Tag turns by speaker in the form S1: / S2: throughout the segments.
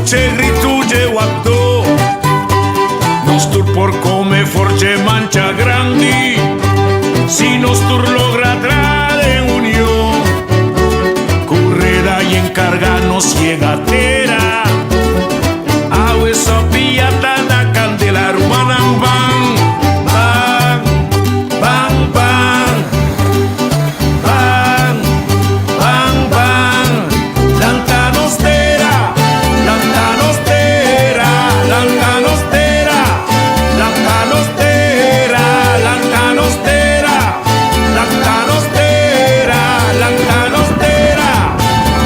S1: skuche gritu dje wapdó. Nos tur por kome for dje mancha grandi si nos tur logra tra den union. Ku reda i enkarga nos yega tera. Awe sopia ta na kandela rumannan ban, ban, ban, ban, ban, ban, ban. Lanta nos tera, lanta nos tera, lanta nos tera, lanta nos tera, lanta nos tera, lanta nos tera, lanta nos tera,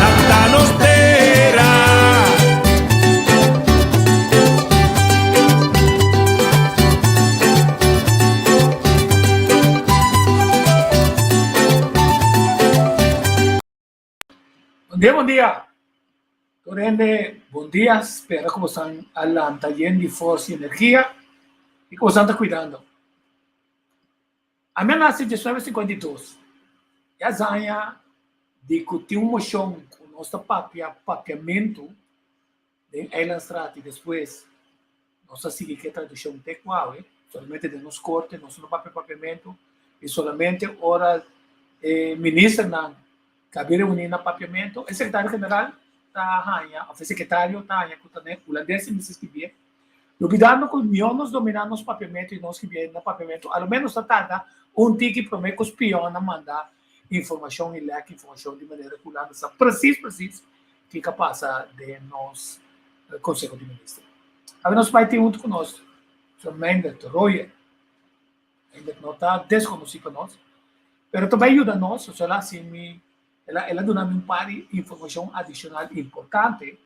S1: lanta nos tera.
S2: Bon dia, bon dia. Tur hende, bon dia. Spera ku bosan a lanta yen di forsa i energia i ku bosan ta kuidando. Ami a nase 1952 i a zaña di ku tin un moshon ku nos ta papia papiamentu den Eilandstraat i despues nos a sigui ku e tradishon te ku awe, solamente den nos korte nos no papia papiamentu i solamente ora e ministernan ta bin reuní na papiamentu e sekretario general ta haña òf e sekretario ta haña ku ta den hulandes i mester skibié. Lubidando ku mihó nos dominá nos papiamentu i nos skibié na papiamentu a lo ménos ta tarda un tiki promé ku spionnan manda informashon i lèk informashon di manera ku Hulanda sa presis presis Kiko a pasa den nos Conseho di Minister? Awe nos bai tin huntu ku nos Sr. Meindert Royer. Meindert no ta deskonosí pa nos, pero ta bai yuda nos, so el a hasi mi, el a el a duna mi un par di informashon adishonal importante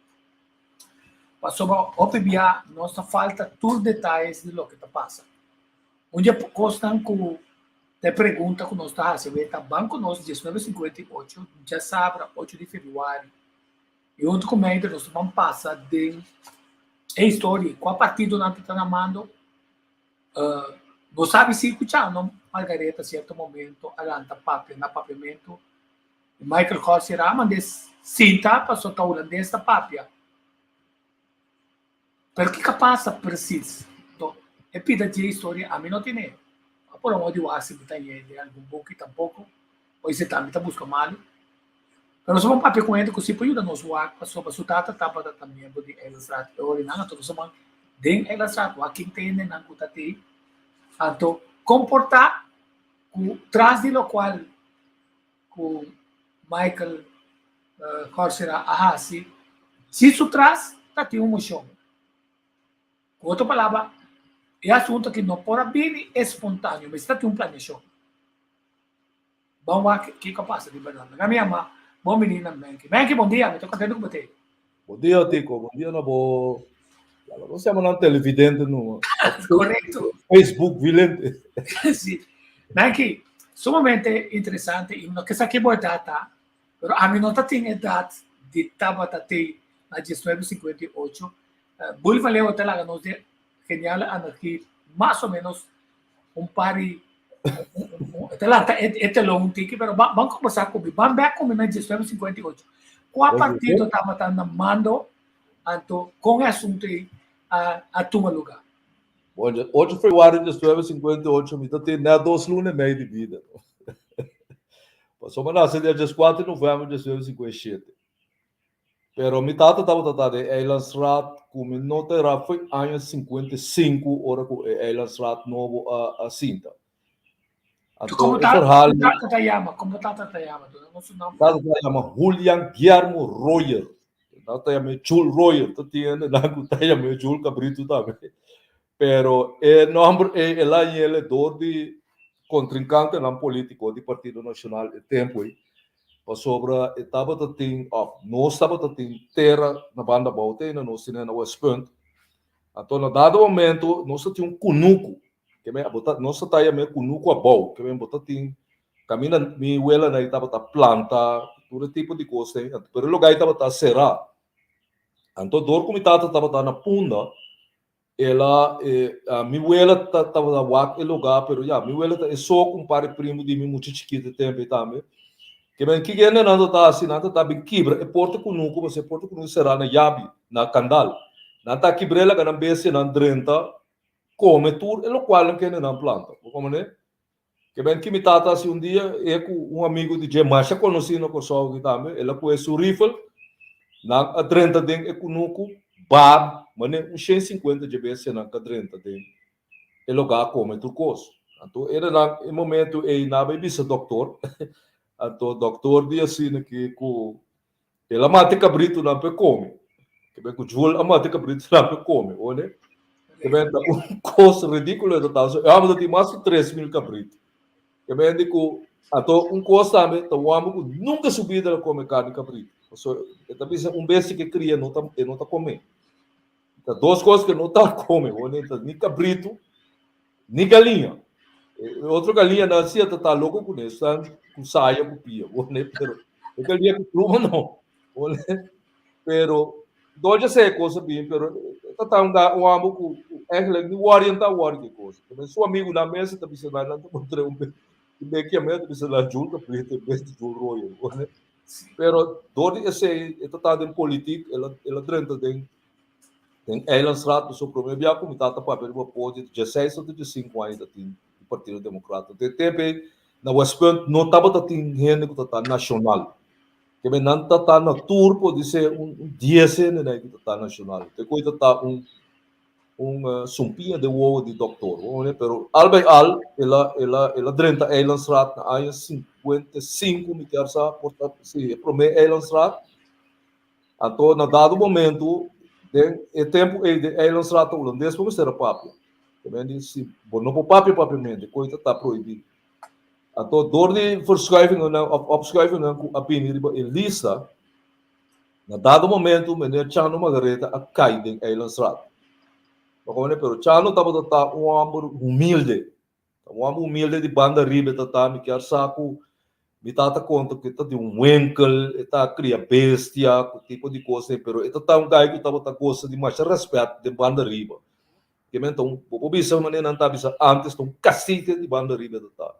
S2: pasobra hopi bia nos ta falta tur detayes di loke ta pasa. Un di e kosnan ku Ta e pregunta ku nos ta hasi awe ta ban ku nos 1958 djasabra ocho di febrüari i huntu ku Meider nos ta ban pasa den e historia i kua partidonan ta ta na mando. Bo sabi si ku Chano Margaretha sierto momento a lanta papia na papiamentu i Michael Corsi a mand'é sinta pasobra ta hulandes ta papia. Pero kiko a pasa presis? To, e pida dje historia ami no tene. Ma por amor di wak si mi ta hañ'é den algun buki tampoko, o esei tambe ta buska malu. Pero nos a ban papia ku hende ku si por yuda nos wak pasobra su tata tabata ta miembro di Eilandstraat e ora nan. Anto nos a ban den Eilandstraat wak kin ta hendenan ku ta tei. Anto komportá ku tras di lokual ku Michael Corsera a hasi, si su tras ta tin un moshon. Ku otro palabra, e asuntu aki no por a bini espontaneo, mester ta tin un planeashon. Ban wak kiko a pasa di bèrdat. Laga mi yama bo menina Menki. Menki, bon dia, mi ta kontentu ku bo ta ei.
S3: Bon dia, Tico. Bon dia na bo. Nos yama nan televidente no.
S2: Correcto.
S3: Facebook vilente.
S2: Sí. Menki, sumamente interesante y no ke sa ke bo edad ta, pero ami no ta tin edad di tabata te na 1958. Bully van Leeuwen ta laga nos de geniale anarchie mas o menos un par di ta lanta e telon un tiki, pero ban kombersá ku mi, ban bèk ku mi na 1958. Kua partido tabata na mando anto kon e asuntu ei a tuma lugá?
S3: Bon, 8 februari di 1958 mi ta tin nèt dos luna i mei di bida. Pasobra mi a nase dia 14 di novèmber di 1957. Pero mi tata tabata ta den Eilandsraad ku mi no ta era foi aña 55 ora ku e Eilandsraad nobo a a sinta.
S2: Anto Komo e verhaal tata ta yama? Komo tata ta yama? Duna nos su nomber.
S3: Tata ta yama Julian Guillermo Royer. Nan ta yam'é Jul Royer. Ta tin hende nan ku ta yam'é Jul Cabrito tambe. Pero e nomber ei el a hañ'el dor di kontrinkantenan polítiko di Partido Nashonal e tempu ei. Pasobra e tabata tin, òf nos tabata tin tera na banda abou te ainda nos tene na Westpunt. Anto na dado momento nos ta tin un kunuku, ke men bo ta nos ta taya men kunuku abou, ke men bo ta tin kaminda mi welanan ei tabata planta tur e tipo di kos ei, pero e lugá ei tabata será. Anto dor ku mi tata tabata na Punda, El a, e, a, mi wela ta, tabata wak e lugá, pero ya, mi wela ta e so ku un par di primu di mi mucha chikito e tempu ei tambe. Ke men kiko hende nan ta hasi? Nan ta bin kibra e porta kunuku, pasobra e porta kunuku será na yabi, na kandal. Nan ta kibr'é laga nan bestianan drenta kome tur e lokualnan ku hende nan planta. Bo komprendé? Ke men ki mi tata hasi un dia, e ku un amigu di dje masha konosí na Kòrsou aki tambe, el a kohe su rifel, nan a drenta den e kunuku, bar, manera un 150 dje bestianan ka drenta den e lugá kome tur kos. Anto era nan e momento ei nan a bai bisa dòktor, anto dòktor di asina ki ku el a mata e kabritunan pa e kome. Ke ben ku Jul a mata e kabritunan pa e kome, oye. Ke ben ta un kos ridíkulo e ta ta. So e hòmber ta tin mas ku 3000 kabritu. Ke ben di ku anto un kos tambe ta un hòmber ku nunka su bida el a kome karni kabritu. Pasobra e ta bisa un bestia ku e kria no ta e no ta kome. Ta dos kos ku no ta kome, bo ni ta ni kabritu ni galiña. E otro galiñanan si ta ta loko kuné, esnan ku saya ku pia, bo ne, pero e galiña ku pluma no, bo ne. Pero dor dja sa e kos a bin, pero ta ta un un amo ku eigenlijk ni wòri nan ta wòri ku e kos. Su amigunan mes ta bisa nan, nan ta kontr'é un bes, un bes ki a ta bisa nan Jul kabritu en bes di Jul Royer, bo ne. Pero dor di esei e ta ta den politik, el a el a drenta den den Eilandsraad pasobra prome bia ku mi tata papia riba podio dieseis ota diesinku aña ta tin di Partido Demokrat. Den e tempu ei na Westpunt no tabata tin hende ku ta ta nashonal. Keme nan ta ta na tur podise un dies hende nan ku ta ta nashonal. Te ku ei ta ta un un sumpiña den wowo di doktor, bo mira, pero al bij al el a el a el a drenta Eilandsraad na aña 55 mi kier sa por ta si e prome Eilandsraad, anto na dado momento den e tempo ei den Eilandsraad ta hulandes bo mester a papia, ta men di si bo no por papia papiamento koe ta ta prohibi, anto dor di verschuivingennan of opschuivingennan ku a bini riba e lista. Na dado momento meneer Chano Margaretha a kai den Eilandsraad. Bo komprende? Pero Chano tabata ta un homber humilde. Ta un homber humilde di banda riba e ta ta. Mi kier sa ku mi tata konta ku e ta di un winkel, e ta kria bestia, ku tipo di kos ei, pero e ta ta un guy ku tabata gosa di masha rèspèt den banda riba. Kimen ta un, bo por bisa manera nan ta bisa antes, ta un kasite di banda riba e ta ta.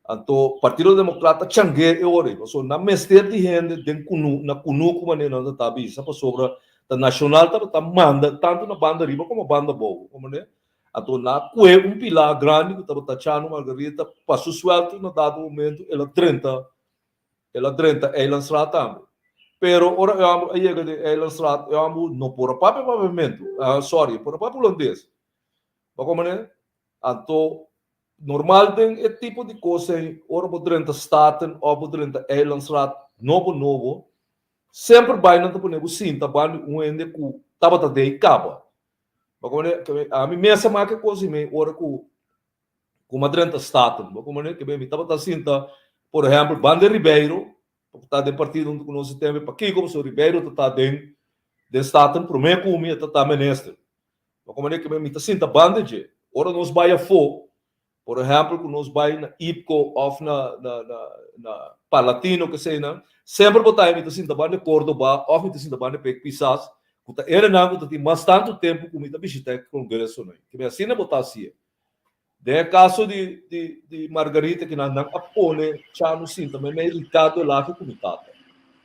S3: Anto Partido Democrat ta changué e ora ei, pasobra nan mester di hende den kunu, na kunuku manera nan ta bisa, pasobra ta Nacional tabata manda tantu na banda riba komo banda abou, komprendé? Anto nan a kue un pilá grandi ku tabata Chano Margarita pa su suèltu na dado momento el a drenta, el a drenta Eilandstraat tambe. Pero ora e hòmber a yega den Eilandstraat, e hòmber no por a papia papiamentu, sorry, e por a papia hulandes, bo komprendé? Anto Normal den e tipo di kos ei, ora bo drenta Staten òf bo drenta Eilandsraad nobo nobo, semper bai nan ta pone bo sinta banda di un hende ku tabata dei kaba. Bo komprende? Ami mes a maka e kos ei mei ora ku ku mi a drenta Staten. Bo komprende? Ke mi tabata sinta, por ehèmpel, banda di Ribeiro, ku ta den partido huntu ku nos e tempu ei. Pakiko? Pasobra Ribeiro ta ta den den Staten promé ku mi e ta ta minister. Bo komprende ke mi ta sinta banda dje. Ora nos bai afó, por ehèmpel ku nos bai na IPCO òf na na na na Parlatino keseinan, semper bo ta mi ta sinta banda Cordoba òf mi ta sinta banda Pek Pisas, ku ta erenan ku ta tin mas tantu tempu ku mi ta bishitá e kongresonan. Ke mi asina bo ta hasié. Den e kaso di di di Margarita kinan nan a pone Chano sinta meimei Ricardo Elage ku mi tata.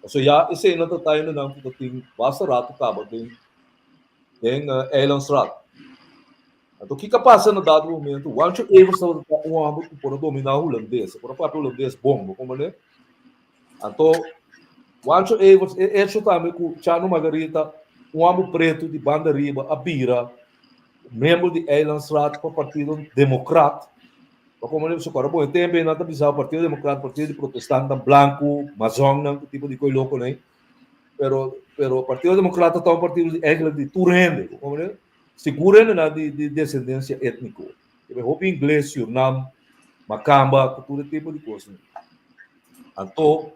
S3: Pasobra ya eseinan ta ta hendenan ku ta tin basta ratu kaba den den Eilandsraad. Anto kiko a pasa na dado momento? Wancho Evers tabata ta un hòmber ku por a dominá hulandes, e por a papia hulandes bon, bo komprendé? Anto Wancho Evers, e echo tambe ku Chano Margarita, un hòmber pretu di banda riba a bira miembro di Eilandsraad pa Partido Demokrat. Pa komo su kòrda bon e tempu ei nan ta bisa Partido Demokrat, partido di protestantnan blanku, mazònnan, ku tipo di koi loko nei. Pero, pero Partido Demokrat ta un partido di eigenlijk di tur hende, bo komprende? Sigur hendenan di di desendensia étniko. Te hopi ingles, Surnam, makamba, ku tur e tipo di kosnan. Anto,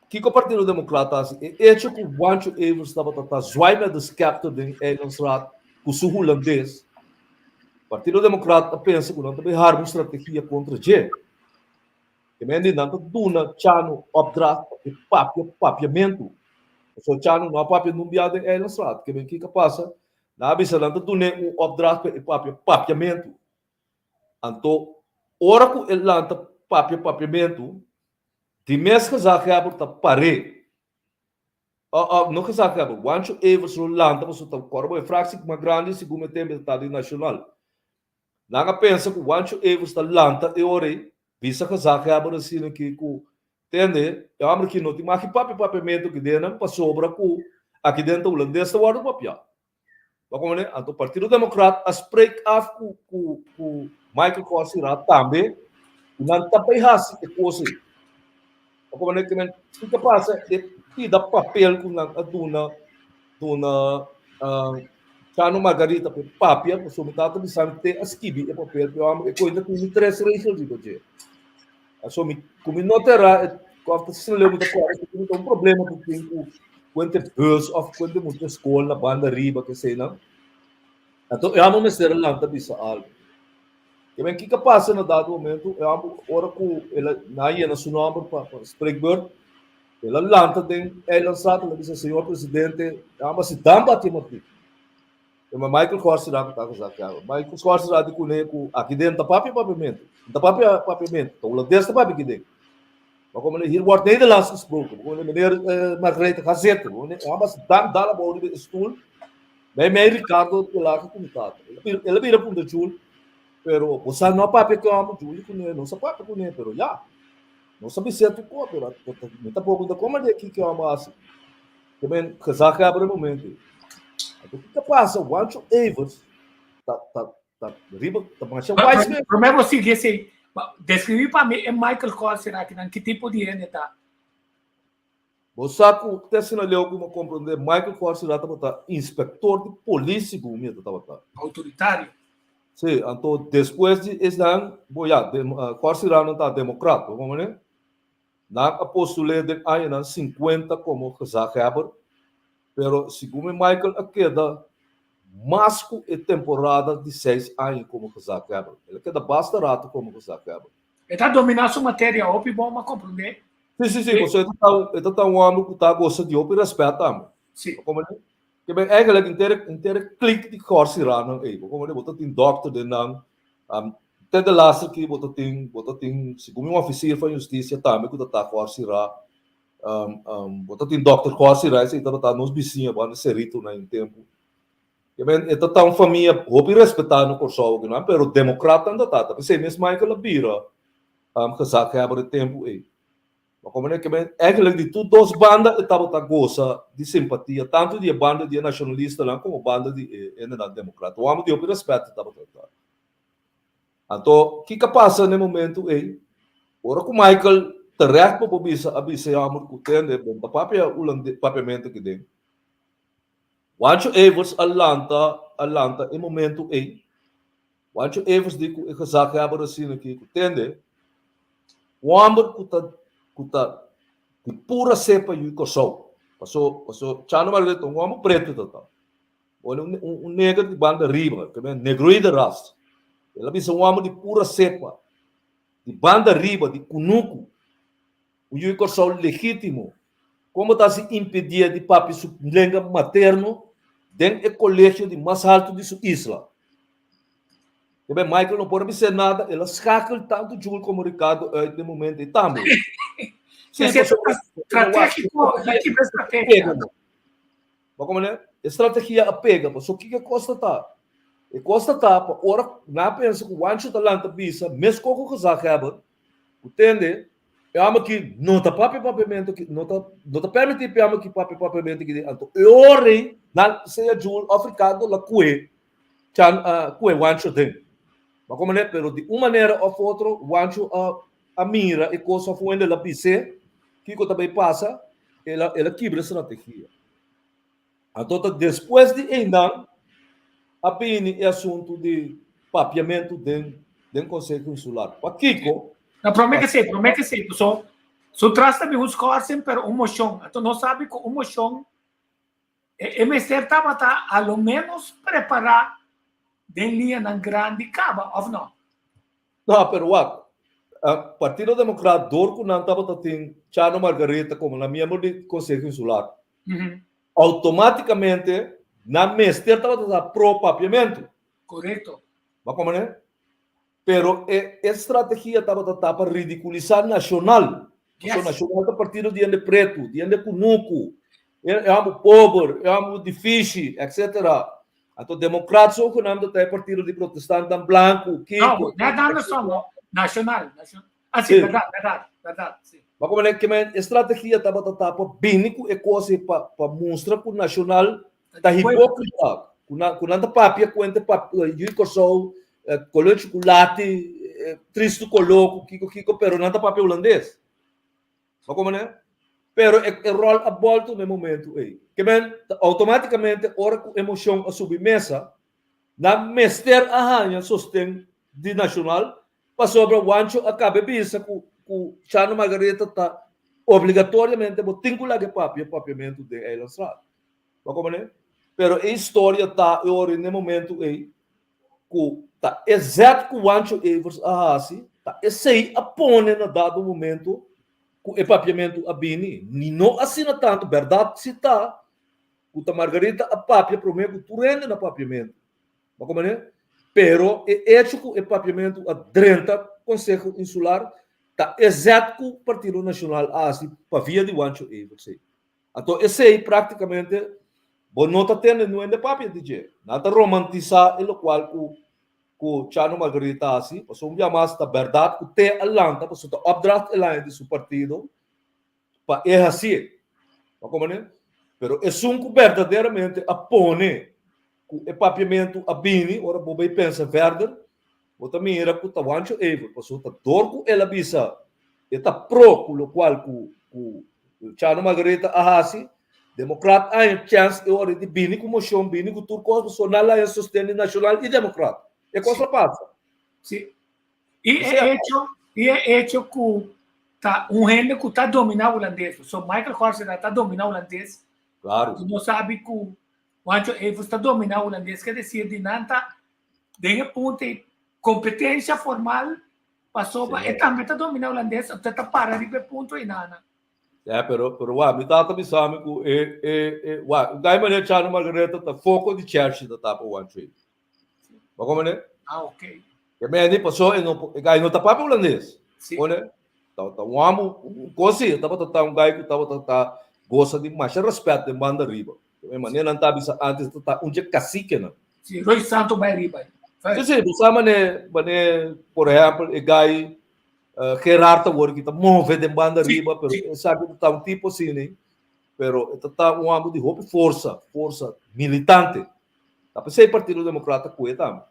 S3: Kiko Partido Democrat ta hasi? E echo ku Wancho Evers tabata ta zwaai met de scepter den Eilandsraad ku su hulandes, Partido Democrat a pensa ku nan ta bay harma un strategia kontra dje. Ke men di nan ta duna Chano opdracht pa e papia papiamentu. Pasobra Chano no a papia nun bia den Eilandsraad. Ke men kiko a pasa? Nan a bisa nan ta dun'é un opdracht pa e papia papiamentu. Anto ora ku e lanta papia papiamentu. Di mes gezaghebber ta par'é. O, o, no gezaghebber, Wancho Evers lo lanta pasobra ta kòrda bo e fraksie mas grandi segun e tempu ta di Nashonal. Nan a pensa ku Wancho Evers ta lanta e ora ei, bisa gezaghebber asina aki ku, tende, e hòmber aki no tin maki papia papiamentu aki den nan pasobra ku aki den ta hulandes ta wòrdu papiá. Bo komprende? Anto Partido Demokrat a spreek af ku ku ku Michael Korsira tambe ku nan ta bai hasi e kos ei. Bo komprende? Ke men kiko pasa e pida papel ku nan a duna duna Chano Margarita pa e papia pasobra mi tata bisa mi te a skibi e papel pero e kointa tin tres regel riba dje. Aso mi ku mi no ta era e òf ta asina leu mi ta kòrda ku tin un problema ku tin ku kuente bus òf kuente mucha skol na banda riba keseinan. Anto e amo mester a lanta bisa algu. Ke men kiko a pasa na dado momento e amo ora ku el a nan a yena su nòmber pa pa spreekbeurt el a lanta den eilandstraat el a bisa señor presidente e amo a si dan bati martin. Ma Michael Korsira ku ta akuzá Kevin. Michael Korsira di kuné ku aki den ta papia papiamentu. N ta papia papiamentu. Ta hulandes ta papia aki den. Ma komo hier wordt Nederlands gesproken. Komo meneer Margaretha ga zitten. Komo ambas dan dal abou riba e stoel. Bij mij Ricardo de Laga ku mi tata. El a bira punta Jul. Pero bo sa no a papia ku amo Jul di kuné. No sa papia kuné pero ya. No sa bis'é tur kos pero mi tampoko no ta komprendé kiko amo hasi. Ke men gezaghebber e momento ei. Anto kiko a pasa? Wancho Evers ta ta ta riba ta masha wise mes.
S2: Promé bo sigui esei, deskribí pa mi e Michael Kors akinan, ki tipo di hende ta?
S3: Bo sa ku te asina leu ku mi a komprondé Michael Kors tabata inspektor di polis segun mi e ta tabata.
S2: Outoritario.
S3: Sí, anto despues di esnan, bo ya, Kors nan ta demokrat, bo komprendé? Nan a postul'é den añanan sinkuenta komo gezaghebber, pero segun mi Michael a keda mas ku e temporada di seis aña komo gezaghebber. El a keda basta ratu komo gezaghebber.
S2: E ta dominá su materia hopi bon, m'a komprendé.
S3: Sí, sí, sí, pasobra e ta ta e ta ta un hòmber ku ta gosa di hopi rèspèt tambe.
S2: Sí.
S3: Bo komprendé? Ke men eigenlijk henter henter e klik di Kòrsiranan ei, bo komprendé? Bo ta tin dòkter den nan, Te de laatste keer bo ta tin, bo ta tin, segun mi un officier van justicia tambe ku ta ta Gorsira, bo ta tin dokter Gorsira, esei tabata nos bisiña bo anda Cerrito na un tempu. Ke men e ta ta un famia hopi respetá na Kòrsou akinan, pero demokratnan ta ta, ta p'esei mes Michael a bira gezaghebber e tempu ei. Ma komo ne ke men eigenlijk di tur dos banda e tabata gosa di simpatia, tantu di e banda di e nashonalistanan komo banda di e hendenan demokrat. Un hòmber di hopi rèspèt e tabata ta. Anto, kiko a pasa na e momentu ei? Ora ku Michael terecht bo por bisa a bisa e hòmber ku tende bo no ta papia hulandes papiamentu aki den. Wancho Evers a lanta a lanta e momentu ei. Wancho Evers di ku e gezaghebber asina aki ku tende un hòmber ku ta ku ta di pura sepa yu Kòrsou. Paso paso Chano Margaret ta un hòmber pretu ta ta. Ora un un neger di banda riba, ke men negroide ras. El a bisa un hòmber di pura sepa, di banda riba, di kunuku, un yu di Kòrsou legítimo. Kon bo ta hasi impedié di papia su lenga materno den e kolegio di mas haltu di su isla? Ke men Michael no por a bis'é nada, el a skakel tantu Jul komo Ricardo uit den momento ei tambe.
S2: Sí, pasobra Stratégiko, e strategia.
S3: Bo komprende? E strategia a pega, paso kiko e kos ta ta? E kos ta ta pa ora nan a pensa ku Wancho ta lanta bisa meskos ku gezaghebber, ku tende, e hòmber aki no ta papia papiamentu aki, no ta no ta permití pa e hòmber aki papia papiamentu aki, anto e ora ei nan sea Jul òf Ricardo la kue chan kue Wancho den. Bo komprende? Pero di un manera òf otro Wancho a a mira e kos òf un hende la bis'é kiko ta bai pasa, el a el a kibra e strategia. Anto ta despues di einan a bini e asuntu di papiamentu den den Konseho Insular. Pakiko?
S2: No, promé ke esei, promé ke esei, paso su tras ta bin un schorsing pero un moshon. Anto nos sabi ku un moshon e mester tabata a lo ménos prepará den liñanan grandi kaba, òf no?
S3: No, pero wak, Partido Demokrat dor ku nan tabata tin Chano Margaretha komo nan miembro di Konseho Insular, outomátikamente nan mester tabata ta pro papiamentu.
S2: Korekto.
S3: Bo a komprende? Pero e strategia tabata ta pa ridikulisá Nashonal. Pasobra Nashonal ta partido di hende pretu, di hende kunuku, e hòmber pober, e hòmber difísil, etcetera. Anto Demokrat zogenaamd ta e partido di protestantan blanku, kiko.
S2: No, net andersom, no. Nashonal, nashonal. Ah, si, bèrdat, bèrdat, bèrdat, si.
S3: Ma komo ke men e strategia tabata ta pa bini ku e kos ei pa pa mustra ku Nashonal ta hipókrita, ku nan ku nan ta papia kuente pap yu di Kòrsou koló chukulati, tristu koló ku kiko kiko pero nan ta papia hulandes. Bo komprende? Pero e e ròl a bòltu na e momentu ei. Ke men outomátikamente ora ku e moshon a subi mesa, nan mester a haña sosten di Nashonal pasobra Wancho a kaba e bisa ku ku Chano Margaretha ta obligatoriamente bo tin ku laga e papia papiamentu den Eilandstraat. Bo komprende? Pero e historia ta e ora na e momentu ei ku ta e zet ku Wancho Evers a hasi, ta esei a pone na dado momento ku e papiamentu a bini. Ni no asina tantu, bèrdat si ta ku ta Margarita a papia promé ku tur hende na papiamentu. Bo komprendé? Pero e echo ku e papiamentu a drenta Konseho Insular ta e zet ku Partido Nashonal a hasi pa via di Wancho Evers ei. Anto esei práktikamente bo no ta tende nuende papia di dje. Nan ta romantisá e lokual ku ku Chano Margarit ta hasi, pasobra un bia mas ta bèrdat ku te a lanta pasobra ta opdracht el haña di su partido pa e hasié. Bo a komprendé? Pero esun ku berdaderamente a pone ku e papiamentu a bini, ora bo bai pensa verder, bo ta mira ku ta Wancho Ever, pasobra ta dor ku el a bisa e ta pro ku lokual ku ku Chano Margaretha a hasi, Demokrat a haña chèns e ora di bini ku moshon, bini ku tur kos, pasobra nan la haña sosten di Nashonal i Demokrat. E kos a pasa.
S2: Sí. I e echo, i e echo ku ta un hende ku ta dominá hulandes. So Michael Horsenaar ta dominá hulandes.
S3: Claro.
S2: I nos sabi ku Juancho Evers ta dominá hulandes, ke desir di nan ta den e punto ei kompetensia formal pasobra e tambe ta dominá hulandes, anto e ta para riba e punto ei nana.
S3: Ya, pero, pero wa, mi tata bisa mi ku e, e, e, wa, un gai manera Chano Margaretha ta foko di church ta tapa Juancho Evers. Bo komprende?
S2: Ah, ok.
S3: Ke meni paso e no, e gai no ta papia hulandes.
S2: Si.
S3: Pone, ta, ta un amo, un kosi, e tabata ta un gai ku tabata ta gosa di masha respet den banda riba. E manera nan ta bisa antes ta ta un dje kasikenan.
S2: Si, Roy Santo bai riba.
S3: Si, si, bo sa mane, mane, por ehempel, e gai uh, Gerard awor ki ta move den banda riba, pero e sa ku ta un tipo asina, pero e ta ta un amo di hopi forsa, forsa militante. Ta p'esei Partido Democrata kue tambe.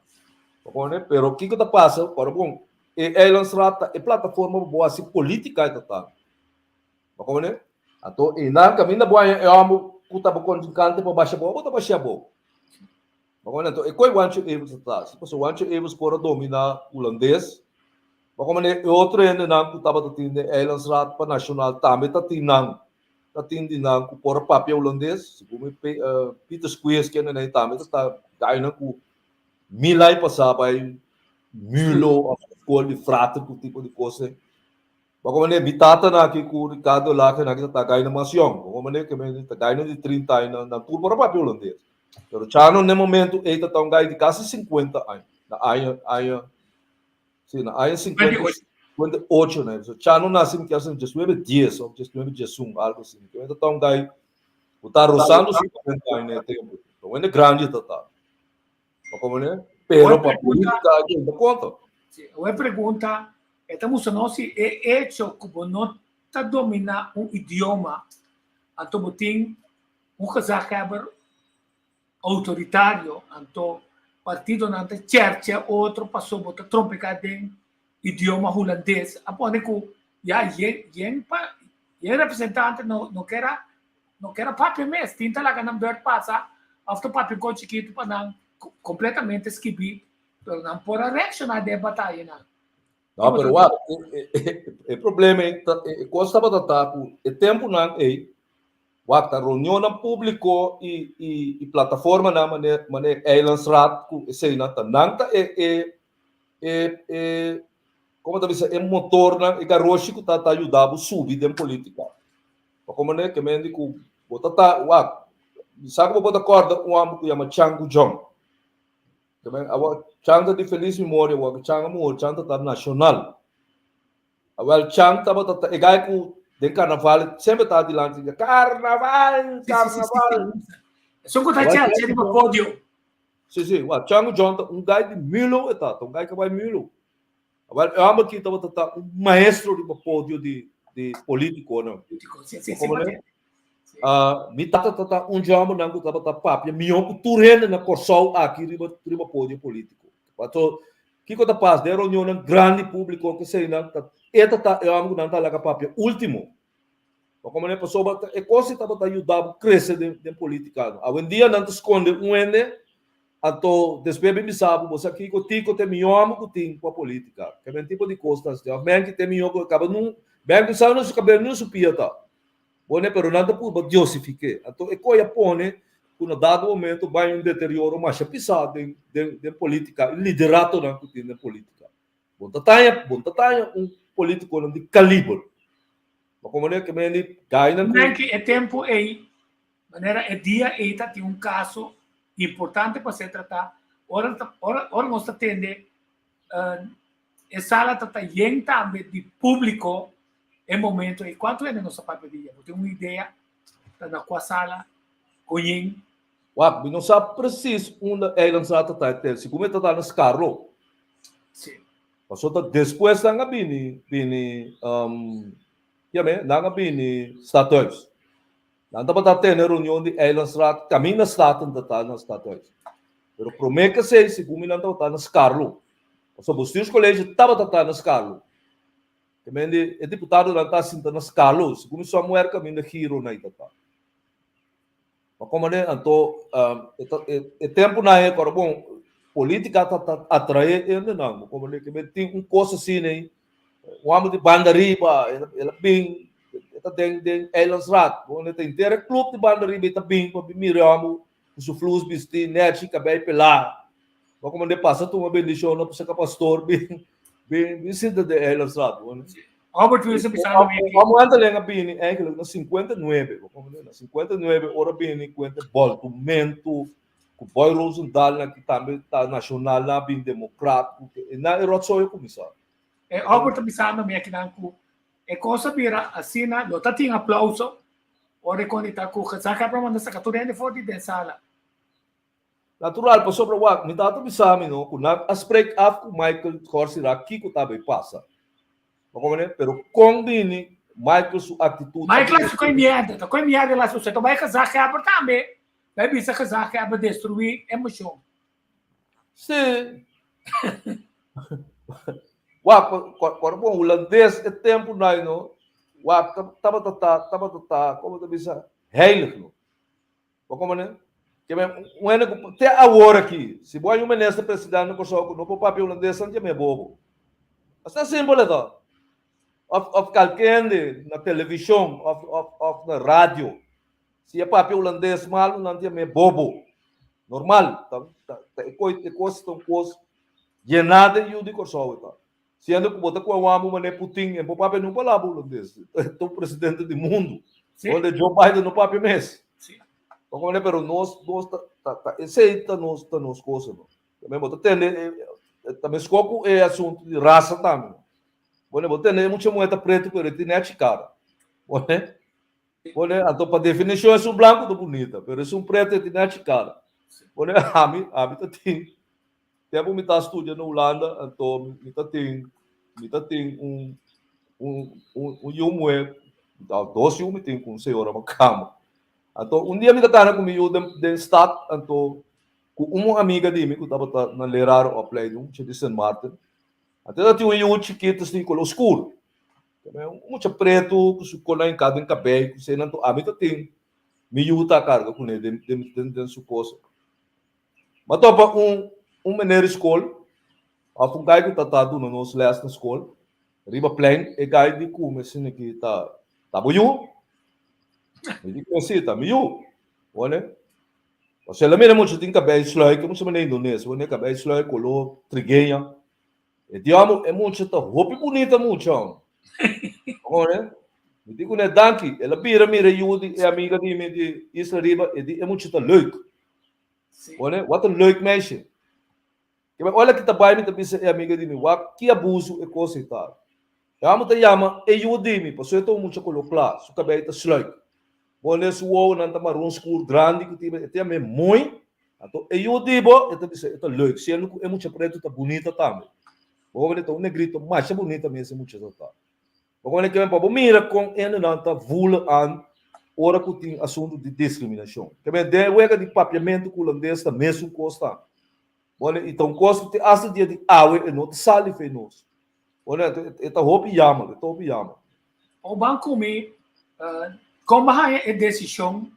S3: Bo pone? Pero kiko ta pasa? Ora bon, e Eilandsraad ta e plataforma pa bo hasi politica e ta ta. Bo pone? Anto einan kaminda bo haña e hòmber ku ta bo kontrinkante pa basha bo, bo ta basha bo. Bo pone? Anto e koi Wancho Evers ta ta hasi. Pasobra Wancho Evers por a dominá hulandes. Bo pone? E otro hendenan ku tabata tin den Eilandsraad pa nashonal tambe ta tin nan. Ta tin di nan ku por a papia hulandes, segun mi Peter Squeers kende nan tambe ta sta gainan ku mil ai pasá bai Mulo of skol di frater ku tipo di kos ei. Bo komende mi tata nan aki ku Ricardo Laje nan aki ta ta gainan mas yòn. Bo komende ke men ta gainan di 30 aña nan tur por a papia hulandes. Pero Chano n'e momento ei ta ta un gai di kasi 50 aña, na aña aña Sí, na aña 58 né. So Chano nace mi kier 19 10 of 19 11, algo así. Que ta ta un guy ku ta rozando 50 aña na e tempo. So wende grande ta ta. Ma como ne? Pero pa política aquí no conta.
S2: Sí, una pregunta, esta musa no si e hecho ku bo no ta domina un idioma, anto bo tin un gezaghebber autoritario anto partidonan ta chercha otro paso bo ta trompeca den idioma hulandes a pone cu ya yen yen pa yen representante no no kier a no kier a papia mes tin ta laga nan beurt pasa of ta papia un ko chikito pa nan completamente skibi pero nan por a reacciona den e batayanan.
S3: No, pero wak, e problema ei, e kos tabata ta ku e tempunan ei, wak, ta reunionnan públiko i i i plataformanan mane mane Eilandsraad ku eseinan ta nan ta e e e e komo ta bisa e motornan, e garoshi ku ta ta yuda bo subi den polítika. Bo komprendé? Ke men di ku bo ta ta wak, mi sa ku bo por ta kòrda un hòmber ku yama Changu Jong. Tamen awor Chan ta di felis memoria awor ku Chan a muri, Chan ta ta nashonal. Awel Chan tabata ta e gai ku Den karnaval semper ta dilanti di karnaval, karnaval.
S2: Esun ku ta chèlchè riba podio.
S3: Si, si. Wak, Chango John ta un gai di Milo e ta, ta un gai ku a bai Milo. Awel, e hòmber aki tabata ta un maestro riba podio di di politikonan.
S2: Politiko, si, si, si.
S3: Mi tata ta ta un dje hòmbernan ku tabata papia mihó ku tur hende na Kòrsou aki riba riba podio politiko. Paso, kiko ta pas den reunionnan grandi públiko keseinan ta e ta ta e hòmber ku nan ta laga papia último. Pa komo ne pasobra ta e kos ei tabata yuda bo krese den den polítika. Awendia nan ta skonde un hende anto despues bin bisa bo bo sa kiko Tiko ta e mihó hòmber ku tin pa polítika. Ke tipo di kos ta asina. Òf Menki ta e mihó ku kaba nun Menki sa unda su kabel ni su pia ta. Bone, pero nan ta purba diosifik'é. Anto e koe a pone ku na dado momento bai un deterioro masha pisá den den den polítika i lideratonan ku tin den polítika. Bon ta taña bon ta taña un polítikonan di kaliber. Ma komo ne ke meni gainan ku.
S2: Menki e tempu ei, manera e dia ei ta tin un kaso importante pa ser tratá, ora ta ora ora nos ta tende E sala ta ta yen tambe di públiko e momento ei. Kuantu hende nos a papia di dje? Bo tin un idea ta na kua sala, kon yen?
S3: Wak, mi no sa presis unda Eilandstraat ta ta e tel. Sigun mi ta ta na Skarlo.
S2: Sí.
S3: Pasobra ta despues nan a bini, bini, kiame, nan a bini Stadhuis. Nan tabata tene reunion di Eilandsraad kaminda Staten ta ta na Stadhuis. Pero promé ke esei segun mi nan tabata na Skarlo. Pasobra Bestuurscollege tabata ta na Skarlo. Te men di e diputadonan ta sinta na Skarlo, segun mi somewhere kaminda Giro nan ta ta. Ma komo ne anto e tempunan ei kòrda bon politika ta ta atraé hendenan. Ma komo ne ke men tin un kos asina ei Un hòmber di banda riba, el a bin, e ta den den Eilandsraad. Bon, e ta henter e club di banda riba, e ta bin pa bin mira e hòmber ku su flus bistí nèchi, kabei pelá. Bo komo de pasa tuma bendishon no pasobra pastor bin bin bin sinta den Eilandsraad. Bon.
S2: Albert Wilson bisa mi
S3: aki. Hòmber Anteleng a bini eigenlijk na 59, bo komo na 59 ora bini kuenta bòltumentu ku Boy Rosendaal nan ki tambe ta nashonal nan a bin demokrat ku e nan e ròtsooi a kuminsá.
S2: E Albert ta bisando mi akinan ku e kos a bira asina, lo ta tin aplauso ora e konita ku gezaghebber a manda saka tur hende for di den sala.
S3: Natural, pasobra wak, mi tata bisa mi no ku nan a spreek af ku Michael Gorsira kiko ta bay pasa. Bo komprende? Pero kon bini Michael su aktitut a
S2: Michael a koe mierda, ta koe mierda el a hasi. Ta bay gezaghebber tambe, bay bisa gezaghebber destruí e moshon.
S3: Sí. Wak, kor bon hulandes e tempu nai no, wak tabata ta, tabata ta, komo ta bisa, heilig no. Bo komprende? Ke men, un hende ku te awor aki, si bo hay un minister president na Kòrsou ku no por papia hulandes, nan djam'é bobo. Asina simpel e ta. Òf, òf kalke hende na televishon òf, òf, òf na radio, si e papia hulandes malu, nan djam'é bobo. Normal, ta, ta, ta e koi, e kos ta un kos yená den yu di Kòrsou e ta. Siendo ku bo ta kohe wambu manera Putin, e por papia niun palabra hulandes. Ta un presidente di mundu.
S2: Sí.
S3: Donde Joe Biden no papia mes.
S2: Sí.
S3: Bo komprende? Pero nos, nos ta, ta, ta esei ta nos, ta nos cosa, no. Tambe bo ta tende, e, e, ta meskó ku e asuntu di rasa tambe. Bo, bo tende e mucha muhé ta pretu pero e tin nechi kara. Bo ne? Bo ne? Anto pa definishon esun blanku ta bunita, pero esun pretu e tin nechi kara. Bo ne? Ami, ami ta tin Tempu mi ta studia na Hulanda, anto mi ta tin, mi ta tin un, un, un, un yu muhé, dos yu mi tin ku un señora makamba. Anto un dia mi ta kana ku mi yu den, den stad, anto ku un amiga di mi ku tabata na lerarenopleiding, di Sint Maarten. Anto e ta tin un yu chikitu así koló skur. Un mucha pretu ku su kola hinká den kabei, ku esei nan. Anto ami ta tin mi yu ta karga kuné den, den, den su kosa. M'a topa un un meneer di skol òf un gai ku ta ta duna nos lès na skol riba plein. E gai di ku mi asina ki ta ta bo yu? Mi di ku si, ta mi yu. Wone? Pasobra el a mira mucha tin kabei sluik, e mucha manera indones, wone, kabei sluik koló trigueña. E di amo e mucha ta hopi bunita mucha. Wone? Mi di kuné danki. El a bira mira e yu di e amiga di mi di Isla Riba, e di e mucha ta leuk. Wone, wat een leuk meisje. Ke men ora ki ta bai mi ta bisa e amiga di mi, wak ki abuso e kos ei ta. E hòmber ta yama e yu di mi, pasobra e ta un mucha koló kla, su kabei ta sluik. Bo su wowonan ta maron skur grandi ku tin, e ta yam'é mooi. Anto e yu di bo, e ta bisa e ta leuk, siendo ku e mucha pretu ta bunita tambe. Bo hopi ta un negrito masha bunita mes e mucha ta ta. Bo kono ke men pa bo mira kon hendenan ta voelen aan ora ku tin asuntu di diskriminashon. Ke men den e wega di papiamentu ku hulandes ta mesun kos tambe. Bo i ta un kos ku te asta dia di awe e no ta sali fe nos. Bo e ta hopi jammer, e ta hopi jammer.
S2: O ban ku mi, kon bo haña e desishon?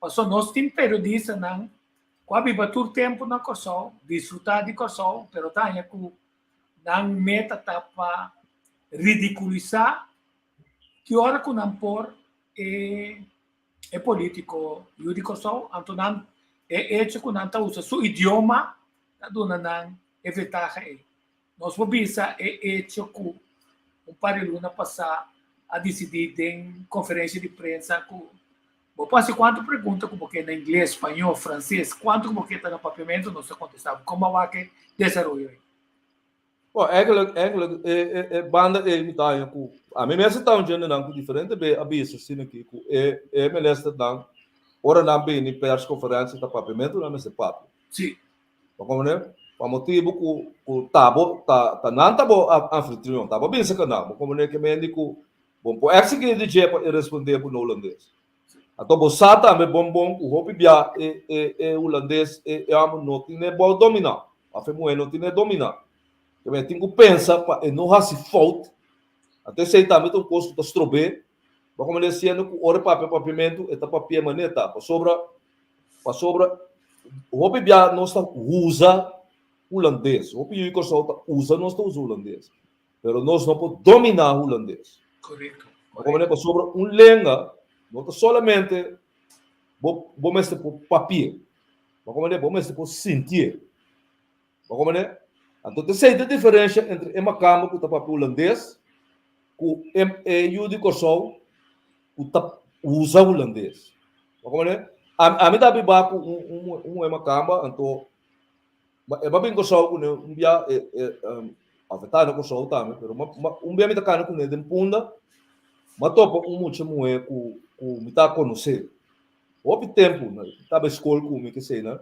S2: Pasobra nos tin periodistanan ku a biba tur tempu na Kòrsou, disfrutá di Kòrsou, pero ta haña ku nan meta ta pa ridikulisá ki ora ku nan por e e polítiko yu di Kòrsou, anto nan e echo ku nan ta usa su idioma ta duna nan e ventaha ei. Nos por bisa e echo ku un par di luna pasá a disidí den konferensia di prensa ku bo por hasi kuantu pregunta ku bo ke na ingles, spañó, franses, kuantu ku bo ke ta na papiamentu nos ta kontestá bo. Kon bo a wak e desaroyo ei?
S3: Bon, eigenlijk, eigenlijk e, e, e banda ei mi ta haña ku ami mes ta un djendenan ku diferente be a bisa asina aki ku e e ministernan ora nan bini perskonferensia ta papiamentu nan mester papia.
S2: Sí.
S3: Bo komprende? Pa motibu ku ku ta bo ta ta nan ta bo anfitrion, ta bo bisa ku nan. Bo komprende ke mendi ku bo por eksigí di dje pa e respondé bo na hulandes. Anto bo sa tambe bon bon ku hopi bia e e e hulandes e e hòmber no tin e bou dominá, òf e muhé no tin e dominá. Ke men tin ku pensa pa e no hasi fout. Anto esei tambe ta un kos ku ta strob'é. Bo komprende? Siendo ku ora e papia papiamentu e ta papia manera ta pasobra Pasobra hopi bia nos ta usa hulandes, hopi yu di Kòrsou ta usa nos ta usa hulandes, pero nos no por dominá hulandes.
S2: Korekto.
S3: Komo pasobra un lenga no ta solamente bo bo mester por papi'é, bo komprende? Bo mester por sintié. Bo komprende? Anto ta esei ta diferensha entre e makamba ku ta papia hulandes ku e e yu di Kòrsou ku ta usa hulandes. Bo komprende? Ami ta biba ku un un un muhé makamba anto e ba bin Kòrsou kuné un bia e e òf e ta na Kòrsou tambe pero un bia mi ta kana kuné den Punda mi a topa un mucha muhé ku ku mi ta konosé hopi tempu mi tabata skol ku mi kesei nan.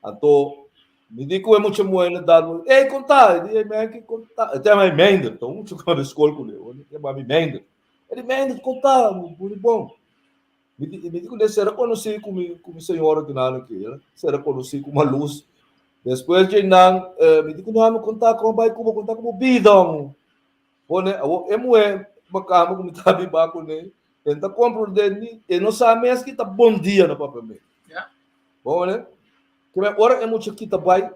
S3: Anto mi di ku e mucha muhé na dat, Ey, kon ta? E di, Ey, man, kon ta? E ta yama mi Meinder, ta un mucha ku a skol kuné, e ta yama mi Meinder. E di, Meinder, kon ta? Mi di, Bon. Mi di, mi di kuné, sera konosí ku mi, ku mi señora kinan aki, eh? Sera konosí ku Maluz. Despues dje nan, mi di kuné, Ami, kon ta? Kon bai ku bo? Kon ta ku bo bida, omo? Pone, awor e muhé makamba ku mi ta biba kuné, e no ta komprondé ni, e no sa mes ki ta bon dia na papiamentu. Bo wak? Ke men ora e mucha kita bai,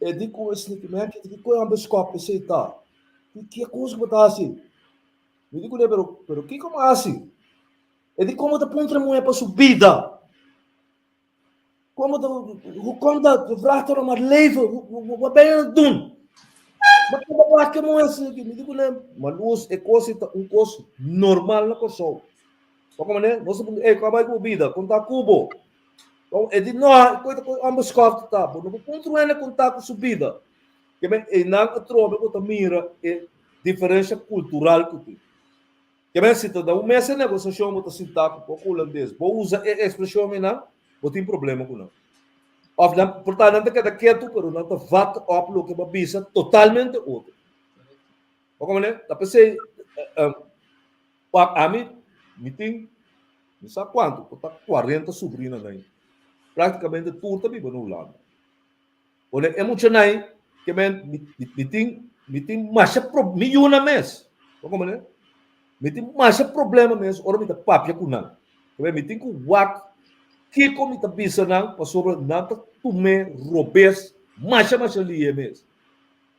S3: e di ku esei ki men ki koe ambe skòp esei ta? Ki ki kos ku bo ta hasi? Mi di kuné, pero pero kiko mi hasi? E di komo ta puntra e muhé pa su bida? Komo ta hoe komt dat? Je vraagt haar om haar leven. Wat ben je aan het doen? Ma kaba wak e muhé asina aki. Mi di kuné, ma lus e kos ei ta un kos normal na Kòrsou. Bo komprendé? Nos ta puntra, ey, kua bai ku bo bida? Kon ta ku bo? Bon, e di, no, e koi ta koi onbeskoft ta. Bo no por puntra un hende kon ta ku su bida. Ke men einan atrobe bo ta mira e diferensha kultural ku tin. Ke men si ta da un mesa negosiashon bo ta sinta ku poko hulandes, bo usa e ekspreshon einan, bo tin problema ku nan. Òf nan por ta nan ta keda ketu pero nan ta vat òp loke bo a bisa totalmente otro. Bo komprendé? Ta p'esei Wak ami, mi tin mi sa kuantu, por ta kuarenta subrinanan ei. Praktikamente tur ta biba na Hulanda. Pone e muchanan ei ke men mi mi tin mi tin masha pro mi yunan mes, bo komprende? Mi tin masha problema mes ora mi ta papia ku nan. Ke men mi tin ku wak kiko mi ta bisa nan pasobra nan ta tum'é robes masha masha lihe mes.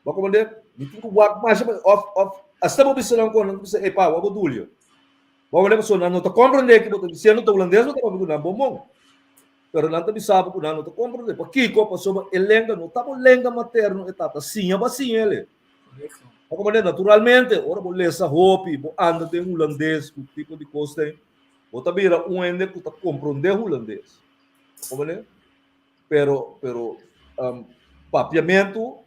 S3: Bo komprende? Mi tin ku wak masha of of hasta bo bisa nan kon nan ta bisa ey pa wak bo dulio. Bo komprende? Pasobra nan no ta komprende ke bo ta disiendo ta hulandes bo ta papia ku nan bon bon. Pero nan ta bisa bo ku nan no ta komprende. Pakiko? Pasobra e lenga no ta bo lenga materno e ta ta siña bo a siña el. Bo komprende? Naturalmente ora bo lesa hopi bo anda den hulandes ku tipo di kos den bo ta bira un hende ku ta komprende hulandes. Bo komprende? Pero, pero um, papiamentu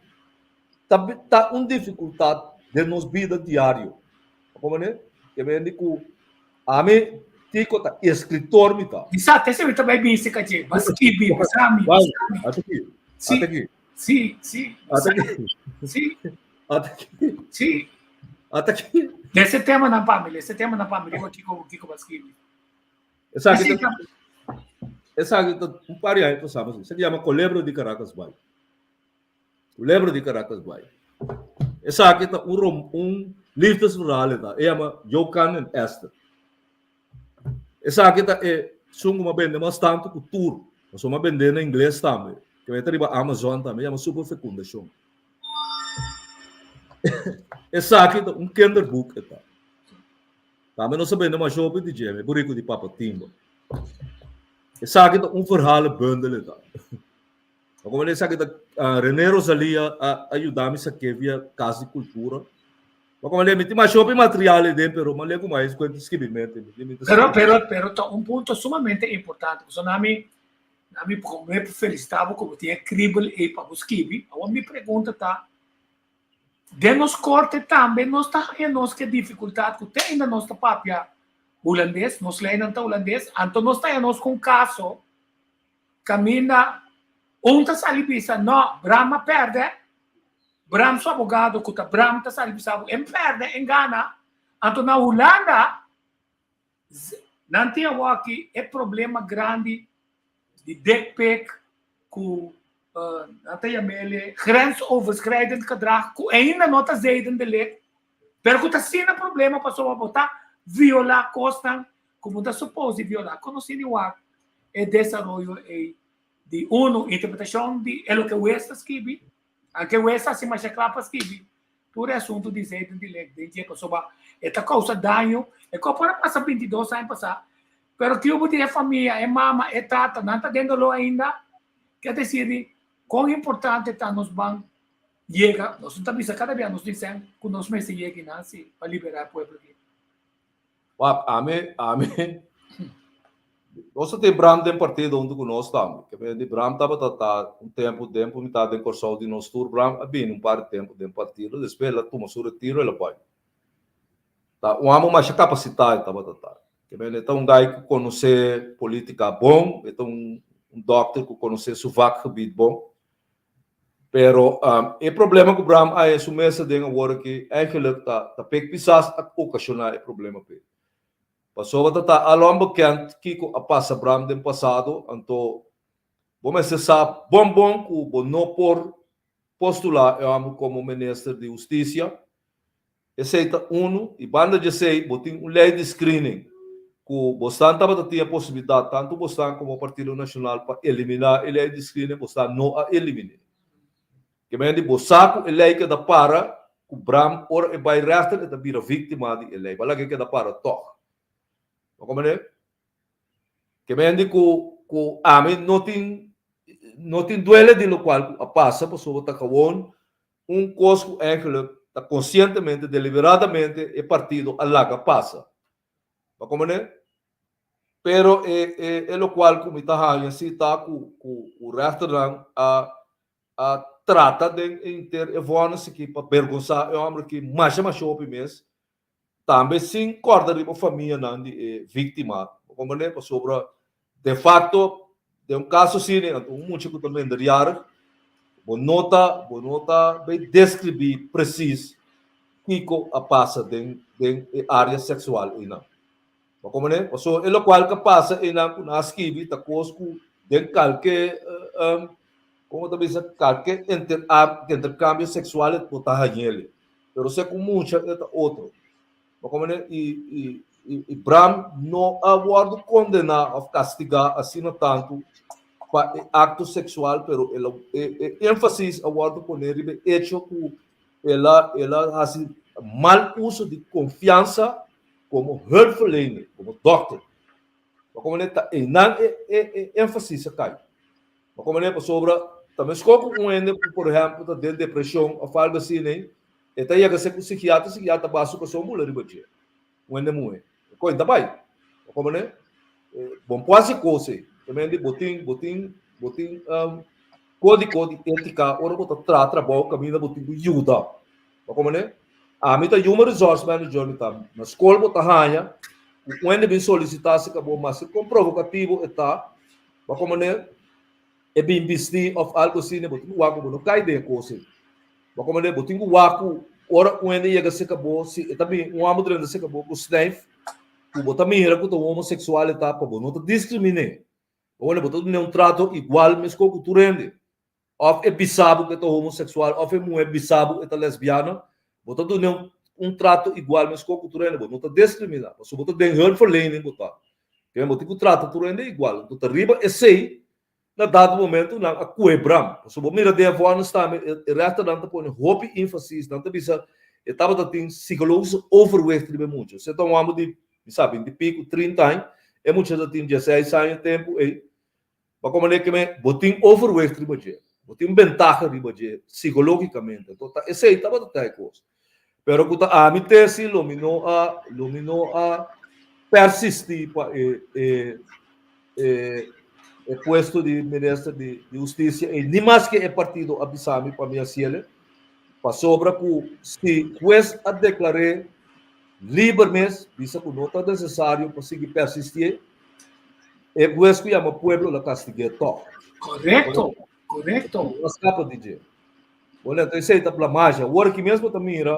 S3: ta, ta un dificultad. den nos bida diario. Bo comprende? Ke mende ku ami Tico ta escritor mi ta.
S2: Exacto, ese mi ta bai bisa kache. Ba skibi, ba sami, ba sami.
S3: Ata ki. Ata ki.
S2: Si, si.
S3: Ata ki.
S2: Si.
S3: Ata ki.
S2: Si.
S3: Ata ki.
S2: Ese tema na pa mi, ese tema na pa mi, digo kiko kiko ba skibi.
S3: Esaki ta esaki ta un par di aña pasá, esaki yama Colebra di Caracas Bay. Culebra di Caracas Bay. Esaki ta un rom un liefdesverhaal e ta. E yama Jokan en Esther. Esaki ta e sun ku m'a bende mas tantu ku tur. Pasobra m'a bend'é na ingles tambe. Ke ta riba Amazon tambe. E yama Superfecundacion. Esaki ta un kinderboek e ta. Tambe nos a bende masha hopi di dje, e buriku di Papa Timba. Esaki ta un verhalenbundel e ta. Ma como esaki ta René Rosalia a a yuda mi saké via Cas di Cultura. Ma como mi tin masha hopi material ei den pero m'a lei ku mas kuenta skibimentu mi mi ta
S2: Pero pero pero ta un punto sumamente importante pasobra na mi na mi promé felisitá bo ku bo tin e kribel ei pa bo skibi. Awor mi pregunta ta Den nos korte tambe nos ta haña nos ke difikultat ku te ainda nos ta papia hulandes, nos leinan ta hulandes, anto nos ta haña nos ku un kaso kaminda un ta sali bisa no, Bram a pèrdè, Bram su abogado ku ta Bram ta sali bisa bo en pèrdè, en gana, anto na Hulanda nan tin awor aki e problema grandi di dick pic ku nan ta yam'el grensoverschrijdend gedrag ku ainda no ta zedendelict pero ku ta asina problema pasobra bo ta violá kosnan ku bo ta supos di violá. Kon nos tin di wak e desaroyo ei di uno interpretashon di e loke wes ta skibi, anke wes ta hasi masha kla pa skibi tur e asuntu di zedendelict den dje pasobra e ta kousa daño, e kos por a pasa 22 aña pasá pero kiu bo tin e famia, e mama, e tata nan ta den doló ainda. Ke desir di kon importante ta nos ban yega, nos no ta bisa kada bia nos dicen ku nos mester yega einan si pa libera e pueblo aki.
S3: Wak, ami, ami, nos ta tin Bram den partido huntu ku nos tambe. Ke men di Bram tabata ta un tempu den ku mi ta den Kòrsou di nos tur, Bram a bini un par di tempu den partido, despues el a tuma su retiro el a bai. Ta un amo masha kapasitá e tabata ta. Ke men e ta un gai ku konosé polítika bon, e ta un dòkter ku konosé su vakgebied bon. Pero e problema ku Bram a haña su mes aden awor aki eigenlijk ta ta Pik Pisas a okashoná e problema p'e. Pasobra ta ta alom bekend kiko a pasa Bram den pasado, anto bo mester sa bon bon ku bo no por postulá e hòmber komo minister di hustisia. Esei ta unu, i banda di esei bo tin un lei di screening ku bosnan tabata tin e posibilidat, tantu bosnan komo Partido Nashonal, pa eliminá e lei di screening, bosnan no a elimin'é. Ke manera di bo sa ku e lei keda para ku Bram ora e bai rèchter e ta bira víktima di e lei, bo a laga e keda para tòg. Bo komprendé? Ke manera di ku ku ami no tin no tin duele di lokual ku a pasa pasobra ta kawon Un kos ku eigenlijk ta konsientemente, deliberadamente e partido a laga pasa. Bo a komprendé? Pero e e e lokual ku mi ta haña si ta ku ku ku rèchternan a a trata den inter e vònis aki pa bergonsá e hòmber aki masha masha hopi mes. Tambe sin kòrda riba famianan di e víktima, bo komprendé? Pasobra de fakto den un kaso asina anto un mucha ku ta minderjarig, bo no ta bo no ta bay deskribí presis kiko a pasa den den e área seksual einan. Bo komprendé? Pasobra e lokual ku a pasa einan ku nan a skibi ta kos ku den kalke komo ta bisa kalke interkambio seksual bo ta hañ'el. Pero se ku mucha e ta otro. Bo komprende? I, i, i, i Bram no a wòrdu kondená òf kastigá asina tantu pa e akto seksual, pero el a, e, e énfasis a wòrdu poné riba e echo ku el a, el a hasi mal uso di konfiansa komo hulpverlener, komo dòkter. Bo komprende? Ta einan e, e, e énfasis a kai. Bo komprende? Pasobra ta meskos ku un hende ku por ehèmpel ta den depreshon òf algu asina ei, e ta yega ser ku sikiatra, sikiatra ta basa su kurason bula riba dje. Un hende muhé. E kos ta bai. Bo komprende? Bo no por hasi kos ei. Ta mende bo tin, bo tin, bo tin kódigo di étika ora bo ta traha trabou kaminda bo tin ku yuda. Bo komprende? Ami ta Human Resource Manager, mi ta na skol bo ta haña ku un hende bin solisitá si ka bo, maske kon provokativo e ta, bo a komprendé, e bin bistí òf algu asina, bo tin ku wak ku bo no kai den e kos ei. Bo a komprendé, bo tin ku wak ku ora un hende yega serka bo, si e ta bin un hòmber drenta serka bo ku snèif, ku bo ta mira ku ta un homoseksual e ta, pa bo no ta diskrimin'é. Bo ta dun'é un trato igual meskos ku tur hende. Òf e bisa bo ku e ta homoseksual òf e muhé bisa bo e ta lesbiana, bo ta dun'é un trato igual meskos ku tur hende, bo no ta diskriminá, pasobra bo ta den hulpverlening bo ta. Kende bo tin ku trata tur hende igual. Anto ta riba esei na dado momento nan a kue Bram. Pasobra bo mira den e vòrnis tambe e rèchternan ta pone hopi énfasis, nan ta bisa e tabata tin psikologische overwicht riba e mucha. Si e ta un hòmber di mi sa binti piku, trinta aña, e mucha ta tin dieseis aña e tempu ei. Bo komprende ke men bo tin overwicht riba dje, bo tin bentaha riba dje psikologikamente. Anto ta esei tabata ta e kos. Pero ku ta ami tesi lo mi no a lo mi no a persisti pa e e e e puesto di minister di di hustisia ei ni maske e partido a bisa mi pa mi hasiele pasobra ku si hues a deklar'é liber mes bisa ku no ta nesesario pa sigui persistié. E hues ku yama pueblo lo kastig'é tòg.
S2: Korekto, korekto.
S3: No skapa di dje. Bon, anto esei ta blamashi. Awor aki mes bo ta mira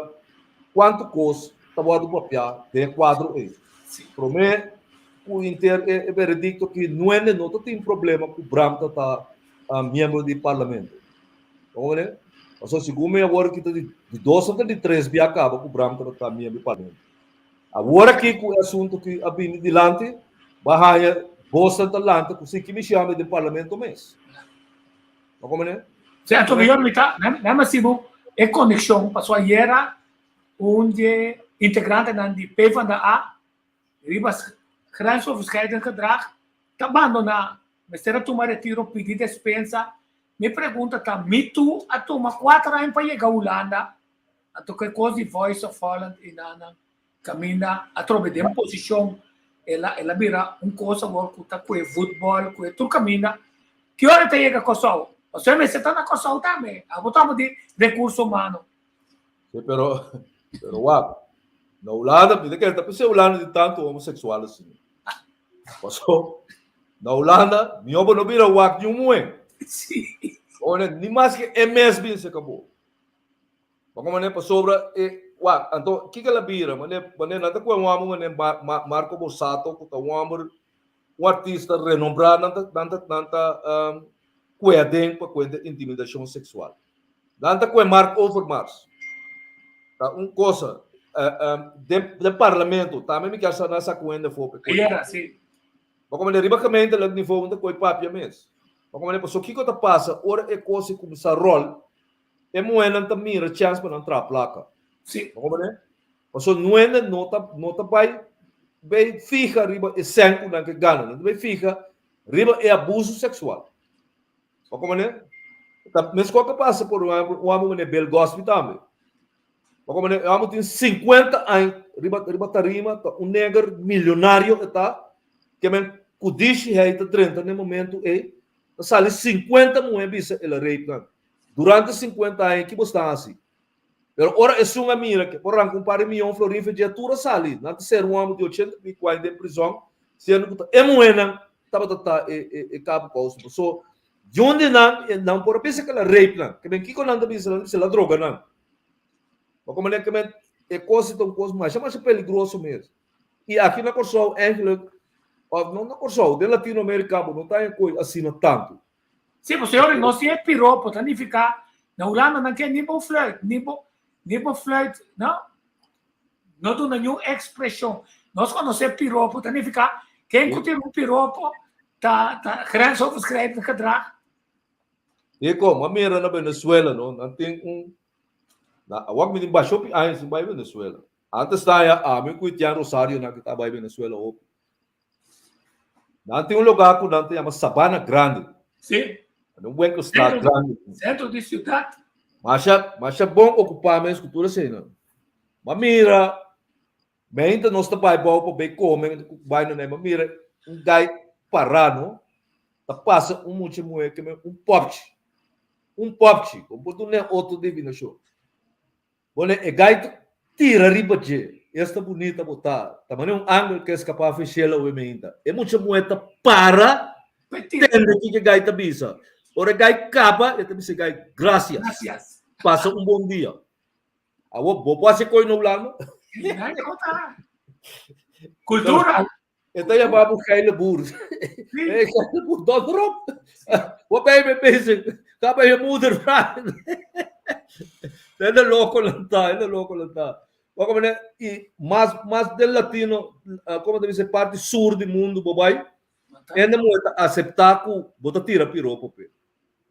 S3: kuantu kos ta wòrdu papiá den e kuadro ei. Promé ku inter e veredikto ki nuende no ta tin problema ku Bram ta ta miembro di parlamento. Bo komprende? Pasobra segun mi awor aki ta di dos òf ta di tres bia kaba ku Bram ta ta miembro di parlamento. Awor aki ku e asuntu ki a bini dilanti, bo a haña bosnan ta lanta ku si kimi shami den parlamento mes. Bo komprende?
S2: Sí, anto mihor mi ta, nan a sibu e konekshon pasobra ayera un di e integrantenan di PvdA riba grensoverschrijdend gedrag ta bandoná, mester a tuma retiro, pidi despensa. Mi pregunta ta, mi tu a tuma kuater aña pa yega Hulanda Anto ku e kos di Voice of Holland i nan kaminda atrobe den posishon el a el a bira un kos awor ku ta kue futbòl kue tur kaminda. Ki ora e ta yega Kòrsou? Pasobra e mester ta na Kòrsou tambe. Abo ta abo di rekurso humano.
S3: Sí, pero pero wak, na Hulanda mi ta kere ta p'esei Hulanda tin tantu homoseksual asina. Paso na Hulanda mihó bo no bira wak niun muhé.
S2: Sí.
S3: Ni maske e mes bin serka bo. Bo con mane pasobra e wak anto kiko el a bira mane mane nan ta kohe un homber mane Marco Borsato ku ta un homber un artista renombrá nan ta nan ta nan ta kohe aden pa kuenta intimidashon seksual nan ta kohe Mark Overmars ta un kosa den den parlamento tambe mi kier sa nan sa ku hende afó pa e kohe.
S2: Ayera si.
S3: Bo con mane riba gemeentelijk nivo nan ta kohe papia mes bo con mane pasobra kiko ta pasa ora e kos a kuminsá ròl. E muhénan ta mira chèns pa nan traha plaka.
S2: Sí.
S3: Bo komprendé? Pasobra nuende no ta no ta bai bai fiha riba e sèn ku nan ke gana. Nan ta bai fiha riba e abuso seksual. Bo komprendé? Ta meskos ku a pasa por ehèmpel un hòmber manera Bill Cosby tambe. Bo komprendé? E hòmber tin sinkuenta aña riba riba tarima, ta un neger milionario e ta, ke men kudishi hei ta drenta na e momentu ei, ta sali sinkuenta muhé bisa el a rape nan. Durante sinkuenta aña ki bo sta hasi? Pero ora esun a mira ke por ranka un par di miyon florin fe dje tur a sali. Nan ta ser un hòmber di ochenta piku aña den prizòn, siendo ku ta e muhénan tabata ta e e kabu kousa. Paso di un di nan nan por a bisa ke el a rape nan. Ke men kiko nan ta bisa? Nan ta bisa el a droga nan. Bo komprende ke men e kos ta un kos masha masha peligroso mes. I aki na Kòrsou eigenlijk, òf no na Kòrsou, den Latinoamerika bo no ta haña koi asina tantu.
S2: Sí, bo señores, no si e piropo ta nifiká na Hulanda nan ke ni bo fluit, ni bo ni bo fluit, no. No duna niun ekspreshon. Nos konosé piropo ta nifiká ken ku tira un piropo ta ta grensoverschrijdend gedrag.
S3: I komo a mira na Venezuela no, nan tin un na awor mi tin basha hopi aña sin bai Venezuela. Antes ta ya ami ku Itian Rosario nan ki ta bai Venezuela hopi. Nan tin un lugá ku nan ta yama Sabana Grande.
S2: Sí.
S3: Un winkelstraat grandi.
S2: Sentro di siudat.
S3: Masha, masha bon okupá mes ku tur eseinan. Ma mira, meinta nos ta bai bou pa bai kome ku bai nan ei, ma mira un gai pará no, ta pasa un mucha muhé ke men un pòpchi. Un pòpchi, bo por duna otro divinashon. Bo ne e gai. Tira riba dje. Esta bunita bo ta. Ta manera un angel ku a eskapá for shelu awe meinta. E mucha muhé ta para tende kiko e gai ta bisa. Ora e gai kaba, e ta bisa e gai, Grasias. Pasa un bon dia. Awor, bo por hasi koi na Hulanda?
S2: Kultura.
S3: E ta yama bo geile boer. Hey, geile boer, donder op. Wat ben je mee bezig? Ga bij je moeder vragen. Hende loko nan ta, hende loko nan ta. Maar como ne, i mas, mas den latino, como ta bisa, parti sur di mundo bo bai, hende muher ta acepta cu bo ta tira piropo pe.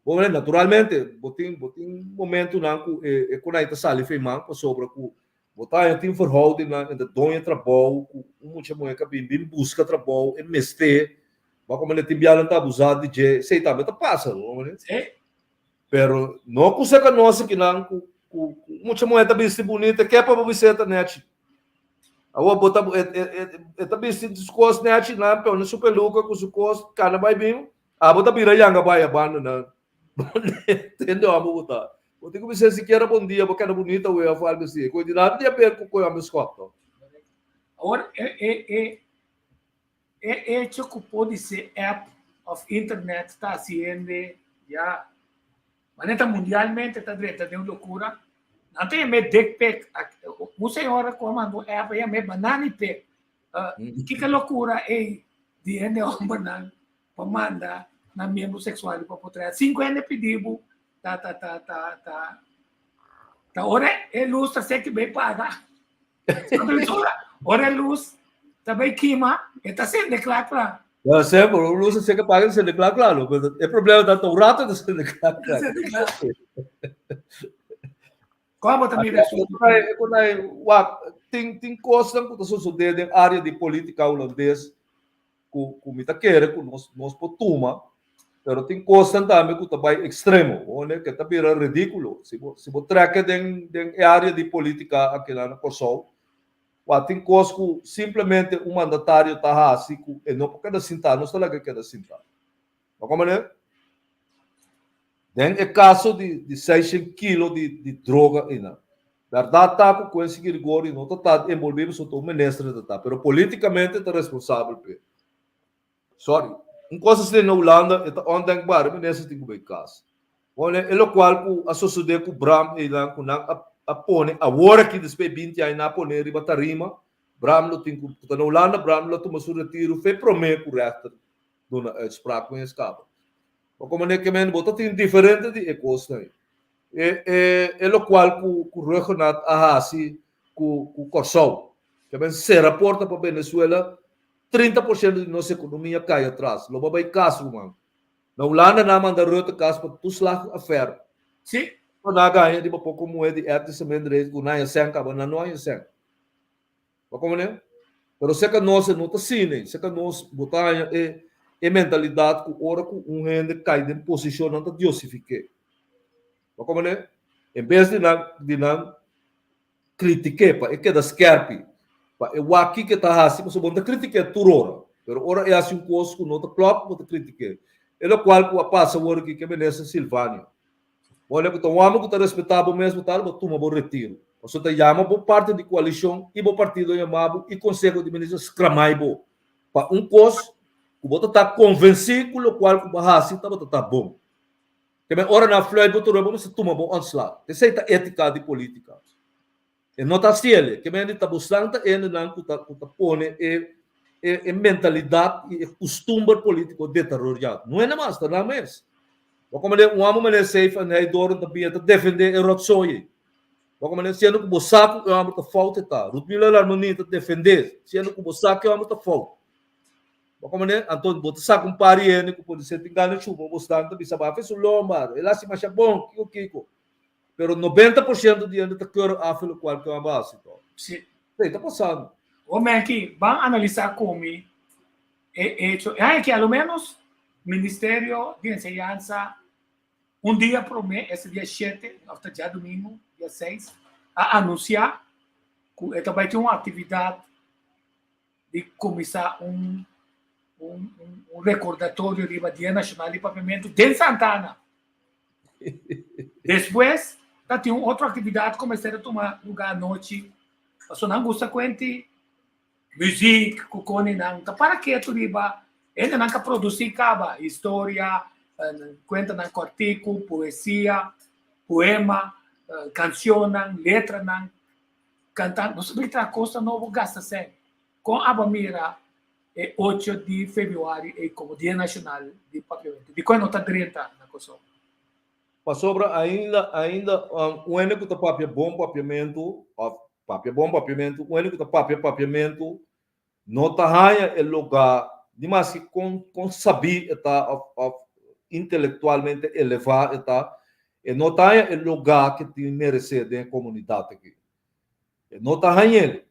S3: Bo mira, naturalmente, bo tin, bo tin momentonan cu e, e konai ta sali for e man pasobra cu Bo ta haña tin verhoudingnan entre doño trabou ku un mucha muhé ku a bin bin buska trabou, e mester, bo a komprendé tin bianan ta abusá di dje, esei tambe ta pasa, bo komprendé?
S2: Sí.
S3: Pero no ku seka nos akinan ku ku un mucha muhé ta bisti bunita, ke pa bo bis'é ta nèchi? Awor bo ta e e e ta bisti su kos nèchi nan pone su peluka ku su kos kana bai bin, abo ta bira yanga bai a banda nan. Tende amo bo ta. Bo tin ku bisa sikiera bon dia, bo keda bunita wea of algo así. Koe di nada di haber ku koe amo skòp to.
S2: Awor e e e e hecho ku podise app of internet ta hasi hende ya manera ta mundialmente ta drenta den un lokura. Nan ta yam'é dick pic. Un señora ku a manda un app a yam'é banani pic. Kiko lokura ei di hende hombernan pa manda nan miembro sexual pa potret. Sin ku hende pidi bo, ta ta ta ta ta ta ora e luz ta seki bay paga. Ora e luz ta bay kima, e ta sende kla kla.
S3: Ja, semper, ora luz ta seki paga, e ta sende kla kla. No? Pero e problema ta un rato e ta sende kla kla.
S2: Sende kla. Kon bo ta mira esun?
S3: Wak, tin tin kosnan ku ta sosodé den área di polítika hulandes ku ku mi ta kere ku nos nos por tuma, pero tin kosnan tambe ku ta bai ekstremo, one ke ta bira ridíkulo. Si bo si bo trèk e den den e área di polítika akinan na Kòrsou, wak tin kos ku simplemente un mandatario ta hasi ku e no por keda sintá, nos ta laga e keda sintá. Bo komprende? Den e kaso di di seishent kilo di di droga einan. Bèrdat ta ku Quincy Girigorie no ta ta enbolbí pasobra ta un minister e ta ta, pero polítikamente ta responsabel p'e. Sorry. Un kos asina na Hulanda e ta ondenkbaar, e minister tin ku bai kas. Bon, e lokual ku a sosodé ku Bram einan ku nan a a pone awor aki despues di binti aña nan a pone riba tarima, Bram lo tin ku ku ta na Hulanda, Bram lo a tuma su retiru fe promé ku rèchter duna uitspraak ku es kaba. Bo komo ne ke men bo ta tin diferente di e kosnan ei. E e e lokual ku ku Rhuggenaath a hasi ku ku Kòrsou. Ke men sera porta pa Venezuela, 30% di nos ekonomia kai atras. Lo bo bai kas ruman. Na Hulanda nan a manda Rutte kas pa toeslagaffaire.
S2: Sí.
S3: Nan a gaña riba poko muhé di etnische minderheid ku nan haña sèn kaba, nan no haña sèn. Bo komprende? Pero serka nos e no ta asina ei. Serka nos bo ta haña e e mentalidat ku ora ku un hende kai den posishon nan ta diosifik'é. Bo komprende? En bes di nan di nan kritik'é pa e keda skèrpi, pa e wak kiko e ta hasi, pasobra bo no ta kritik'é tur ora, pero ora e hasi un kos ku no ta klòp bo ta kritik'é. E lokual ku a pasa awor aki ku e minister Silvania. Bo lei ku ta un hòmber ku ta respetá bo mes, bo ta bo tuma bo retiro. Pasobra ta yama bo parti di koalishon i bo partido yama bo i konseho di minister skramai bo pa un kos ku bo ta ta konvensí ku lokual ku bo hasi tabata ta bon. Te men ora nan fluit bo tur bo mester tuma bo ontslag. Esei ta étika di polítika. E no ta hasi el. Ke men di ta bosnan ta hendenan ku ta ku ta pone e e mentalidat i e kustumber polítiko deterioriá. No hende mas, ta nan mes. Bo komprendé? Un hòmber manera Seif en Heidoorn ta bini ta defendé e rotzooi ei. Bo komprendé? Siendo ku bo sa ku e hòmber ta fout e ta. Rutmila Larmonie ta defendé siendo ku bo sa ku e hòmber ta fout. Bo komprendé? Anto bo ta saka un par di hende ku podisé tin gana chupa bosnan ta bisa bafe su lomba, el hasi masha bon, kiko kiko. Pero 90% di hende ta keur af lokual ku a base to.
S2: Sí.
S3: Sí, ta pasando.
S2: O Menki, ban analisá ku mi e hecho. E aña aki a lo menos Ministerio di Enseñansa un dia promé, esta dia shete, òf ta djadumingu, dia seis, a anunsiá ku e ta bai tin un aktividat di kuminsá un un un rekordatorio riba Dia Nashonal di Papiamentu den Santa Ana. Despues ta tin un otro aktividat ku mester a tuma lugá anochi. Pasobra nan gusta kuenti muziek ku koni nan ta para ketu riba hendenan ka produsí kaba historia, kuentanan kòrtiku, poesia, poema, kanshonnan, letranan, kanta. Nos ta traha kosnan nobo gasta sèn. Kon abo a mira e ocho di febrüari ei komo Dia Nashonal di Papiamentu? Dikon e no ta drenta na Kòrsou?
S3: Pasobra ainda ainda un hende ku ta papia bon papiamentu òf papia bon papiamentu, un hende ku ta papia papiamentu no ta haña e lugá ni maske kon kon sabí e ta òf òf intelektualmente elevá e ta, e no ta haña e lugá ke tin meresé den e komunidat aki. E no ta hañ'el.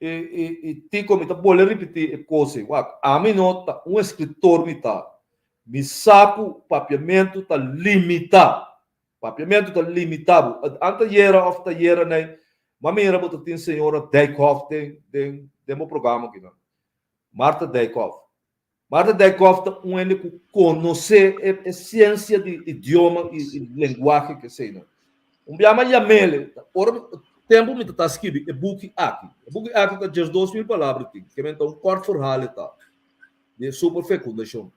S3: I i i Tico mi ta bolbe ripití e kos ei. Wak, ami no ta un eskritor mi ta. Mi sa ku papiamentu ta limitá. Papiamentu ta limitá bo. An ta yera òf ta yera nei, m'a mira bo ta tin señora Dijkhoff den den den bo programa akinan. Martha Dijkhoff. Martha Dijkhoff ta un hende ku konosé e e siensia di idioma i i lenguahe keseinan. Un bia m'a yam'el, ora mi tempu mi ta ta skibi e buki aki. E buki aki ta 12.000 palabra tin, ke men ta un kort verhaal e ta, di e superfecundacion.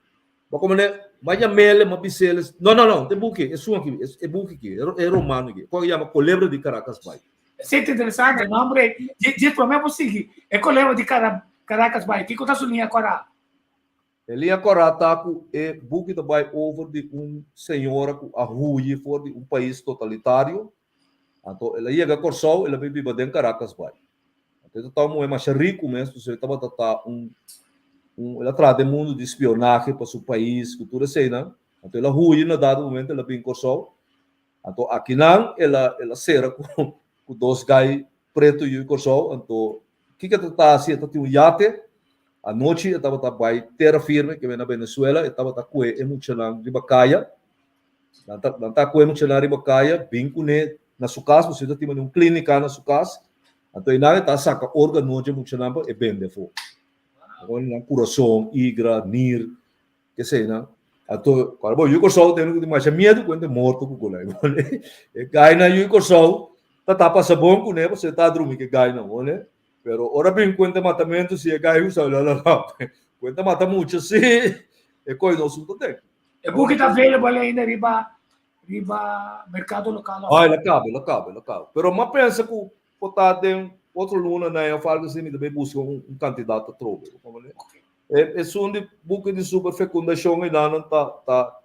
S3: Ma komo ne, m'a yam'el, m'a bis'el, no, no, no, e buki, esun aki, e buki aki, e roman aki, ku a yama Kolebra di Caracas Bay.
S2: Esei ta interesante, nombre dje promé bo sigui e kolebra di Caracas bai, kiko ta su liña kòrá?
S3: E liña kòrá ta ku e buki ta bai over di un señora ku a huyi for di un pais totalitario, anto el a yega Kòrsou, el a bin biba den Caracas bai. Anto e ta ta un muhé masha riku mes, pasobra e tabata ta un un el a traha den mundu di spionahe pa su pais ku tur eseinan, anto el a huyi na dado momento el a bin Kòrsou, Anto akinan el a el a sera ku ku dos gai pretu yu Kòrsou, anto kiko e ta ta hasi? E ta tin un yate, anochi e tabata bai tera firme ke na Venezuela, e tabata kue e muchanan riba kaya, nan ta nan ta kue e muchanan riba kaya bin kuné na su kas, pasobra e ta tin un klínika na su kas, anto einan e ta saka órgano dje muchanan pa e bende afó, nan kurason, igra, nir. Kesei nan. Anto, ora bo yu Kòrsou tene ku tin masha miedu ku hende morto ku golai. E gainan yu Kòrsou ta ta pasa bon kuné pasobra e ta drumi ku e gainan, wone. Pero ora bin ku hende matamentu si e gai usa la la la. Ku hende mata mucha si e koi nos un ta den.
S2: E buki ta available ainda riba riba merkado lokal
S3: of? Ah, el a kaba, el a kaba, el a kaba. Pero m'a pensa ku por ta den otro luna nan of algu así mi ta bai buska un kantidat atrobe. E esun di buki di superfecundacion einan ta ta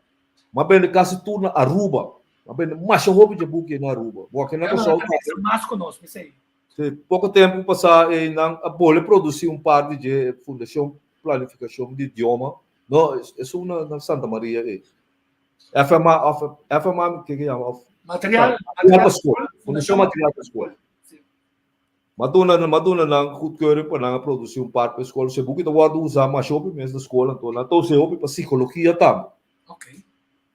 S3: m'a bende kasi tur na Aruba. M'a bende masha hopi dje buki na Aruba. Bo aki na Kòrsou
S2: tambe. Mas ku nos, mi sei.
S3: Si, poko tempu pasá einan a bole produsí un par di dje Fundashon Planifikashon di Idioma. No, esun na na Santa Maria ei. FMA òf FMA ke ke yama òf
S2: Material,
S3: material pa skol. Fundashon Material pa Skol. M'a duna m'a duna nan goedkeuring pa nan a produsí un par pa e skol. So e buki ta wòrdu usá masha hopi mes na skol, anto nan ta us'é hopi pa sikologia tambe.
S2: Oké.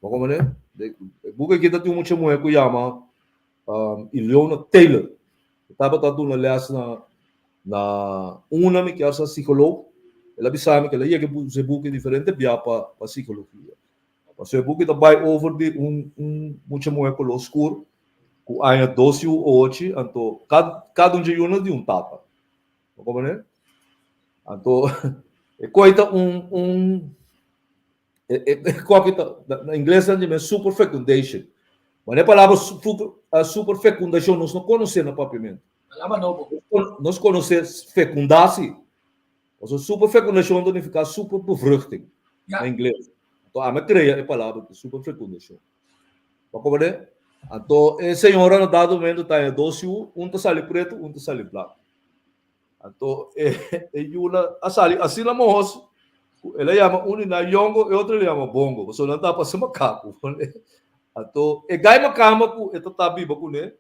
S3: Bo komprendé? E buki aki ta tin un mucha muhé ku yama Ileona Taylor. E tabata duna lès na na una mi kier sa sikolog. El a bisa mi ku el a yega usa e buki diferente bia pa pa sikologia. Pasobra e buki ta bai over di un un mucha muhé koló skur ku aña dos yu ochi, anto kada un dje yunan di un tata. Bo komprende? Anto e koi ta un un e e koki ta na ingles nan djim'e superfecundation. Ma e palabra superfecundacion nos no konosé na papiamentu.
S2: Palabra nobo.
S3: Nos konosé fecundá si. Pasobra superfecundacion ta nifiká superbevruchting na ingles. Anto ami a krea e palabra superfecundacion. Bo komprende? Anto e señora na dado momento ta haña dos yu, un ta sali pretu, un ta sali blanku. Anto e e yunan a sali asina mohos ku el a yama un di nan yongo, e otro el a yama bongo, pasobra nan ta pasa makaku. Anto e gai makamba ku e ta ta biba kuné,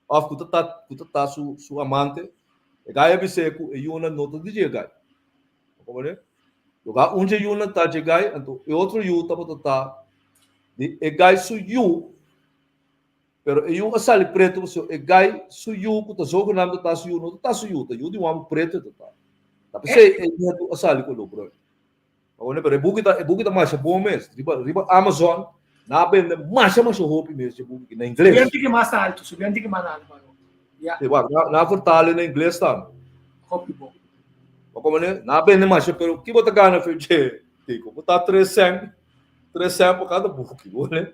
S3: òf ku ta ta ku ta ta su su amante, e gai a bis'é ku e yunan no ta di dje gai. Bo komprende? Loke un dje yunan ta dje gai, anto e otro yu tabata ta di e gai su yu, pero e yu a sali pretu pasobra e gai su yu ku ta zogenaamd ta ta su yu no ta ta su yu, ta yu di un hòmber pretu e ta ta. Ta p'esei e nietu a sali ku lo bruin. Awor pero e buki ta e buki ta masha bon mes. Riba riba Amazon nan a bende masha masha hopi mes dje buki na ingles.
S2: Subi un tiki mas altu, subi un tiki mas altu, Maru. Ja.
S3: Si, wak, nan a vertale na ingles tambe.
S2: Hopi bon.
S3: Bo komprende? Nan a bende masha, pero ki bo ta gana fe dje, Tico? Bo ta tres sèn, tres sèn pa kada buki, bo ne?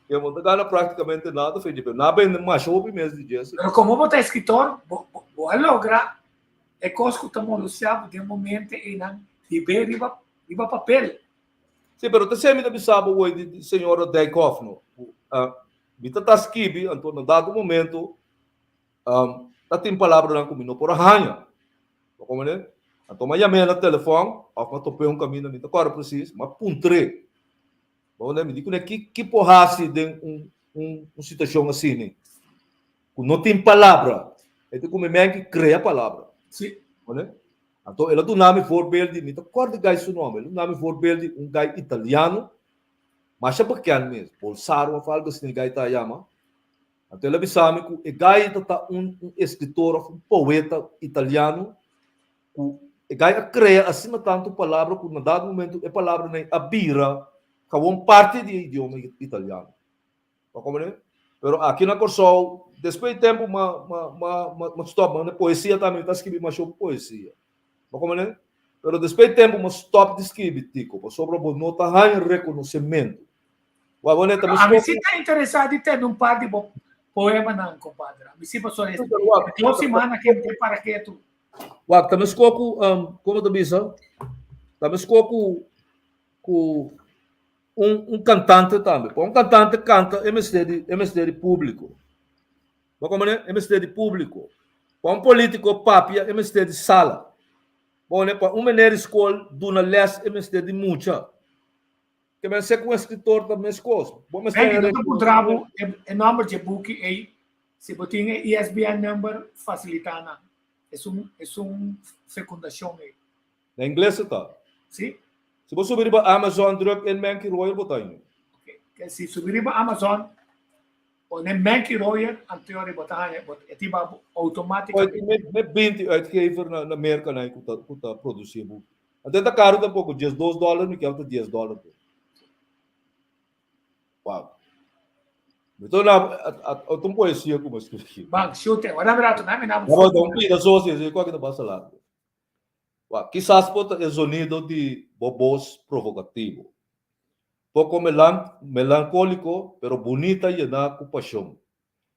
S3: Ke bo no ta gana praktikamente nada fe dje, pero nan a bende masha hopi mes di dje, si.
S2: Pero komo bo ta eskritor, bo, bo, bo a logra e kos ku ta molestia bo den momente einan hib'é riba, riba papel.
S3: Si, pero ta esei mi ta bisa bo woi di señora Dijkhoff, no? Ku, mi ta ta skibi, anto na dado momento, ta tin palabranan ku mi no por a haña. Bo komprende? Anto mi a yam'é na telefòn òf mi a top'é un kaminda, mi ta kòrda presis, mi a puntr'é. Bo komprende? Mi di kuné ki ki por hasi den un un un situashon asina ku no tin palabra. E ta ku mi men ki krea palabra.
S2: Si.
S3: Bo komprende? Anto el a duna mi voorbeeld di, mi ta kòrda e gai su nòmber, el a duna mi voorbeeld di un gai italiano, masha bekend mes, Bolsaro òf algu asina e gai ta yama. Anto el a bisa mi ku e gai ta ta un un eskritor òf un poeta italiano ku e gai a krea asina tantu palabra ku na dado momento e palabranan a bira kawon parti di e idioma italiano. Bo komprende? Pero aki na Kòrsou despues di tempu m'a m'a m'a m'a stòp m'a poesia tambe mi ta skibi masha poesia. Bo komprende? Pero despues di tempu m'a stòp di skibi Tico pasobra bo no ta haña rekonosementu. Wa bo neta mi
S2: A mi si ta interesá di tende un par di bo poemanan, compadre. A mi si pasobra e dos simana ke mi tin para ketu.
S3: Wak, ta meskó ku, komo ta bisa? Ta meskó ku ku un un kantante tambe. Pa un kantante kanta e mester di e mester di públiko. Bo komprende? E mester di públiko. Pa un polítiko papia e mester di sala. Bo komprende? Pa un meneer di skol duna lès e mester di mucha. Ke men se ku un eskritor ta meskos. Bo mester
S2: Henry, no ta puntra bo e nomber dje buki ei. Si bo tin e ISBN number, fasilitá nan. Esun esun fekundashon ei.
S3: Na ingles e ta.
S2: Si.
S3: Si bo subi riba Amazon druk in Menki Royer bo ta haña.
S2: Ok. Si subi riba Amazon pone Menki Royer anto bo ta haña e tin ba outomátikamente.
S3: Oi tin me 20 uitgever na na Merka nan ku ta ku ta produsí e buki. Anto e ta karu tampoko, 12 dòler mi kier ta 10 dòler. Wow. Mi to na a un poesia ku mi a skribi.
S2: Bang, shoot e. Wara mi rato, na mi na.
S3: Bo ta un pida so si, si, kualke ta basta largo. Wak, kisas por ta e zonido di bo bos provokativo. Poko melankóliko, pero bunita yená ku pashon.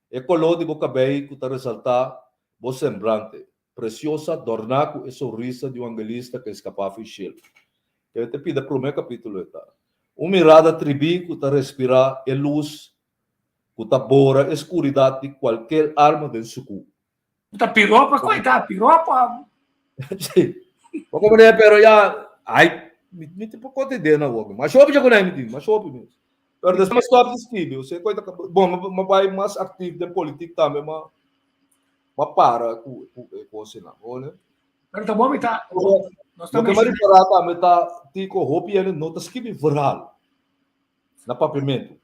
S3: E koló di bo kabei ku ta resaltá bo semblante, presiosa, dòrná ku e sonrisa di un angelista ku a eskapá fi shelu. E ta pida promé kapítulo e ta, Un mirada tribí ku ta respirá e lus ku ta bora e skuridat di kualker alma den sukú.
S2: Ta piropa ku ta piropa.
S3: Sí. Bo comprende pero ya ai mi mi tin poco te den awor. Mas hopi ja kunai mi tin, mas hopi mes. Pero despues stop di skibi, o sea, koita bon, ma bai mas actief den politiek tambe, ma ma para ku ku e kosnan, hoor.
S2: Pero ta bon mi ta
S3: nos ta Loke mi ripará tambe ta tiko hopi hende no ta skibi verhaal. Na papiamentu.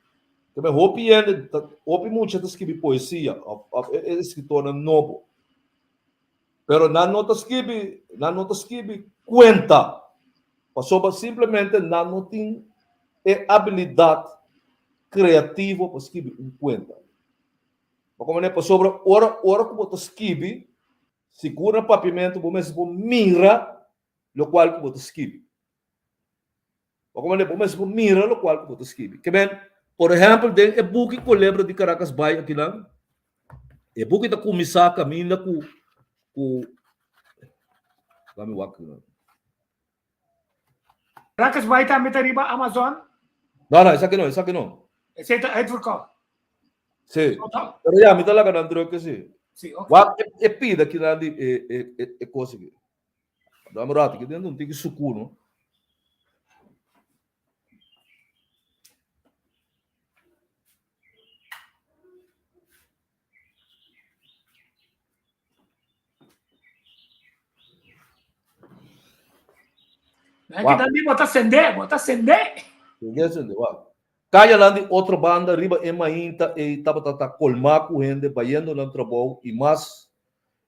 S3: Tambe hopi hende, hopi mucha ta skibi poesia of of e eskritornan nobo. Pero nan no ta skibi, nan no ta skibi kuenta. Pasobra simplemente nan no tin e abilidat kreativo pa skibi un kuenta. Bo komprende? Pasobra ora ora ku bo ta skibi, sigur na papiamentu bo mester por mira lokual ku bo ta skibi. Bo komprende? Bo mester por mira lokual ku bo ta skibi. Ke men, por ehèmpel, den e buki Kolebra di Karakas Bai akinan, e buki ta kuminsá kaminda ku ku Laat mi wak akinan.
S2: Karakas Bai tambe ta riba Amazon?
S3: No, no, esaki no, esaki no.
S2: Esei ta uitverkocht.
S3: Sí. Pero ya, mi ta laga nan druk sí.
S2: Sí, ok.
S3: Wak e, e pida kinan di e e e, e kos aki. Dame un rato, ki den un tiki suku, no?
S2: Wow. Kita di bota sende, bota sende.
S3: Sende, sende, wow. Kayanan di otro banda riba e mainta ei tabata ta kolmá ku hende bayendo nan trabou i mas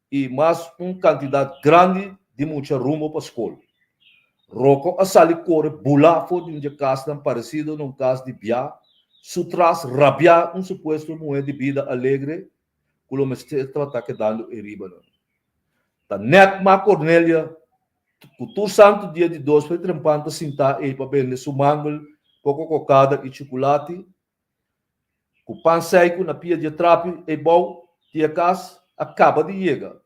S3: i mas un kantidat grandi di mucha rumbo pa skol. Rocco a sali kore bulá for di un dje kasnan paresido na un kas di bia, su tras rabiá un supuesto muhé di bida alegre. ku lo mester tabata kedando eriba nan. Ta nèt Ma Cornelia ku tur santu dia di dos fe trempan ta sintá ei pa bende su mangel, poko kokada i chukulati, ku pan seiku na pia dje trapi ei bou di e kas, a kaba di yega.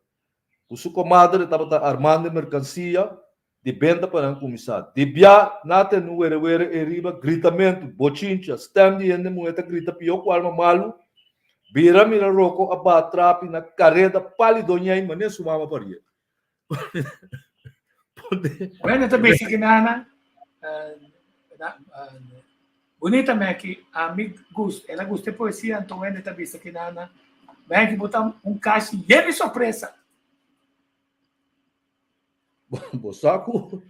S3: Ku su komadre tabata armando e merkansia di benta pa nan kuminsá. Di bia na tene un werewere ei riba, gritamentu, bochincha, stèm di hende muhé ta grita pió ku alma malu. Bira mira Roko a baha trapi na kareda pali doñei manera su mama parié.
S2: Bueno, ta bisa ki nana bunita meki a mi gust, el a gusta e poesia anto wende ta bisa ki nana meki bo ta un kashi yen di sorpresa.
S3: Bo sa ku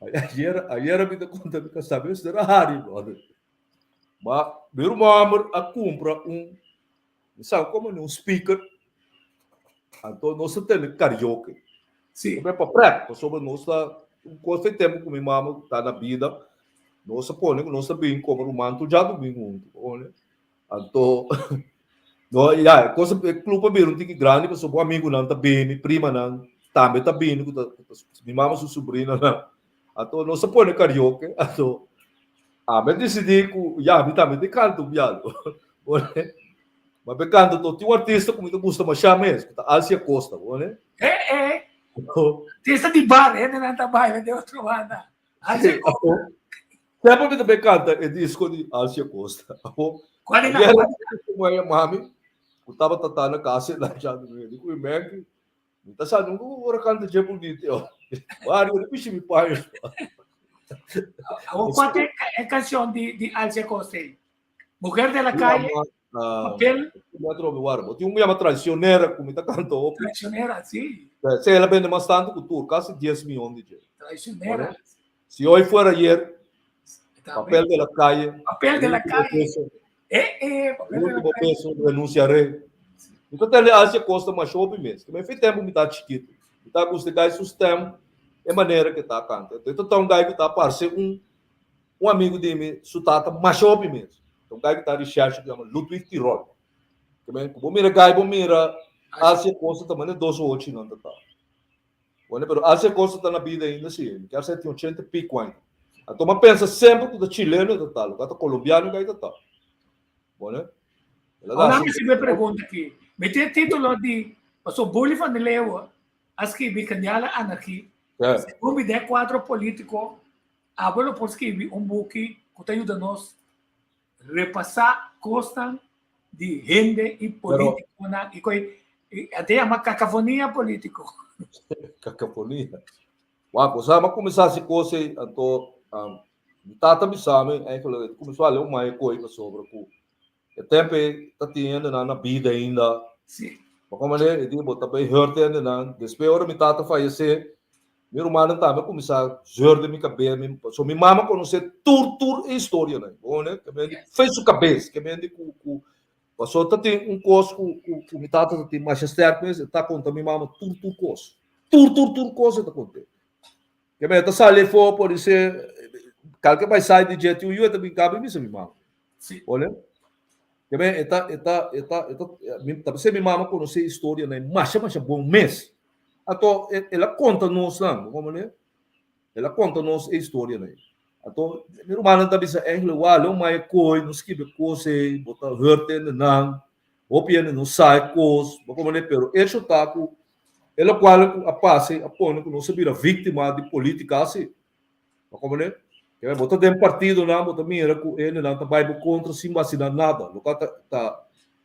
S3: ayer ayer mi ta konta mi kasá mi mester a hari brother. Ma mi ruman homber a kumpra un mi sa komo un speaker anto nos ta tene karaoke.
S2: Sí.
S3: Siempre pa prèt pasobra nos ta un kos fe tempu ku mi mama ta na bida nos a pone ku nos ta bin komo ruman tur dja bin huntu. Anto no ya e cosa e club a bira un tiki grandi pasobra bo amigunan ta bini, primanan tambe ta bini ku ta mi mama su sobrinanan. Anto nos a pone karaoke anto ami a disidí ku ya mi tambe ta kanta un biaha. Ma mi kanta anto tin un artista ku mi ta gusta masha mes ku ta Alcia Costa bo ne.
S2: Eh eh artista di bar hendenan ta baila den otro banda. Alcia Costa.
S3: Semper mi ta bay canta e disco di Alcia Costa.
S2: Cual
S3: e na? Ayer mami, cu tabata ta na casa na cha mi di cu menki. Mi ta sa nunca cu ora canta dje bonito yo. Wario di pishi mi paño.
S2: Awor cual ta e cancion di di Alcia Costa ei? Mujer de la calle, Papel.
S3: Tin un yama Traicionera cu mi ta canta hopi.
S2: Traicionera, si.
S3: Si, el a bende mas tanto cu tur, casi dies miyon di dje.
S2: Traicionera.
S3: Si hoy fuera ayer, Papel de la calle.
S2: Papel de la calle. Eh, eh, papel de la
S3: calle. Beso, renunciaré. Mi ta tende Alcia Costa masha hopi mes. Ke fe tempo mi ta chikito. Mi ta gusta gai su stem, e manera ke ta canta. Enton ta un gai ku ta parse un un amigo di mi su tata masha hopi mes. Ta un gai ku ta recherche ku yama Ludwig Tirol. Ke men ku bo mira gai bo mira Alcia Costa ta manera dos ochi nan ta ta. Bueno, pero Alcia Costa ta na bida ainda si. Mi kier sa e tin ochenta y pico aña. Anto mi a pensa semper ku ta chileno e ta ta, loke ta colombiano ku ta ta. Bueno,
S2: el a da. Ahora mi si pregunta aki. Mi tin e titulo di paso Bully van der Leeuwen a skibi Geniale Anarchie. Segun mi den cuadro politico, abo lo por skibi un buki ku ta yuda nos repasá kosnan di hende i polítikonan i koi a ta yama kakafonia polítiko.
S3: Kakafonia. Wak, bo sa, mi a kuminsá hasi kos ei, anto mi tata bisa mi, eigenlijk, e kuminsó a leu mai e koi pasobra ku e tempu ei ta tin hendenan na bida ainda.
S2: Sí.
S3: Bo komprendé? E di bo ta bai hurt hendenan. Despues ora mi tata fayesé, Mi rumannan tambe a kuminsá zeur den mi kabes, mi pasobra mi mama konosé tur tur e historianan, bo hoor ke men di fe su kabes, ke men di ku ku pasobra ta tin un kos ku ku ku mi tata ta tin masha sterk mes, e ta konta mi mama tur tur kos, tur tur tur kos e ta kont'é. Ke men e ta sali afó podisé kalke bai sai di dje tin un yu e ta bin kaba i bisa mi mama. Bo hoor. Ke men e ta e ta e ta e ta mi ta p'esei mi mama konosé historianan masha masha bon mes. Anto el a konta nos nan, bo komprendé? El a konta nos e historianan ei. Anto mi rumannan ta bisa eigenlijk wak, lo mai e koi, no skibi e kos ei, bo ta hurt hende nan, hopi hende no sa e kos, bo komprendé? Pero echo ta ku e lokual ku a pasa ei a pone ku nos a bira víktima di polítika asi. Bo komprendé? Kende bo ta den partidonan, bo ta mira ku hendenan ta bai bo kontra sin bo hasi nan nada. Loke ta ta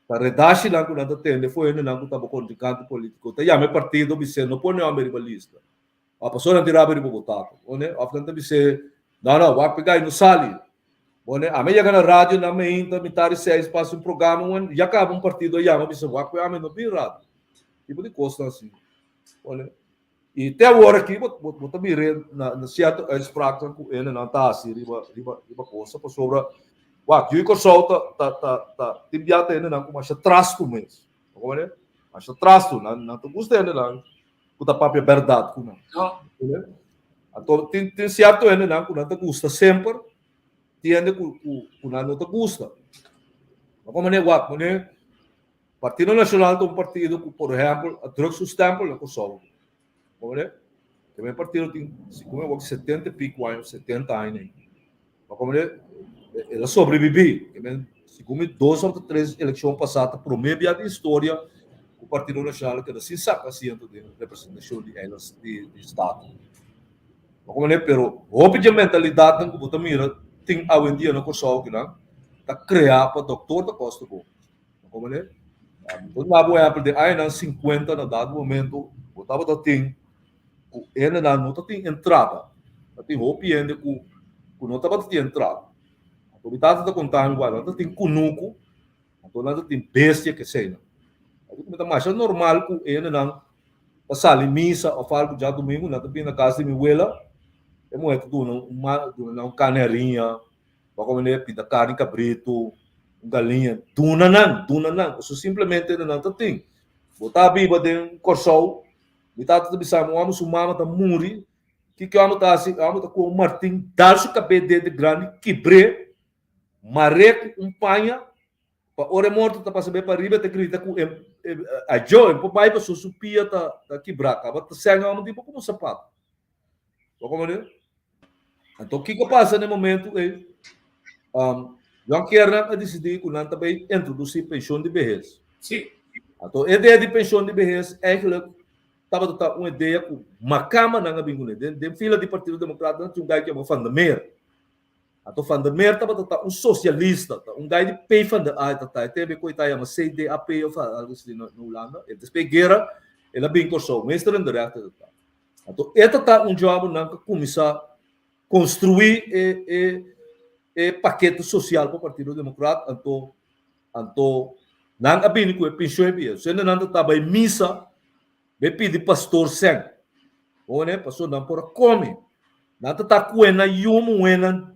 S3: ta redashinan ku nan ta tende for hendenan ku ta bo kontrinkante polítiko. Ta yama e partido bis'é no pone hòmber riba lista. Òf pasobra nan tin rabia riba bo tata. Bo komprendé? Òf nan ta bis'é no no wak pegá i no sali. Bo komprendé? Ami a yega na radio nan meinta mitar di seis pa hasi un programa wen ya kaba un partido a yama bisa wak pegá ami no bin radio. Tipo di kosnan asin. Bo komprendé? I te awor aki bo bo ta mir'é na na sierto uitspraaknan ku hendenan ta hasi riba riba riba kosa pasobra wak yu i Kòrsou ta ta ta ta tin bia ta hendenan ku masha trastu mes. Bo komprende? Masha trastu. Nan nan ta gusta hendenan ku ta papia bèrdat ku nan.
S2: No.
S3: Anto tin tin sierto hendenan ku nan ta gusta semper, tin hende ku ku ku nan no ta gusta. Bo komprende? Wak, manera. Partido Nashonal ta un partido ku, por ehèmpel, a druk su stèmpel na Kòrsou. Komprendé? Te men partido tin, segun mi wak, setenta i piku aña, setenta aña ei. Bo komprendé? El a sobrebibí. Te men, segun mi, dos òf tres elekshon pasá ta promé bia den historia ku Partido Nashonal a keda sin saka asiento den representashon di eilands di Staten. Bo komprendé? Pero hopi dje mentalidatnan ku bo ta mira tin awendia na Kòrsou kinan ta kreá pa dòktor ta kòsta bo. Como ne? Bo ta daba un ehempel den añanan 50 na dado momento bo tabata tin ku hendenan no ta tin entrada. Ta tin hopi hende ku ku no tabata tin entrada. Anto mi tata ta konta mi bai nan ta tin kunuku, anto nan ta tin bestia kesei nan. Anto mi ta masha normal ku hendenan ta sali misa of algu djadumingu nan ta bini na kas di mi wela, e muher ta duna un duna nan un kaneriña. Bo a komende pinta karni kabritu, un galiña. Duna nan, duna nan. Pasobra simplemente nan ta tin. Bo ta biba den Kòrsou, mi tata ta bisa mi, un hòmber su mama ta muri, kiko e hòmber ta hasi? E hòmber ta kohe un martin, dal su kabes denter grandi, kibr'é, mar'é ku un paña, pa ora e morto ta pasa be pariba e ta grita ku e ajo, e por bai pasobra su pia ta kibrá. Kaba ta sèn e hòmber tipo komo sapato. Bo komprende? Anto kiko pasa na e momento ei? Um, Jan Kernan a disidí ku nan ta bai introdusí penshon di behes.
S2: Sí.
S3: Anto e idea di penshon di behes eigenlijk tabata ta un idea ku makamba nan a bin kuné. Den, den fila di Partido Demokrat nan tin un gai ku yama Van der Meer. Anto Van der Meer tabata ta un sosialista, ta un gai di PvdA e ta ta. E tempu ku e ta yama CDAP of algo así na Hulanda. E despues di guera el a bin Kòrsou, meester in de rechten e ta ta. Anto e ta ta un job nan ka kuminsá konstruí e e e pakete sosial pa Partido Demokrat anto anto nan a bini ku e penshon e bia. Sende nan ta ta bai misa bai pidi pastor sèn. Bo wene pasobra nan por a kome. Nan ta ta kue nan yu muhénan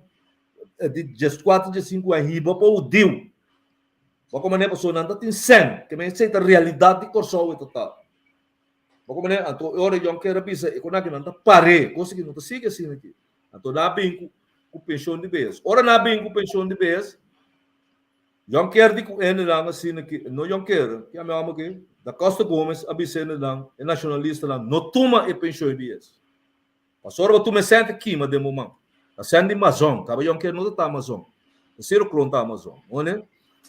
S3: di dieskuater diesinku aña hiba pa hudiu. Bo komprende pasobra nan ta tin sèn. Ke men esei ta realidat di Kòrsou e ta ta. Bo komprende? Anto e ora Jonker a bisa e kon aki nan ta par'é, kos aki no ta sigui asina aki. Anto nan a bin ku ku penshon di behes. Ora nan a bin ku penshon di behes, Jonker di ku hendenan asina ki, no Jonker, ki ami hòmber aki, Da Costa Gomez a bisa hendenan, e nashonalistanan, no tuma e penshon di behes. Pasobra bo tuma e sèn ta kima den bo man. Ta sèn di Amazon, kaba Jonker no ta ta Amazon. Ta Ciro Kroon ta Amazon. Bo komprende?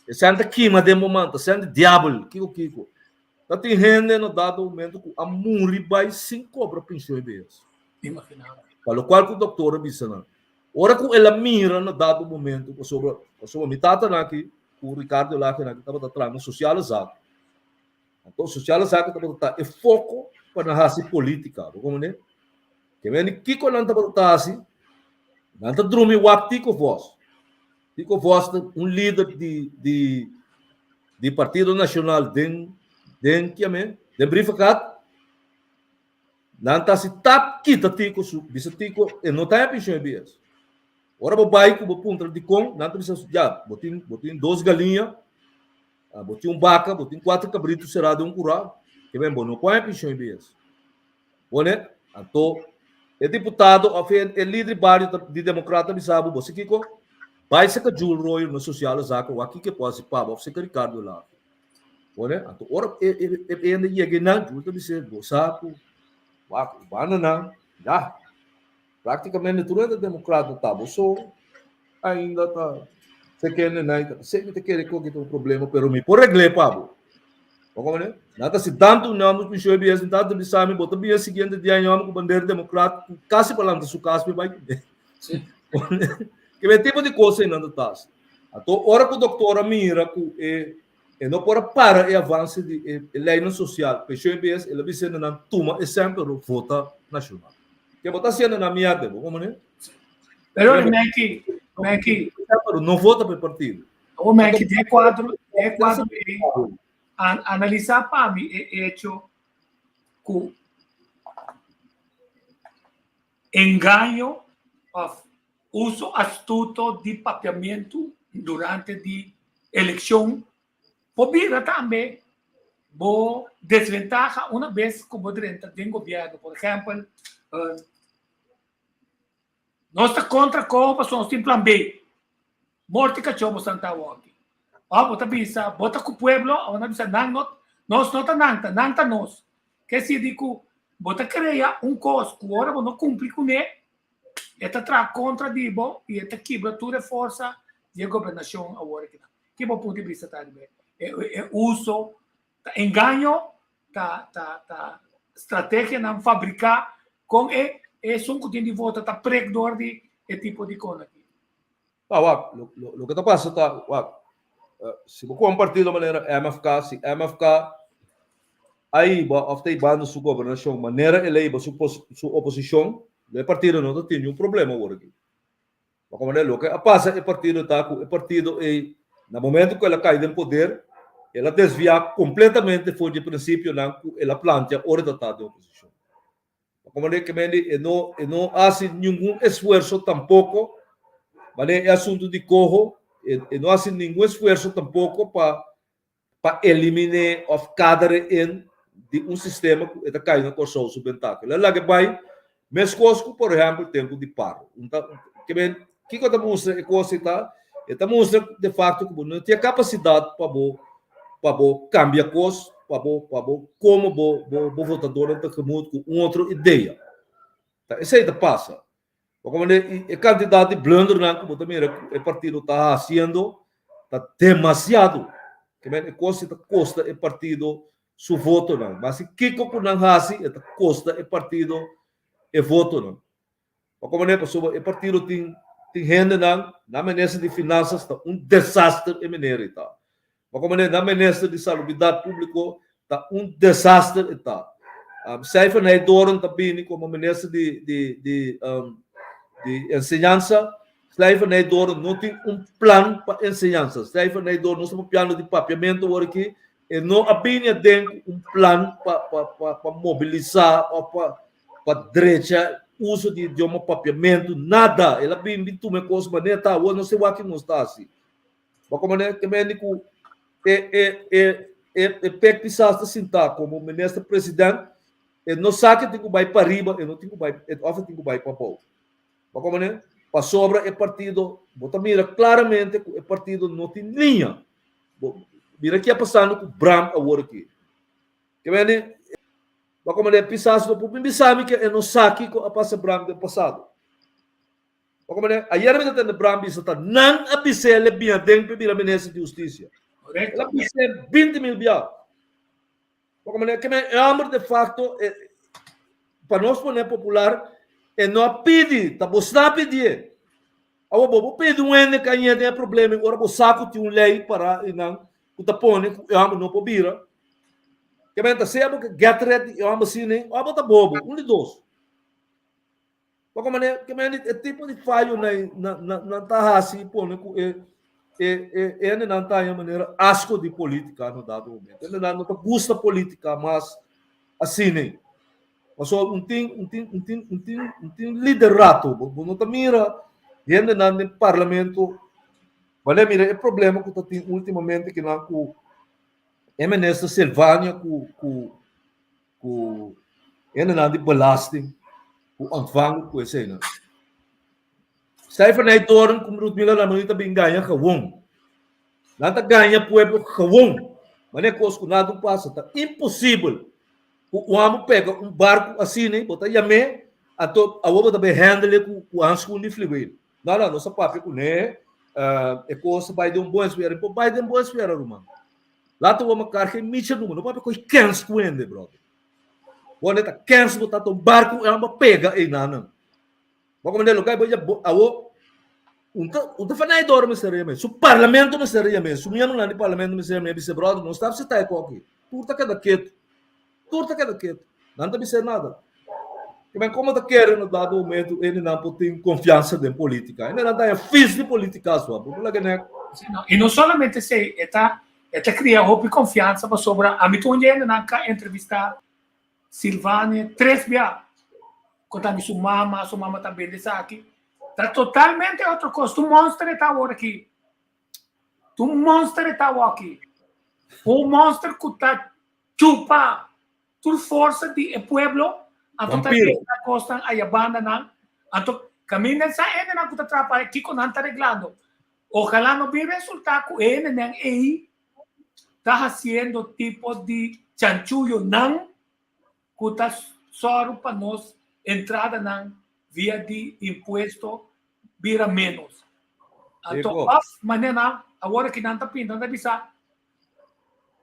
S3: E sèn ta kima den bo man, ta sèn di diabel, kiko kiko. Ta tin hende na dado momento ku a muri bai sin kobra penshon e bes. Pa lokual ku doktor a bisa nan. Ora ku el a mira na dado momento pasobra pasobra mi tatanan aki ku Ricardo Lagenan aki tabata traha na Sociale Zaken. Anto Sociale Zaken tabata ta e foko pa nan hasi politika. Bo komprende? Ke mende kiko nan tabata ta hasi? Nan ta drumi wak Tico Vos. Tico Vos ta un lider di di di Partido Nacional den den kiame den Brievengat. Nan ta hasi tap kita Tico su bisa Tico e no ta haña pensioen bies. Ora bo bai ku bo puntra dikon nan ta bisa ya bo tin bo tin dos galiña, bo tin un baka, bo tin kuater kabritu será den un kurá, ke ben bo no por haña pensioen bies. Pone, anto e diputado of e e lider di bario ta di demokrat ta bisa bo, bo si kiko? Bai seka Jul Royer na Sociale Zaken wak kiko e por hasi pa bo of seka Ricardo Lafi. Pone, anto ora e e e hende yega einan, Jul ta bis'é, bo sa ku wak e bandanan, ya, praktikamente tur hende demokrat ta ta bo so ainda ta sekende nai ta se mi ta kere ku aki ta un problema pero mi por regl'é pa bo. Bo komprende? Nan ta si tantu un hòmber ku shoi bies, nan ta bisa mi bo ta bini e siguiente dia un hòmber ku bandera demokrat ku kasi pa lanta su kas mi bai kuné. Ke e tipo di kos ei nan ta ta hasi. Anto ora ku doktor a mira ku e e no por a para e avanse di e e leinan sosial pe shoi bies el a bisa nan tuma e sèn pero vota nashonal. Ke bo ta hasiendo nan mierda bo komprende?
S2: Pero Meki, Meki.
S3: Pero no vota pa e partido.
S2: O Meki, den kuadro, den kuadro ei, an, analisá pa mi e echo ku engaño òf uso astuto di papiamentu durante di elekshon por bira tambe bo desventaha una bes ku bo drenta den gobièrnu. Por ehèmpel, Nos ta kontra koho pasobra nos tin plan B. Morti kachó bo santa awoki. Òf bo ta bisa, bo ta ku pueblo, òf bo ta bisa nan no, nos no ta nan, ta nan ta nos. Ke si di ku bo ta krea un kos ku ora bo no kumpli kuné, e ta traha kontra di bo i e ta kibra tur e forsa di e gobernashon awor aki nan. Ki bo punto di bista ta riba e e uso ta engaño, ta ta ta strategianan fabriká kon e esun ku tin di vota ta prek dor di e tipo di kon aki.
S3: Ah, wak, lo, lo, loke ta pasa ta, wak, uh, si bo kon partido manera MFK, si MFK aiba of ta ibando su gobernashon manera el aiba su, pos, su oposishon, lo e partido no ta tin niun problema awor aki. Ma como loke a pasa e partido ta ku e partido ei na momento ku el a kai den poder, el a desviá kompletamente for di e prinsipionan ku el a plantea ora e ta ta den oposishon. Como de que mende e no e no hace ningun esfuerzo tampoco, mane e asunto di coho, e, e no hace ningun esfuerzo tampoco pa pa elimine of kadere in di un sistema ku e ta kai na Kòrsou su bentaha. El a laga bai meskos ku por ehèmpel tempu di paro. Un ta ke men kiko ta mustra e kos ei ta? E ta mustra de fakto ku bo no tin e kapasidat pa bo pa bo kambia kos, pa bo pa bo komo bo bo bo votadornan ta gemoed ku un otro idea. Ta esei ta pasa. Bo komprende? I e kantidat di blundernan ku bo ta mira ku e partido ta hasiendo ta demasiado. Ke men e kos si ta kosta e partido su votonan. Mas si kiko ku nan hasi e ta kosta e partido e votonan. Bo komprende? Pasobra e partido tin tin hendenan, nan minister di finansas ta un desaster e meneer ei ta. Bo komprende? Nan minister di salubridat públiko ta un desaster e ta. Seifer Nijdoorn ta bini komo minister di di di di enseñansa. Seifer Nijdoorn no tin un plan pa enseñansa. Seifer Nijdoorn nos ta papiando di papiamentu awor aki, e no a bini aden ku un plan pa pa pa pa mobilisá òf pa pa drecha uso di idioma papiamentu, nada. El a bini bin tuma e kos manera ta awor, no se wak ki nos ta hasi. Bo komprende? Ke mende ku e e e e e Pek Pisas ta sintá komo minister president, e no sa ke tin ku bai pariba, e no tin ku bai, e òf e tin ku bai pabou. Bo komprende? Pasobra e partido, bo ta mira klaramente ku e partido no tin liña. Bo mira ke a pasando ku Bram awor aki. Ke mende, bo komprende? Pisas no por bin bisa mi ke e no sa kiko a pasa Bram den pasado. Bo komprende? Ayer mi ta tende Bram bisa ta nan a bis'é el e bin aden p'e bira minister di hustisia. El a bis'é binti mil bia. Bo komprende? Ke men e homber de facto e pa nos pone popular e no a pidi, ta bo sna pidié. Awor bo por pidi un hende kañ'é den e problema ora bo sa ku tin un lei para einan ku ta pone ku e homber no por bira. Ke men ta sea bo ke get red di e homber asina òf bo ta bobo, un di dos. Poko manera ke men e tipo di fayo na na na nan ta hasi i pone ku e e e hendenan ta haña manera asko di politika na dado momento. Hendenan no ta gusta politika mas asina. Pasobra un tin un tin un tin un tin un tin liderato. Bo bo no ta mira hendenan den parlamento. Manera mira e problema ku ta tin ultimamente kinan ku e minister Silvania ku ku ku hendenan di belasting ku ontvang ku eseinan. Stijfernij Toren ku Ludmila Lamoni ta bin gaña gewon. Nan ta gaña pueblo gewon. Manera kos ku nada pasa ta imposibel ku un amo pega un barku asina bo ta yam'é anto awor bo ta bay handle ku ku hanskun di fliweel. No no nos a papia kuné e kos ta bai den un bon esfera. E por bai den bon esfera ruman. Laat bo mekaar geen micha noemen. No papia koe kens ku hende, brother. Bo neta kens bo ta un barku en bo pega einanan. Bo komende lo kai bo ya bo awo un ta un ta fanai dor mester yame. Su parlamento mester yame. Su miembronan di parlamento mester yame bisa brother no stap sita e koki. Tur ta keda ketu. Tur ta keda ketu. Nan ta bisa nada. Kimen komo ta kere na dado momento hendenan por tin konfiansa den politika. Hendenan ta haña fis di politika sua. Bo por laga nek.
S2: Sí, no. I no solamente esei, e ta e ta kria hopi konfiansa pasobra ami tur un di hendenan ka entrevistá Silvanie tres bia. Konta mi su mama, su mama ta bende esaki. Ta totalmente otro kos. Tur monster e ta awor aki. Tur monster e ta awor aki. Un monster ku ta chupa Tur forsa di e pueblo, anto ta regla kosnan aya bandanan, anto kaminda sa hendenan ku ta traha pa kiko nan ta reglando. Ojalá no bin resultá ku e hendenan ei ta hasiendo tipo di chanchuyonan ku ta sòru pa nos entradanan via di impuesto bira ménos. Anto òf manera awor ki nan ta pinta nan ta bisa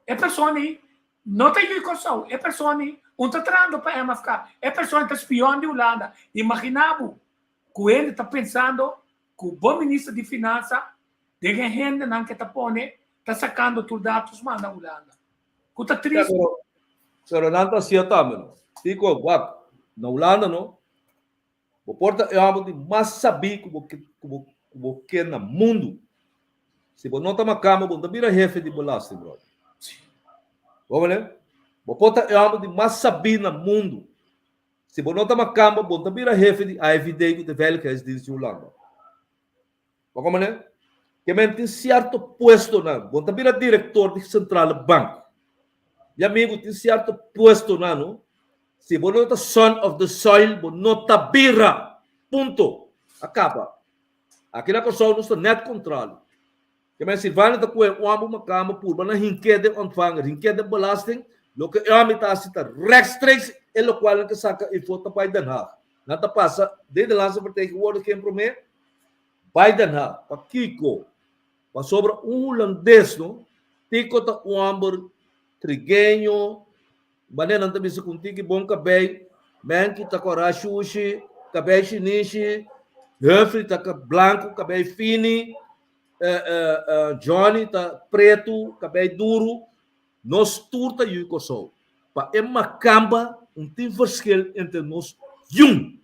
S2: e persona ei no ta yu Kòrsou, e persona ei un ta trahando pa MFK, e persona ei ta spiòn di Hulanda. Imaginá bo ku hende ta pensando ku bo minister di finansa den e hendenan ke ta pone ta sakando tur datos manda Hulanda. Ku ta triste.
S3: Pero, pero nan ta hasié tambe no. Tiko, wak, na Hulanda no, bo por ta e hòmber di mas sabí ku bo ku bo ku bo ke na mundu. Si bo no ta makamba, bo no ta bira hefe di belasting, bròder. Bo mane? Bo por ta e hòmber di mas sabí na mundu. Si bo no ta makamba, bo no ta bira hefe di AIVD ku ta e Veiligheidsdienst di Hulanda. Bo komprende? Ke men tin sierto puestonan. Bo no ta bira direktor di Centrale Bank. Mi amigu, tin sierto puestonan, no? Si bo no ta son of the soil, bo no ta bira. Punto. A kaba. Aki na Kòrsou nos ta nèt kontrali. Ke men Silvano ta kue un ambu makamba purba na hink'é den ontvanger, hink'é den belasting, loke e hòmber ta hasi ta rechtstreeks e lokual nan ke saka efo ta bai Den Haag. Nan ta pasa Nederlandse vertegenwoordiging promé, bai Den Haag. Pakiko? Pasobra un hulandes no, tiko ta un hòmber trigueño, manera nan ta bisa ku un tiki bon kabei, Menki ta kòrá shushi, kabei shinishi, Humphrey ta blanku, kabei fini, Johnny ta pretu, kabei duru. Nos tur ta yu Kòrsou. Pa e makamba un tin verschil entre nos yun.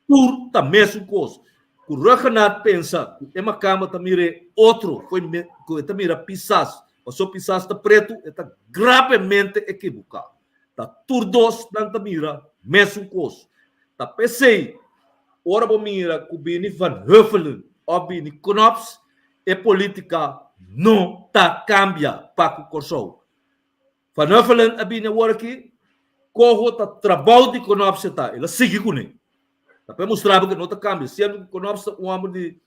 S3: Tur ta mesun kos. Ku Rhuggenaath pensa ku e makamba ta mir'é otro fo'i ku e ta mira Pisas, pasobra Pisas ta pretu, e ta gravemente ekiboká. Ta tur dos nan ta mira mesun kos. Ta p'esei ora bo mira ku bini Van Huffelen òf bini Knops e polítika no ta kambia pa ku Kòrsou. Van Huffelen a bini awor aki, koho ta trabou di Knops e ta, el a sigui kuné. Ta pa e mustra bo ku no ta kambia, siendo ku Knops ta un hòmber di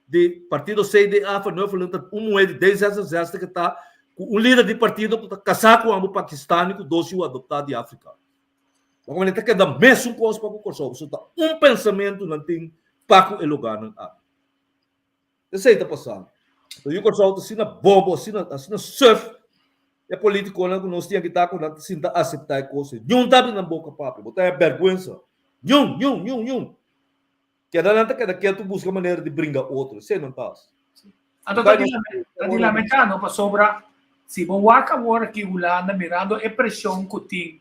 S3: di partido CDA, Van Huffelen ta un muhé di D66 ku ta ku un lider di partido ku ta kasá ku un hòmber pakistani ku dos yu adoptá di Afrika. Bo komo ta keda mesun kos pa ku Kòrsou, pasobra ta un pensamentu nan tin pa ku e lugarnan aki. Esei ta pasando. So yu Kòrsou ta asina bobo, asina asina suf e politikonan ku nos tin aki ta ku nan ta sinta aseptá e kos ei. Niun ta abri nan boka papia. Bo ta haña bèrgwensa. Niun, niun, niun, niun. Keda nan ta keda ketu buska manera di bringa otro. Esei nan ta hasi.
S2: Anto ta di lamentá no pasobra si bo wak awor aki Hulanda mirando e preshon ku tin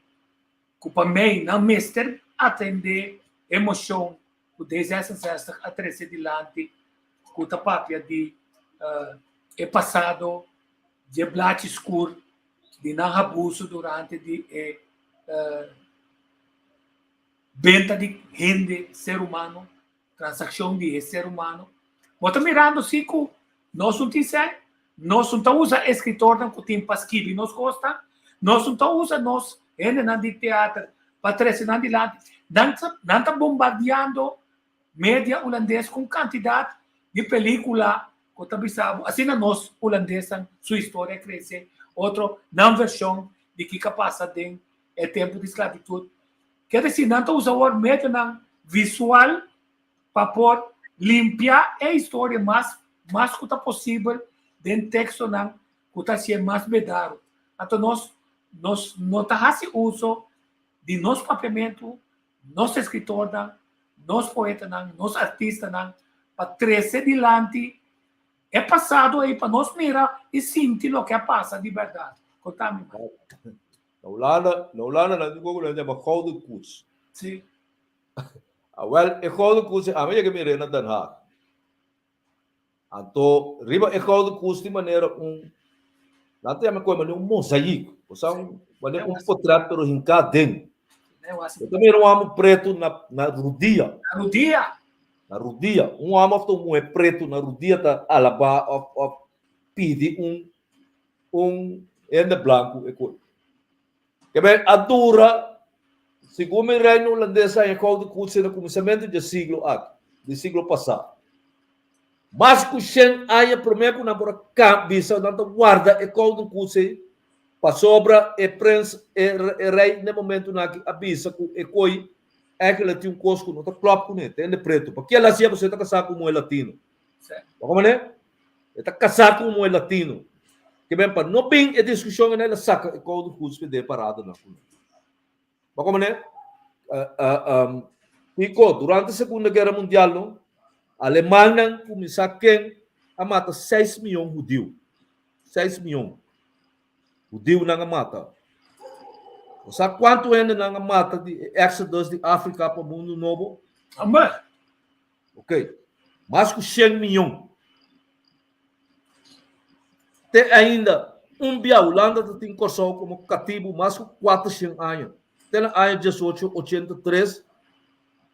S2: ku pa mei nan mester atendé e moshon ku D66 a trese dilanti ku ta papia di e pasado dje blachi skur di nan abuso durante di e benta di hende, ser humano, transakshon di e ser humano. Bo ta mirando si ku nos no tin sèn, nos no ta usa eskritornan ku tin pa skibi nos kosnan, nos no ta usa nos hendenan di teater pa trese nan dilanti. Nan ta nan ta bombardiando media hulandes ku un kantidat di pelikula ku ta bisa bo asina nos hulandesnan su historia krese, otro nan vershon di kiko a pasa den e tempu di sklabitut. Ker desi nan ta usa awor medionan visual pa por limpia e historia mas mas ku ta posibel den tekstonan ku ta hasié mas bedaro. Anto nos nos no ta hasi uso di nos papiamentu, nos eskritornan, nos poetanan, nos artistanan pa trese dilanti e pasado ei pa nos mira i sinti loke a pasa di bèrdat. Konta mi mas.
S3: Na Hulanda, na Hulanda nan tin ku nan yama gouden koets.
S2: Sí.
S3: Awel, e gouden koets ami yega mir'é na Den Haag. Anto riba e gouden koets tin manera un, nan ta yama koe manera un mozaïek, osea un manera un potret pero hinká den. Bo ta mira un hòmber pretu na na rudia.
S2: Na rudia.
S3: Na rudia. Un hòmber òf ta un muhé pretu na rudia ta alabá òf òf pidi un un hende blanku e koi. Ke men a dura, segun mi Reino Hulandes a haña gouden koets na kuminsamentu dje siglo aki, di siglo pasá. Mas ku shen aña promé ku nan por a bisa nan ta warda e Gouden Koets ei, pasobra e prens, e rei n'e momentunan aki a bisa ku e koi eigenlijk tin un kos ku no ta klòp kuné, ta hende pretu. Pakia el a hasié? Pasobra e ta kasá ku un muhé latino. Bo komprendé? E ta kasá ku un muhé latino. Ke ben pa no bin e diskushon ei, el a saka e Gouden Koets for den e paradanan kuné. Bo komprendé? Kiko, durante Segunda Guera Mundial no, alemannan kuminsá ken a mata seis mion hudiu. Seis mion hudiunan a mata. Bo sa kuantu hendenan a mata di e Exodus di Afrika pa Mundu Nobo?
S2: Amber.
S3: Ok. Mas ku shen mion. Te ainda, un bia Hulanda ta tin Kòrsou komo katibu mas ku 400 aña. Te na aña 1883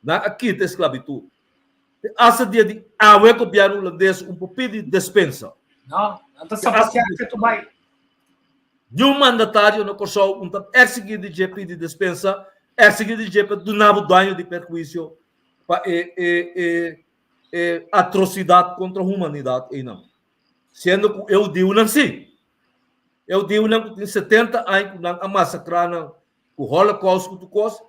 S3: nan a kita e sklabitut. Te asta dia di awe gobièrnu hulandes un por pidi despensa.
S2: No, nan ta sapateá ke tu bai.
S3: Niun mandatario na Kòrsou un ta eksigí di dje pidi despensa, eksigí di dje pa duna bo daño di perhuisio pa e e e e atrosidat kontra humanidat einan. Siendo ku e hudiunan si. E hudiunan ku tin 70 aña ku nan a masakrá nan ku Holocaust ku tur kos,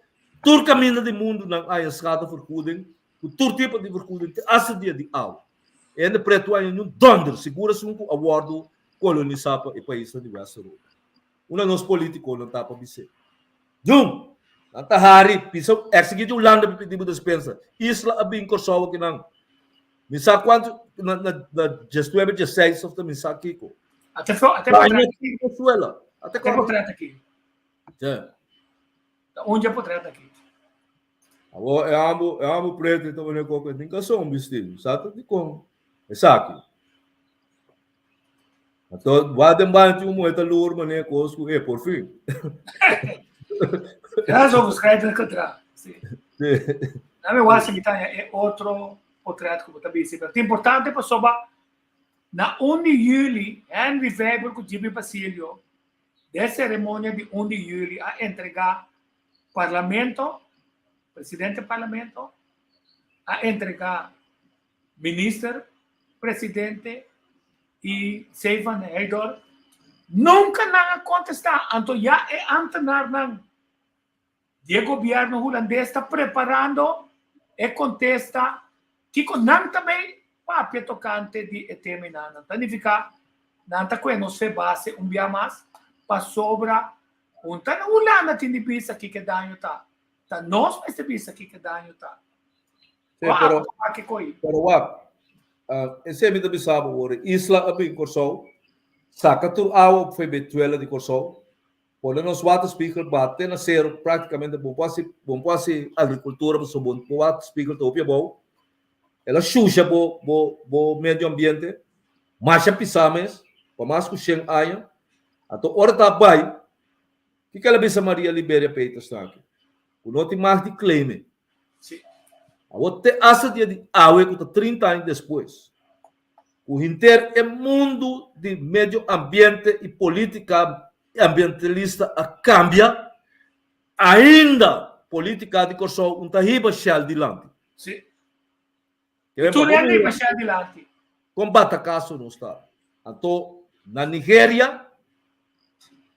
S3: tur kaminda di mundu nan a haña schadevergoeding ku tur tipo di vergoeding te asta dia di awe. E hende pretu a haña niun dònder, sigur esun ku a wòrdu kolonisá pa e paisnan di West Europa. Unda nos politikonan ta pa bis'é? Niun! Nan ta hari, bisa eksigí di Hulanda pa pidi bo despensa. Isla a bin Kòrsou akinan. Mi sa kuantu na na na diesnuebe, diesseis òf ta mi sa kiko.
S2: Ate fo, ate
S3: Baña aki Venezuela.
S2: Ate potret aki.
S3: Ja.
S2: Ta un dje potret aki.
S3: Awor e amo, e amo pretu ta wene koko tin kason bisti. Sa ta dikon esaki. Anto wak den baño tin un muher ta lur mane kos ku e por fin.
S2: Ja, zo beschrijfelijk gedrag. Sí. Dame wak si mi ta e otro portret ku bo ta bisti. Pero ta importante pasobra na 1 di juli Henry Weber ku Jimmy Basilio den seremonia di 1 di juli a entrega Parlamento, presidente Parlamento a entrega minister presidente y Sevan Heydoorn nunca nan a contesta, anto ya e ambtenarnan di e gobierno Hulandes ta preparando e contesta kico nan ta bay papia tocante di e tema nan. Ta nifica nan ta coge nos fe base un bia mas pasobra un ta na Hulanda tin di bisa kiko e daño ta, ta nos mester bisa kiko e daño ta.
S3: Sí, pero, pero wak, uh, esei mi ta bisa bo ora, Isla a bin Kòrsou, saka tur awa for e tuela di Kòrsou, pone nos waterspiegel bate na sero práktikamente, bo por hasi, bo por hasi agrikultura pasobra bo bo waterspiegel ta hopi abou, el a shusha bo bo bo medio ambiente, masha pisá mes, pa mas ku shen aña, anto ora ta bai, kiko el a bisa Maria Liberia Peters aki? Ku no tin mag di claim e.
S2: Sí.
S3: Awor te hasta dia di awe ku ta 30 aña despues, ku henter e mundu di medio ambiente i polítika ambientalista a kambia, ainda polítika di Kòrsou un ta hiba Shell dilanti.
S2: Sí. Tur hende hiba Shell dilanti.
S3: Kon batakaso nos ta? Anto na Nigeria,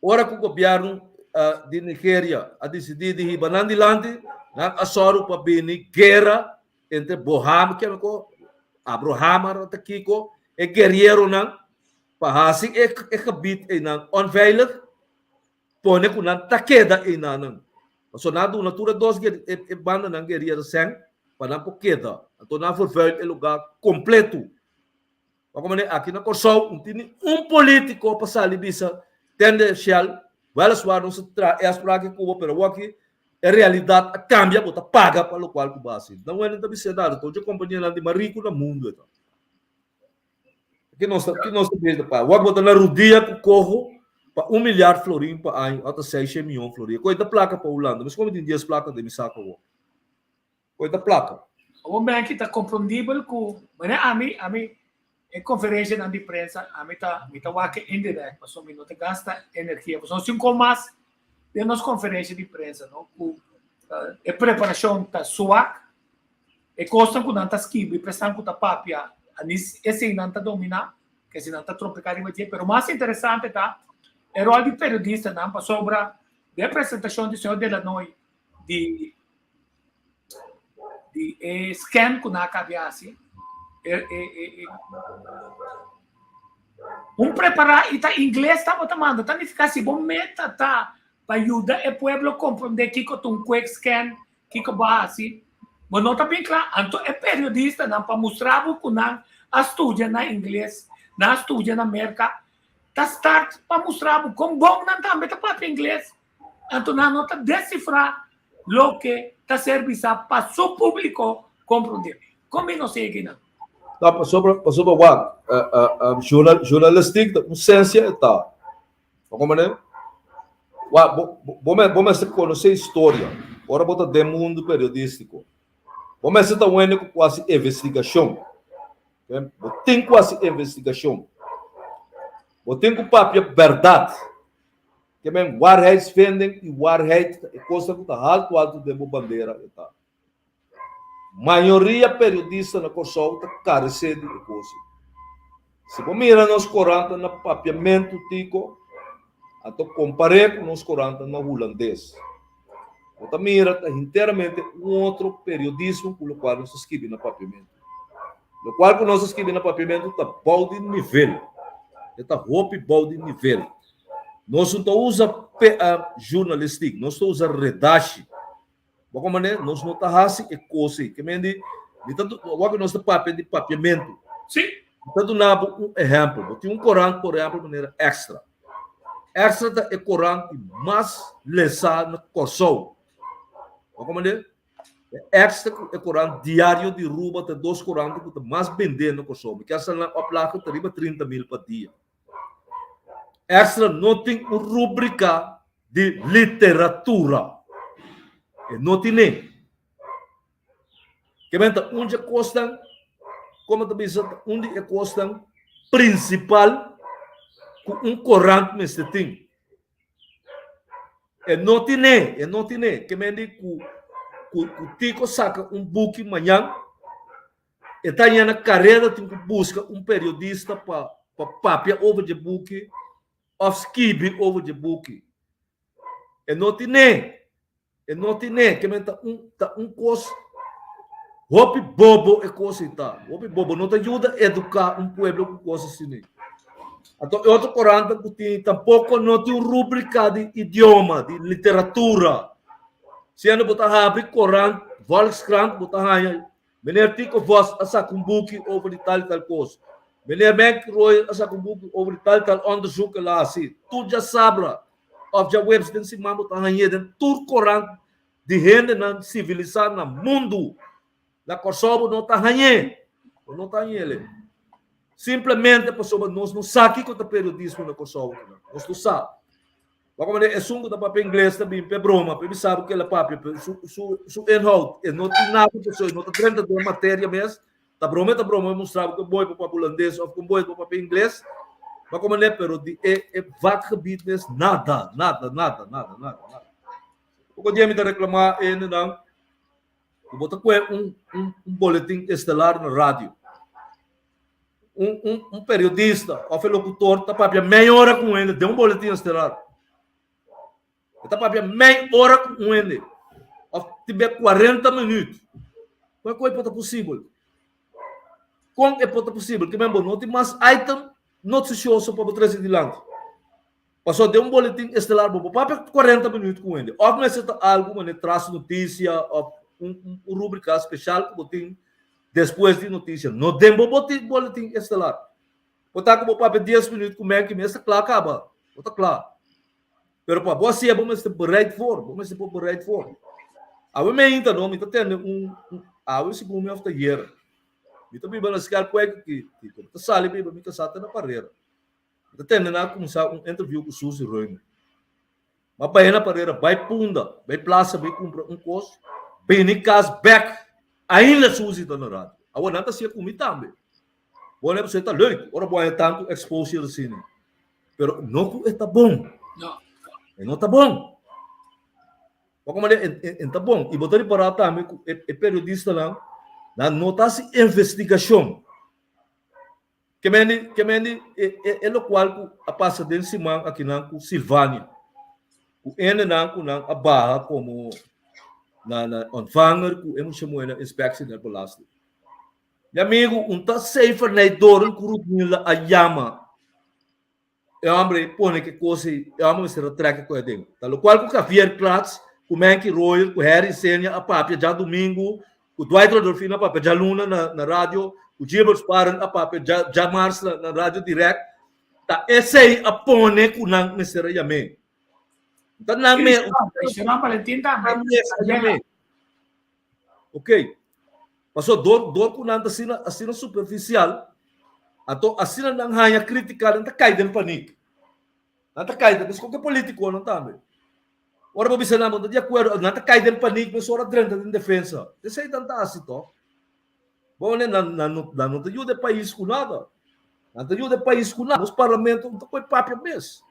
S3: Ora ku gobièrnu di Nigeria a disidí di hiba nan dilanti, nan a sòru pa bini guera entre Boham, Abrohamar ta kiko, e guerieronan pa hasi e gebit einan onveilig, pone ku nan ta keda einanan. Pasobra nan a duna tur e dos e bandanan gueriero sèn pa nan por keda. Anto nan a vervuil e lugá kompletu. Wak manera aki na Kòrsou no tin ni un polítiko pa sali bisa tende Shell, wèliswaar nos a traha e afspraak aki ku bo pero awor aki e realidat a kambia bo ta paga pa lokual ku bo a hasi. Nan wende ta bisa nada, ta ocho kompanianan di mas riku na mundu e ta. Ki nos ta ki nos ta bisa pa awor bo ta na rudia ku koho pa un milyard florin pa aña òf ta seishen mion florin. Koe ta plaka pa Hulanda, mes komo tin dies plaka den mi sako awor. Koe ta plaka.
S2: Awor Menki ta komprondibel ku manera ami ami e konferenshanan di prensa ami ta mi ta wak indirèkt pasobra mi no ta gasta energia pasobra nos tin kon mas den nos konferensha di prensa no ku e preparashon ta suak e kosnan ku nan ta skibi pa esnan ku ta papia. Anis eseinan ta dominá, ke eseinan ta trompeká riba dje. Pero mas interesante ta e ròl di periodistanan pasobra den presentashon di señor Delanoy di di e scan ku nan a kabi hasi, e e e un prepará i ta ingles tabata manda, ta nifiká si bo meta ta pa yuda e pueblo komprondé kiko ta un quick scan, kiko bo a hasi, bo no ta bin kla. Anto e periodistanan pa mustra bo ku nan a studia na ingles, nan a studia na Merka, ta start pa mustra bo kon bon nan tambe ta papia ingles. Anto nan no ta desifrá loke ta ser bisá pa su públiko komprondé. Kon mi no sigui nan?
S3: No, pasobra, pasobra wak, journal, journalistiek ta un sensia e ta. Bo comprende? Wak, bo, bo, bo mester konosé historia ora bo ta den mundu periodístiko. Bo mester ta wende ku ku hasi investigashon. Bo tin ku hasi investigashon. Bo tin ku papia bèrdat. Ke men waarheidsvinding i waarheid ta e kosnan ku ta haltu haltu den bo bandera e ta. Mayoria periodista na Kòrsou ta karesé di e kos ei. Si bo mira nos korantnan na papiamentu tiko, anto kompar'é ku nos korantnan na hulandes, bo ta mira ta hinteramente un otro periodismo ku lokual nos ta skibi na papiamentu. Lokual ku nos ta skibi na papiamentu ta bou di nivel. E ta hopi bou di nivel. Nos no ta usa journalistiek, nos ta usa redashi. Bo komprende? Nos no ta hasi e kos ei. Ke men di, mi ta wak nos ta papia di papiamentu.
S2: Sí.
S3: Mi ta duna bo un ehèmpel. Bo tin un korant, por ehèmpel, manera Extra. Extra ta e korant di mas lesá na Kòrsou. Bo komprende? E Extra ku e korant Diario di Ruba ta e dos korant ku ta mas bendé na Kòrsou. Mi kier sa nan oplage ta riba 30.000 pa dia. Extra no tin un rubrika di literatura. E no tine. Ke men ta un dje kosnan, komo ta bisa, ta un di e kosnan prinsipal ku un korant mester tin. E no tine, e no tine. Ke men di ku ku ku Tico saka un buki mañan, E ta ña na kareda tin ku buska un periodista pa pa papia over dje buki òf skibi over dje buki. E no tine, e no tine, ke men ta un ta un kos hopi bobo e kos ei ta, hopi bobo, no ta yuda eduká un pueblo ku kos asina. Anto e otro korantnan ku tin tampoko no tin un rubrika di idioma, di literatura. Siendo bo ta habri korant Volkskrant bo ta haña Meneer Tico Vos a saka un buki over di tal i tal kos. Meneer Menk Royer a saka un buki over di tal i tal onderzoek el a hasi. Tur djasabra òf djaweps den siman bo ta hañ'é den tur korant di hendenan sivilisá na mundu. Na Kòrsou bo no ta hañ'é. Bo no ta hañ'é. Simplemente pasobra nos no sa kiko ta periodismo na Kòrsou. Nos no sa. Wak manera esun ku ta papia ingles ta bin p'e broma, p'e bisa bo ke el a papia, pero su su su inhoud e no tin nada pasobra e no ta drenta den materia mes, ta broma e ta broma e mustra bo ke boy por papia hulandes of kon boy por papia ingles, wak manera pero di e e vakgebied mes nada, nada, nada, nada, nada, nada. Poko dia mi ta reklamá e hendenan ku bo ta kohe un un un boletin estelar na radio. Un, un, un periodista of e locutor ta papia mei ora ku un hende den un boletin estelar. E ta papia mei ora ku un hende. Of tibe 40 minuut. Kon e por ta posibel? Kon e por ta posibel? Ke men bo no tin mas item noticioso pa bo trese dilanti. Paso den un boletin estelar bo por papia 40 minuut ku un hende. Of mester ta algu manera tras noticia of un, un, un rubrica special ku bo tin Despues di noticia no den bo boletin estelar. Bo ta cu bo papia dies minuut cu Menke mester cla caba. Bo ta cla. Pero pa bo hacié bo mester bereid voor. Bo mester por bereid voor. Awe meinta no mi ta tende un, un awe segun mi of ta yera. Mi ta biba na Schelpwijk ki ki mi ta sali biba mi casa ta na Parera. Mi ta tende nan a cuminsa un interview cu Suzy Reumer. Ma bai na parera, bai Punda, bai plaza, bai cumpra un cos, bini cas bek, ainda Suzy ta na radio. Awor nan ta hacia cu mi tambe. Bo ne pasobra e ta leuk ora bo haya tanto exposure asina. Pero no cu e ta bon.
S2: No.
S3: E no ta bon. Bo como e, e, e ta bon. Y bo ta ripara tambe cu e, e periodistanan, nan no ta haci investigacion. Ke men ke men e e e lokual ku a pasa den siman akinan ku Silvania. Ku hendenan ku nan a baha komo na na ontvanger ku e mucha muhé na inspectie der belasting. Mi amigu, un ta safer nei doren ku Rudmila a yama e hombre ei pone ke kos ei, e hombre mester a trek e koe aden. Ta lokual ku Javier Klatz, ku Menky Royer, ku Harry Senia a papia djadumingu, ku Dwight Rodolfino a papia djaluna na na radio, ku Gilbert Sparen a papia dja djamars na na radio direct, ta esei a pone ku nan mester a yam'é. Ta nan me
S2: Sharon Valentin tambe.
S3: Nan mes a yam'é. Ok. Paso dor dor ku nan ta asina asina superficial, anto asina nan haña crítica nan ta kai den paniek. Nan ta kai den, meskos ku e politiconan tambe. Ora bo bisa nan bo no ta di akuerdo, nan ta kai den paniek mesora drenta den defensa. Esei nan ta hasi tòg. Bo nan nan no nan no ta yuda e pais ku nada. Nan ta yuda e pais ku nada. Nos parlamento no ta koe papia mes.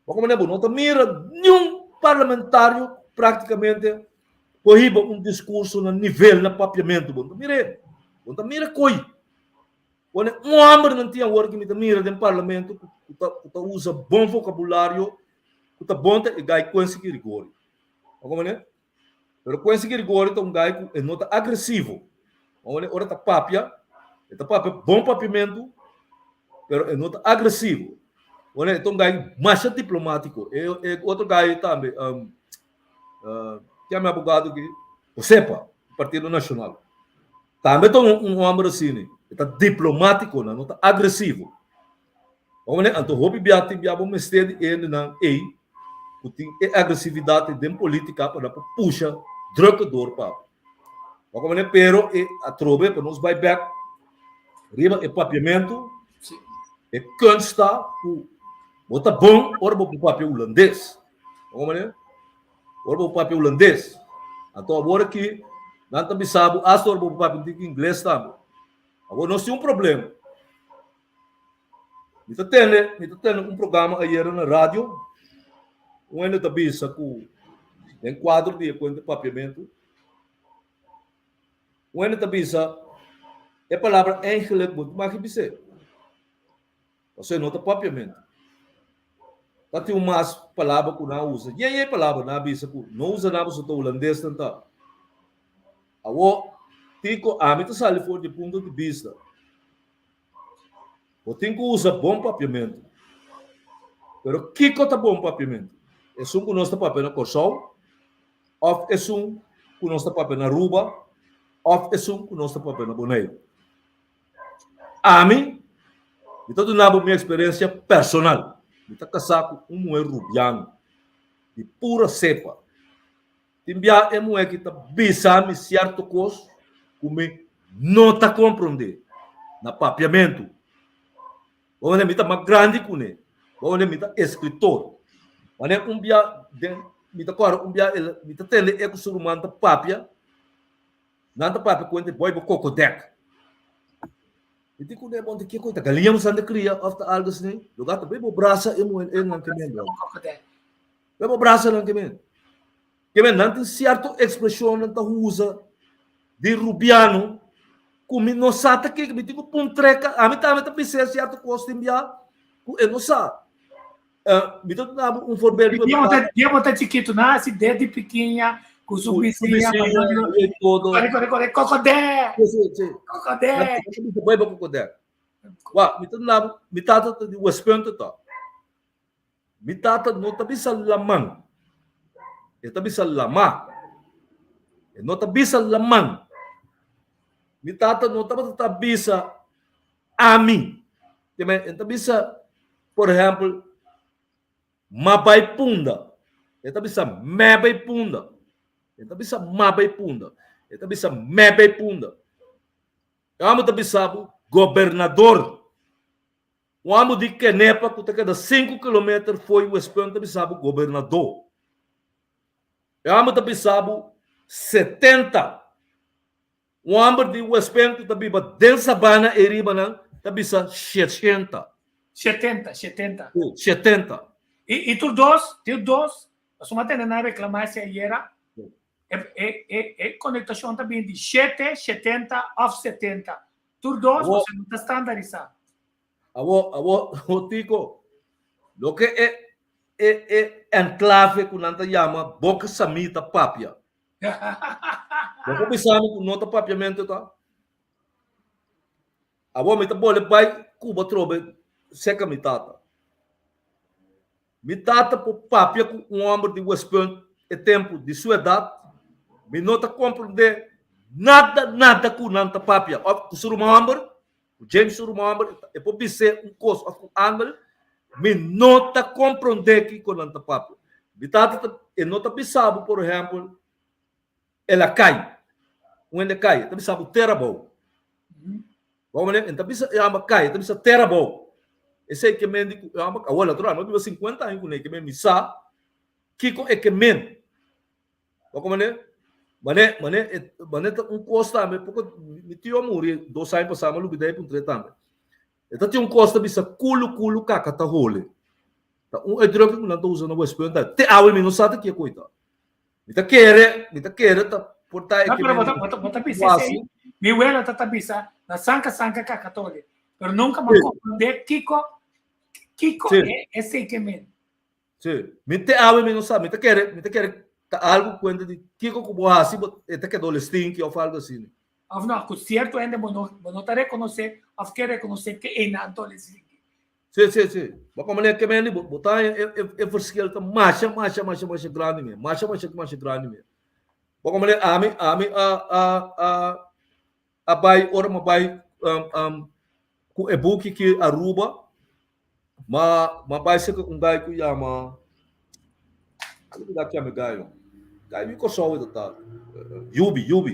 S3: Bo komo bo no ta mira niun parlamentario práktikamente por hiba un diskurso na nivel na papiamentu. Bo no ta mira e. Bo no ta mira koi. Pone un hòmber nan tin awor ku mi ta mira den parlamento ku ta ku ta usa bon vokabulario ku ta bon ta e gai Quincy Girigorio. Bo komo ne? Pero Quincy Girigorio ta un gai ku e no ta agresivo. Bo komo ne? Ora ta papia, e ta papia bon papiamentu, pero e no ta agresivo. Bo komo ne? E ta un gai masha diplomátiko. E e otro gai tambe, um, uh, ken mi abogado aki? Osepa, Partido Nashonal. Tambe ta un un hòmber asina. E ta diplomátiko, nan no ta agresivo. Bo komo ne? Anto hopi bia tin bia bo mester di hendenan ei ku tin e agresividat ei den politika pa nan por pusha drukke dor pa bo. Bo komo ne? Pero e atrobe pa nos bai bek riba e papiamentu, e kunst ta ku bo ta bon ora bo por papia hulandes. Bo komo ne? Ora bo papia hulandes. Anto awor aki nan ta bisa bo asta ora bo por papia un tiki ingles tambe. Awor nos tin un problema. Mi ta tende, mi ta tende un programa ayera na radio. Un hende ta bisa ku den kuadro di e kuenta papiamentu, un hende ta bisa e palabra eigenlijk bo no ta maki bis'é. Pasobra e no ta papiamentu. Ta tin un mas palabra ku nan a usa. Yen yen palabra nan a bisa ku no usa nan pasobra ta hulandes nan ta. Awor, tiko ami ta sali for di e punto di bista. Bo tin ku usa bon papiamentu. Pero kiko ta bon papiamentu? Esun ku nos ta papia na Kòrsou òf esun ku nos ta papia na Aruba òf esun ku nos ta papia na Boneiru? Ami, mi ta duna bo mi eksperensia personal. Mi ta kasá ku un muhé rubiano di pura sepa. Tin bia e muhé ki ta bisa mi sierto kos ku mi no ta komprondé na papiamentu. Bo manera mi ta mas grandi kuné, bo manera mi ta eskritor. Manera un bia den mi ta kòrda un bia el mi ta tende e ku su ruman ta papia, nan ta papia ku hende boi bo kokodèk. Mi di kuné bon ta kiko ta galiña bo san ta kria òf ta algu asina. Lugá ta bai bo brasa e muhé e nan ke men. Bai bo brasa nan ke men. Ke men nan tin sierto ekspreshonnan ta usa di rubiano ku mi no sa ta kiko. Mi tin ku puntreka. Ami tambe ta bis'é sierto kos tin bia ku e no sa. Mi ta duna bo un voorbeeld.
S2: Dia bo ta chikitu nan hasi desde pikiña ku su bisiña. Kore kore kore kokodè. Kokodè.
S3: Bai bo kokodè. Wak mi ta duna bo mi tata ta di Westpunt ta. Mi tata no ta bisa laman, e ta bisa lamá. E no ta bisa laman. Mi tata no tabata ta bisa ami. E ta bisa, por ehèmpel, m'a bai punda. E ta bisa mè bai punda. E ta bisa m'a bai punda. E ta bisa mè bai punda. E amo ta bisa bo gobernador. Un amo di Kenepa ku ta keda sinku kilometer fo'i Westpunt ta bisa bo gobernadó. E amo ta bisa bo 70. Un homber di Westpunt ku ta biba den Sabana ei ribanan ta bisa sheshenta.
S2: Shetenta, shetenta.
S3: Si, shetenta.
S2: I, i tur dos, tur dos, pasobra mi a tende nan reklamá esei ayera, e, e, e, e konektashon ta bini di shete, shetenta òf setenta. Tur dos, pasobra no ta standarisá.
S3: Awo, awo, awo Tico, loke e e e enclave ku nan ta yama Boca Samí ta papia. Bo por bisa mi ku no ta papiamento ta? Awo mi ta bole bai Cuba trobe seka mi tata. Mi tata por papia ku un homber di Westpunt e tempu di su edat, mi no ta komprendé nada nada ku nan ta papia. Of ku su ruman homber, ku James su ruman homber, e por bis'é un kos of ku Angel, mi no ta komprendé kiko nan ta papia. Mi tata ta, e no ta bisa bo por ehèmpel, El a kai. Un hende kai, e ta bisa bo tera bou. Bo manera, e ta bisa e hamba kai, e ta bisa tera bou. Esei ke men di ku e hamba kai. Awor, natural, mi a biba sinkuenta aña kuné, ke men mi sa kiko e ke men. Bo komprende? Mane, mane, mane ta un kos tambe, poko mi tio a muri dos aña pasá, mi a lubidá e puntr'é tambe. E ta tin un kos ta bisa kulu kulu kaka ta hole. Ta un uitdrukking ku nan ta usa na Westpunt ta. Te awe mi no sa ta ke koi ta. Mi ta kere, mi ta kere ta por ta e
S2: No, pero bo ta, bo ta, bo ta bisa esei. Mi wela ta ta bisa na sanka sanka kaka ta hole. Pero nunka mi a komprende kiko, kiko e esei ke men.
S3: Sí. Mi te awe mi no sa. Mi ta kere, mi ta kere ta algu kuenta di kiko ku bo hasi, bo e ta keda hole stinky òf algu asina.
S2: Òf no, ku sierto hende bo no, bo no ta rekonosé òf ke rekonosé ke einan ta hole stinky.
S3: Sí, sí, sí. Bo komo le ke mende, bo, bo ta e, e, e verschil ta masha, masha, masha, masha grandi me. Masha, masha, masha grandi me. Bo komo le ami, ami a, a, a, a bai, ora ma bai um, um, ku e buki ki Aruba, ma, ma bai seka un gai ku yama, Algo da ki ame gai, Gai mi Kòrsou e ta ta. Yubi, Yubi.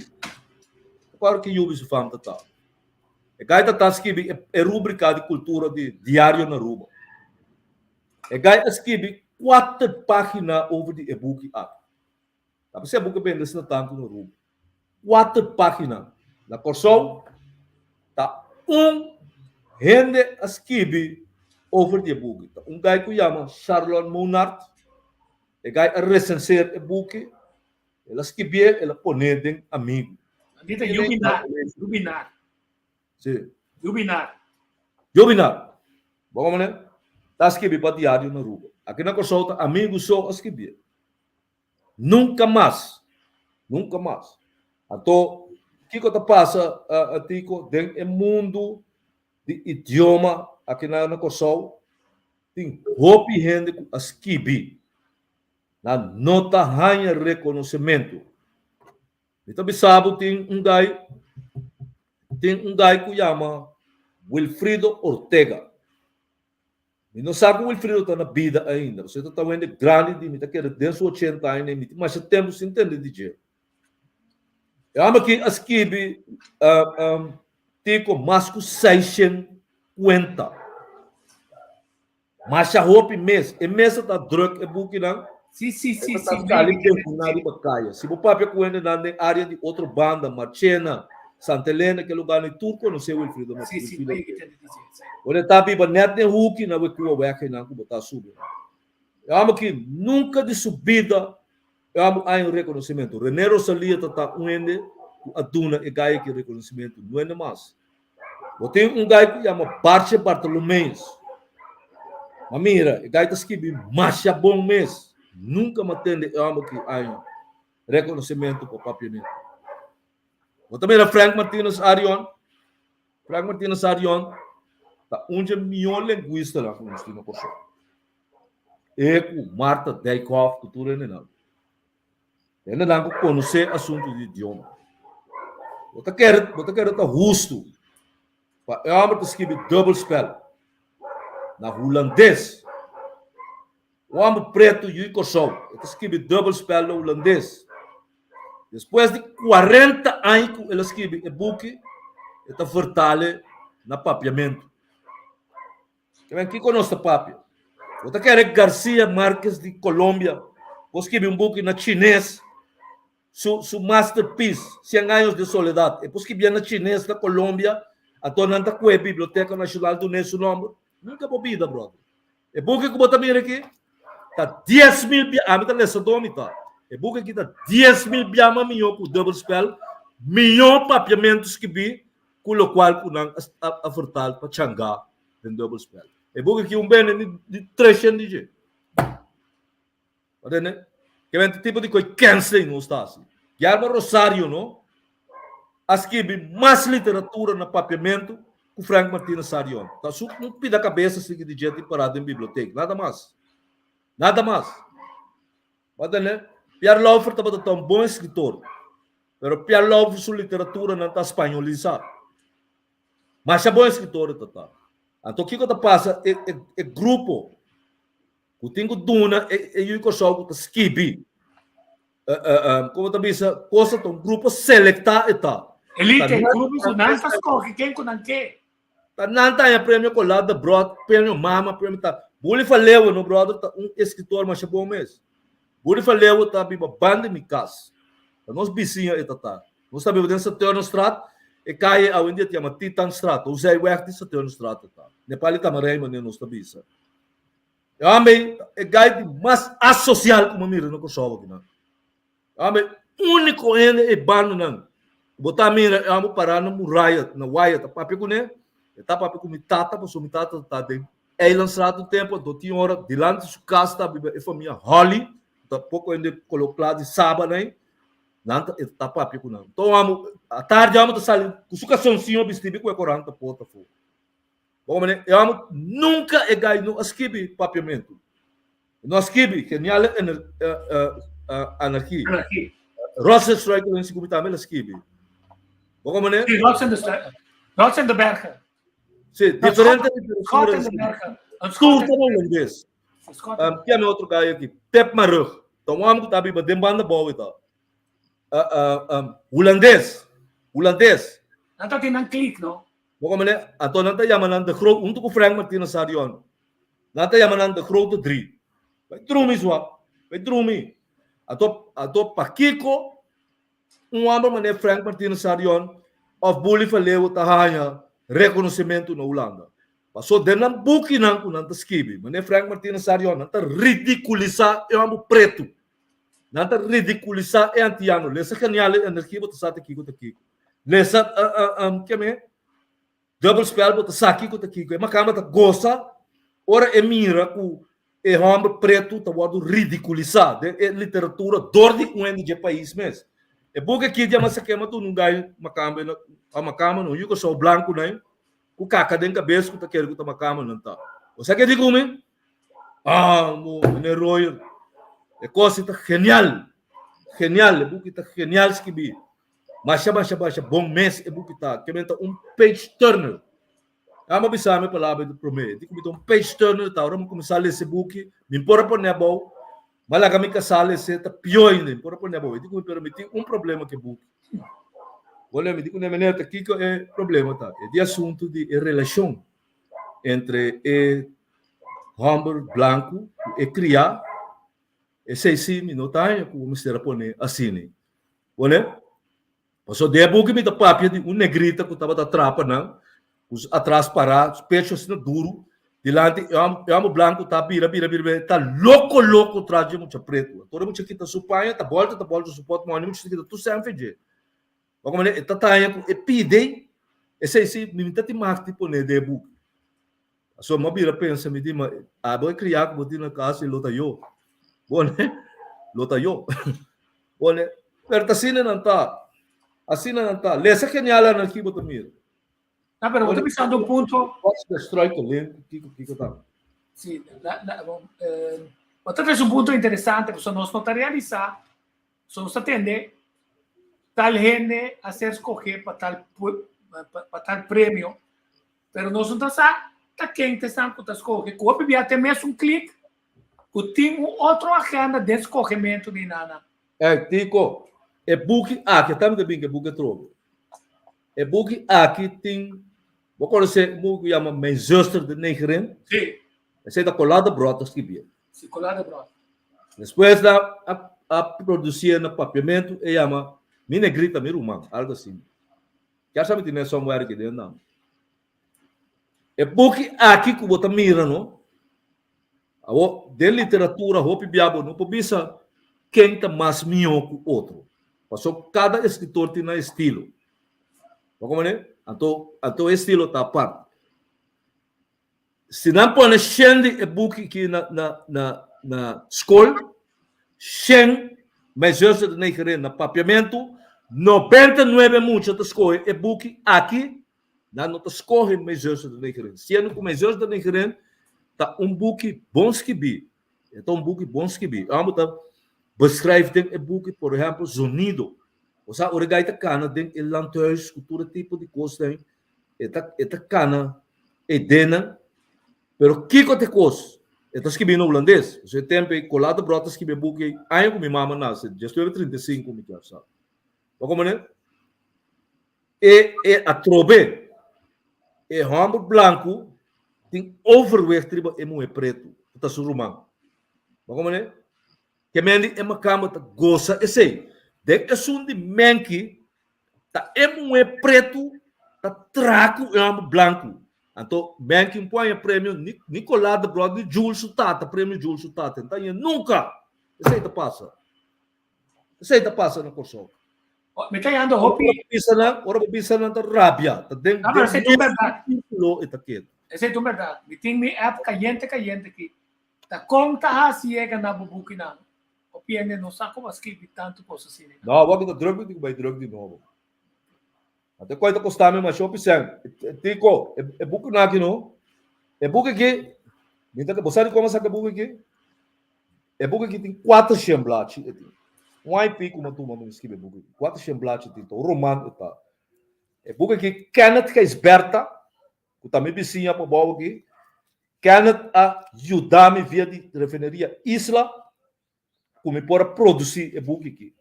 S3: Claro ki Yubi su fam ta ta. E gai ta ta skibi e rubrika di kultura di Diario na Aruba. E gai a skibi kuater pagina over di e buki aki. Ta p'esei e buki a bende asina tantu na Aruba. Kuater pagina. Na Kòrsou ta un hende a skibi over di e buki. Ta un gai ku yama Sharlon Monart. E gai a resenseer e buki, el a skibié, el a poné den Amigu.
S2: Di ta Jubinar, Jubinar.
S3: Sí.
S2: Jubinar.
S3: Jubinar. Bo komo ne? Ta skibi pa Diario na Aruba. Aki na Kòrsou ta Amigu so a skibié. Nunka mas. Nunka mas. Anto, kiko ta pasa, Tico, den e mundu di idioma aki na Kòrsou? Tin hopi hende ku a skibi, nan no ta haña rekonosementu. Mi ta bisa bo tin un gai, tin un gai ku yama Wilfrido Ortega. Mi no sa ku Wilfrido ta na bida ainda, pasobra e ta ta un hende grandi di mi ta kere den su ochenta aña i mi tin masha tempu sin tende di dje. E hòmber aki a skibi Tico mas ku seishen kuenta. Masha hopi mes. E mesa ta druk e bukinan.
S2: Sí, sí, sí,
S3: E ta
S2: sí.
S3: sali befuna riba kaya. Si bo papia ku hendenan den área di otro banda, Marchena, Santa Elena, ke lugarnan tur konosé Wilfrido
S2: Sí, sí,
S3: Wilfrido
S2: mi ta di sí.
S3: Ora e ta biba nèt den huki na Wekua wèg einan ku bo ta subi. E hòmber aki nunka di su bida E amo haña un reconocimento. René Rosalia ta ta un hende cu a duna e gai aki reconocimento, no hende mas. Bo tin un gai cu yama Bartje Bartolomeus. Ma mira, e gai ta skibi masha bon mes. Nunca m'a tende e homber aki haña reconocimento pa Papiamento. Bo ta mira Frank Martinus Arion? Frank Martinus Arion ta un dje mihó lenguistanan cu nos tin na Kòrsou. E ku Martha Dijkhoff ku tur hendenan. Hendenan ku konosé asuntu di idioma. Bo ta kere, bo ta kere ta hustu pa e hòmber ta skibi dubbelspel na hulandes. Un hòmber pretu yu Kòrsou, e ta skibi dubbelspel na hulandes. Despues di kuarenta aña ku el a skibi e buki, e ta vertale na papiamentu. Keben kiko nos ta papia? Bo ta kere Garcia Marquez di Colombia por skibi un buki na chines, su su masterpiece Cien años de soledad, e por skibié na chines na Colombia, anto nan ta kue Biblioteca Nacional dun'é su nomber? Nunca bo bida, brother. E buki ku bo ta mira aki ta 10,000 bia, ami ta lesadó mi ta. E buki aki ta 10,000 bia mas mihó ku Dubbelspel, mihó papiamentu skibí ku lokual ku nan a vertaal pa changá. Den Dubbelspel. E buki aki un bende di di 300 di dje. Atende? Ke men tipo di koi kèns nos ta hasi. Guillermo Rosario no a skibi mas literatura na papiamentu ku Frank Martinus Sarion. Ta su un pida kabesa sigui di dje tin pará den bibliotek. Nada mas. Nada mas. Atende? Pierre Lauffer tabata ta un bon eskritor. Pero Pierre Lauffer su literaturanan ta spañolisá. Masha bon eskritor e ta ta. Anto kiko ta pasa e e e grupo ku tin ku duna e e yu di Kòrsou ku ta skibi komo ta bisa kosa ta un grupo selektá e ta.
S2: Elite, grupo ku nan ta skohe ken ku nan ke.
S3: Ta nan ta haña premio Colad de Brot, premio Mama, premio ta. Bully van Leeuwen, no brother, ta un eskritor masha bon mes. Bully van Leeuwen ta biba banda di mi kas. Ta nos bisiña e ta ta. Nos ta biba den Saturnusstraat, e kaye awendia ta yama Titanstraat, un zijweg di Saturnusstraat e ta. Nepal i Tamarijn manera nos ta bisa. E homber e guy di mas asocial ku mi a mira na Kòrsou akinan. E homber úniko hende e bandonan ku bo ta mira e homber pará na muraya, na waya ta papia kuné, e ta papia ku mi tata pasobra mi tata ta den Eilandstraat un tempu, anto tin ora dilanti su kas ta biba e famia Holly, ku ta poko hende kolo kla di Saba nan. Nan ta, e ta papia ku nan. Nton amo, atardi amo ta sali ku su kasonsinho bisti ku e korant ta pota afó. Bo komprende? E amo nunka e gai no a skibi papiamentu. No a skibi geniale ener, anarchie.
S2: Anarchie.
S3: Rots en Struikelen sigur mi tambe el a skibi. Bo komprende?
S2: Sí, Rots en de Rots en de Bergen.
S3: Sí, diferente
S2: Schot en de Bergen.
S3: Tur ta na holandés. Um, ken otro gai aki? Pep Marug. Ta un homber ku ta biba den banda bou ta. Uh, uh, um, holandés. Holandés.
S2: Nan ta tin nan klik, no?
S3: Bo komende? Anto nan ta yama nan de groot, hunto ku Frank Martinus Sarion. Nan ta yama nan de grote drie. Bai drumi zwa. Bai drumi. Anto, anto pakiko Un homber manera Frank Martinus Sarion of Bully van Leeuwen ta haña rekonosementu na Hulanda. Paso den nan bukinan ku nan ta skibi, manera Frank Martinus Sarion, nan ta ridikulisá e homber pretu. Nan ta ridikulisá e antiano. Lesa Geniale Energie bo ta sa ta kiko ta kiko. Lesa keme Dubbelspel bo ta sa kiko ta kiko. E makamba ta gosa ora e mira ku e hòmber pretu ta wòrdu ridikulisá den e literatura dor di un hende dje pais mes. E buki aki dja mester kema tur un gai makamba na a makamba no yu kòrsou blanku nan ku kaka den kabes ku ta kere ku ta makamba nan ta. Bo sa ke di ku mi? Ah, mo meneer Royer, e kos ta genial, genial, e buki ta genial skibí. Masha masha masha bon mes e buki ta. Ke men ta un page turner. Amo bisa mi palabra di promé. Di ku mi ta un page turner ta ora mi kuminsá lesa e buki, mi por a pone abou, ma laga mi kasá lesa ta pió ainda, mi por a pone abou. E di ku mi pero mi tin un problema ku e buki. Bo mi di ku meneer ta kiko e problema ta? E di asuntu di e relashon entre e hòmber blanku ku e kriá, esei sí mi no ta haña ku mester a pone asina. Wole? Paso den e buki mi ta papia di un negrita ku tabata trapa nan, ku su atras pará, su pecho asina duru, dilanti e hòmber e hòmber blanku ta bira bira bira bira, e ta loko loko tras dje mucha pretu. Anto ora e mucha kita su paña, ta bòlta ta bòlta su pòtmòni, e mucha ta kita tur sènfe dje. Wak manera e ta taña ku e pide, esei si mi ta tin mag di pone den e buki. Pasobra mi a bira pensa, mi di, ma abo e kriá ku bo tin na kas i lo ta yo. Bo ne? Lo ta yo. Bo ne? Pero ta asina nan ta. Asina nan ta. Lesa genial anarki bo ta mira.
S2: No, pero bo ta bisando un punto.
S3: What's the struikeling? Kiko, kiko ta?
S2: Sí, la, la, eh, bo ta trese un punto interesante, pasobra nos no ta realisá, so nos ta tende tal hende a ser skohé pa tal, pa tal premio, Pero nos no ta sa ta ken ta esnan ku ta skohe. Ku hopi bia tin mes un klik ku tin un otro agenda den skohementu di nana.
S3: Ey, Tico, e buki aki, ta mi ta bin ku e buki atrobe. E buki aki tin, bo konosé un buki ku yama Mijn zuster de negerin?
S2: Sí.
S3: Esei ta Colada Brot a skibié.
S2: Sí, Colada Brot.
S3: Despues nan a produsié na papiamentu, e yama Mi negrita, mi ruman, algo asina. Ya sa mi tin e somewhere aki den nan. E buki aki ku bo ta mira no, awor den literatura hopi bia bo no por bisa ken ta mas mihó ku otro. Pasobra kada eskritor tin nan estilo. Bo komprende? Anto anto e estilo ta apart. Si nan pone shen di e buki aki na na na na skol, shen Mijn zuster de negerin na papiamentu, 99 mucha ta skohe e buki aki, nan no ta skohe Mijn zuster de negerin. Siendo ku Mijn zuster de negerin ta un buki bon skibí. E ta un buki bon skibí. Amo ta beschrijf den e buki, por ehèmpel, zonido. Osea, ora e gai ta kana den e landhuis ku tur e tipo di kosnan, E ta, e ta kana e denan, pero kiko ta e kos? E ta skibi na hulandes. Pasobra e tempu ei Colado de Brot ta skibi e buki ei aña ku mi mama nase, 1935 mi kier sa. Bo komprende? E, e atrobe e hòmber blanku tin overwicht riba e muhé pretu, ku ta su ruman. Bo komprende? Ke men di e makamba ta gosa esei. Den esun di Menki ta e muhé pretu ta traha ku e hòmber blanku. Anto Menki un por haña premio ni Nicolas de Brot ni Jules su tata, premio Jules su tata. E no ta haña nunka. Esei ta pasa. Esei ta pasa na Kòrsou.
S2: Mi ta yando hopi.
S3: Ora bo bisa nan, ora bo bisa nan ta rabia, ta den
S2: den
S3: mes sirkulo e ta keda.
S2: Esei ta un bèrdat. Mi tin mi app kayente kayente aki. Ta kon ta hasi yega na bo bukinan? Hopi hende no sa kon a skirbi tantu kos asina.
S3: No, awor mi ta druk mi tin ku bai druk di nobo. Ante koi ta kosta mi masha hopi sèn. Tiko, e bukinan aki no, e buki aki, mi ta, bo sa di kon a saka e buki aki? E buki aki tin kuater shen blachi e tin. Un aña i piku mi a tuma pa mi skibi e buki aki. Kuater shen blachi e tin, ta un roman e ta. E buki aki Kenneth Gijsbertha, ku ta mi bisiña pa bou aki, Kenneth a yuda mi via di Refineria Isla ku mi por a produsí e buki aki.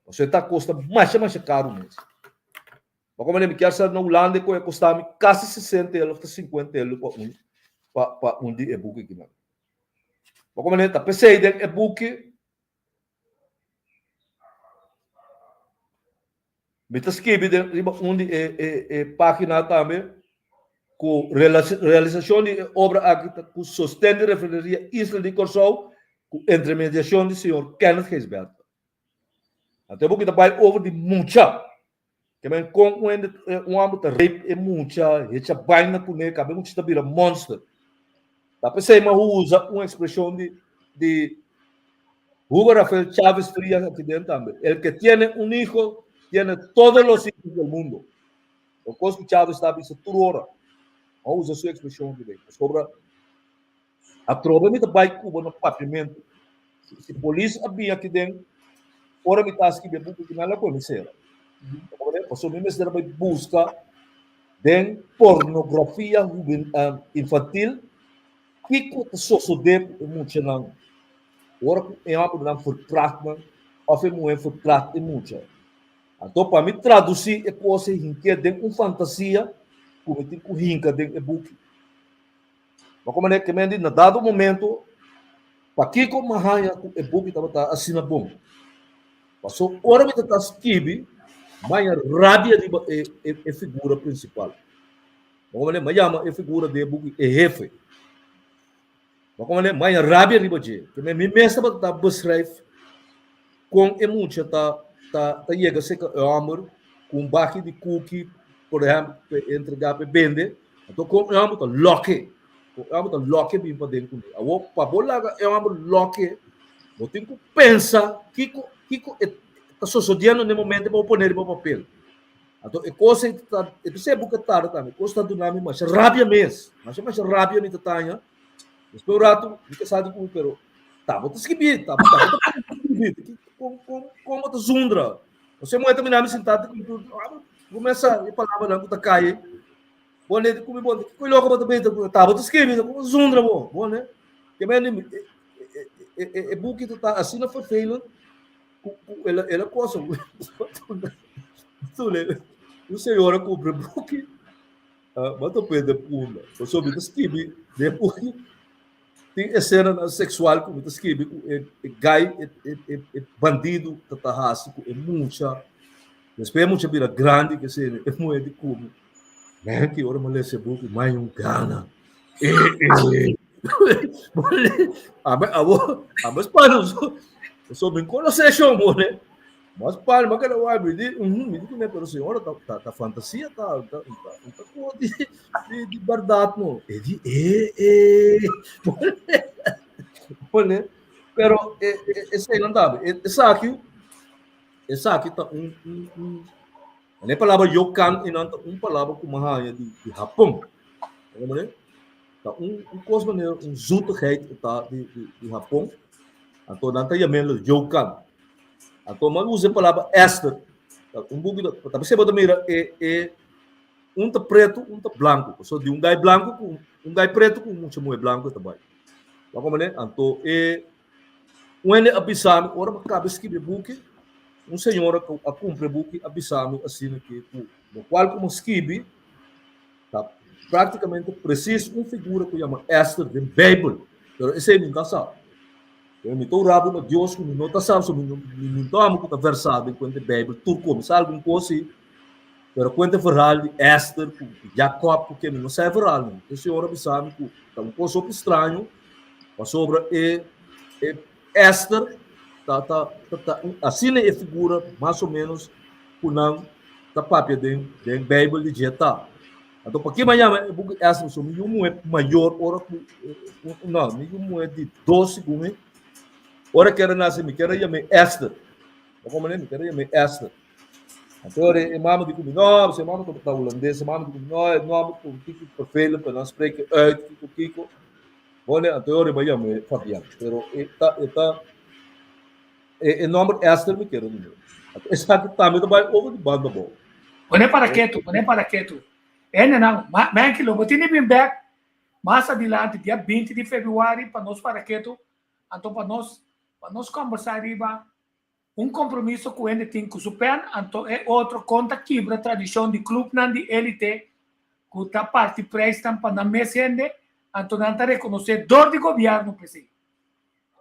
S3: Pasobra e ta kosta masha masha karu mes. Ma komo mi kier sa na Hulanda e koe a kosta mi kasi sesenta euro òf ta sinkuenta euro pa un pa pa un di e buki akinan. Ma komo ta p'esei den e buki Mi ta skibi den riba un di e e e pagina tambe ku realisashon di e obra aki ta ku sosten di Refineria Isla di Kòrsou ku intermediashon di señor Kenneth Gijsbertha. Anto e buki ta bai over di mucha. Ke men kon un hende un hòmber ta rape e mucha, hecha baina kuné, kabe e mucha ta bira monster. Ta p'esei mi a usa un ekspreshon di di Hugo Rafael Chávez Frías aki den tambe, El que tiene un hijo tiene todos los hijos del mundo. Un kos ku Chávez ta bisa tur ora. Mi a usa su ekspreshon aki den. Pasobra atrobe mi ta bai Cuba na papiamentu. Si polis a bin aki den, ora mi ta skibi e buki aki nan lo kohe mi sera. Pasobra mi mester a bai buska den pornografia infantil kiko ta sosodé ku e muchanan ora ku e hòmbernan verkracht nan òf e muhé verkracht e mucha. Anto pa mi tradusí e kos ei hink'é den un fantasia ku mi tin ku hinka den e buki. Ma komo ke men di na dado momento pakiko mi a haña ku e buki tabata asina bon? Paso ora mi ta ta skibi, mi haña rabia riba e e figura prinsipal. Ma komo mi a yama e figura den e buki e hefe. Ma komo mi haña rabia riba dje. Ke men mi mes tabata ta beschrijf kon e mucha ta ta ta yega serka e hòmber ku un baki di kuki, por ehèmpel, pa e entregá pa e bende. Anto kon e hòmber ta lòk'e. Kon e hòmber ta lòk'e bin paden kuné. Awor pa bo laga e hòmber lòk'e, bo tin ku pensa kiko kiko e ta sosodiendo na e momento pa bo pone riba papel. Anto e kos ei ta, e ta ser buka tarde tambe, e kos ta duna mi masha rabia mes, masha masha rabia mi ta taña. Despues un rato mi ta sa di ku pero ta bo ta skibi, ta bo ta skibi, kon kon kon bo ta zundra? Ose muhé ta mira mi sintá ta ku kumesa e palabranan ku ta kai. Bo ne ku mi bo, kiko loko bo ta beta ku ta bo ta skibi, ku zundra bo, bo ne. Ke men e e e buki ta ta asina vervelend ku ku el a el a kosa. Tule, un señora kumpra e buki, bo ta pende punda. Pasobra mi ta skibi den e buki tin esenanan seksual ku mi ta skibi ku e e guy e e e bandido ta ta hasi ku e mucha. Despues e mucha bira grandi ke e muhé di kume. Man, ki ora mi lesa e buki, mai un gana. Ame, abo, ame spano so, so mi konosé shon, bole. Mas palma ma keda wak mi di uhum mi di kuné pero señora ta ta ta fantasia ta ta ta ta ko di di di bèrdat no. E di e e pone pero e e eseinan tambe e esaki esaki ta un un un e palabra yokan einan ta un palabra ku mi a haña di di Hapon. Ta un un kos manera un zoetigheid ta di di di Hapon. Anto nan ta yam'é yokan. Anto mi a usa e palabra Esther. Ta un buki ta ta p'esei bo ta mira e e un ta pretu un ta blanku. Pasobra di un gai blanku ku un gai pretu ku un mucha muhé blanku e ta bai. Bo a komprendé? Anto e un hende a bisa mi ora mi a kaba skibi e buki, un señora ku a kumpra e buki a bisa mi asina ke ku lokual ku mi a skibi ta práktikamente presis un figura ku yama Esther den Beibel. Pero esei mi no ta sa. Pero mi ta ora bo na Dios ku mi no ta sa, so mi no mi no ta amo ku ta versá den kuenta e Beibel tur kos. Mi sa algun kos si, pero kuenta e verhal di Esther ku Jakob ku ke mi no sa e verhal nan. E señor a bisa mi ku ta un kos hopi straño pasobra e e Esther ta ta ta ta asina e figura mas o menos ku nan ta papia den den Beibel di dje ta. Anto paki mi a yama e buki Esther pasobra mi yu muhé mayor ora ku no mi yu muhé di dos segun mi ora ku era nase mi kere yam'é Esther. Bo komprende? Mi kere yam'é Esther. Anto ora e mama di ku mi no, pasobra e mama ta hulandes, e mama di ku mi no, e nòmber ta un tiki vervelend, pero nan spreken uit kiko kiko. Bon, anto ora mi a yam'é Fabian, pero e ta e ta E nomber Esther mi kere duna. Esaki tambe ta bai over di banda bou.
S2: Pone para ketu, pone para ketu. Hendenan, Menki, lo bo tin di bin bek mas adilanti, dia 20 di februari, pa nos para ketu, anto pa nos, pa nos kombersá riba un kompromiso ku hende tin ku su pen, anto e otro kon ta kibra tradishon di klupnan di élite ku ta parti prijsnan pa nan mes hende, anto nan ta rekonosé dor di gobièrnu p'esei.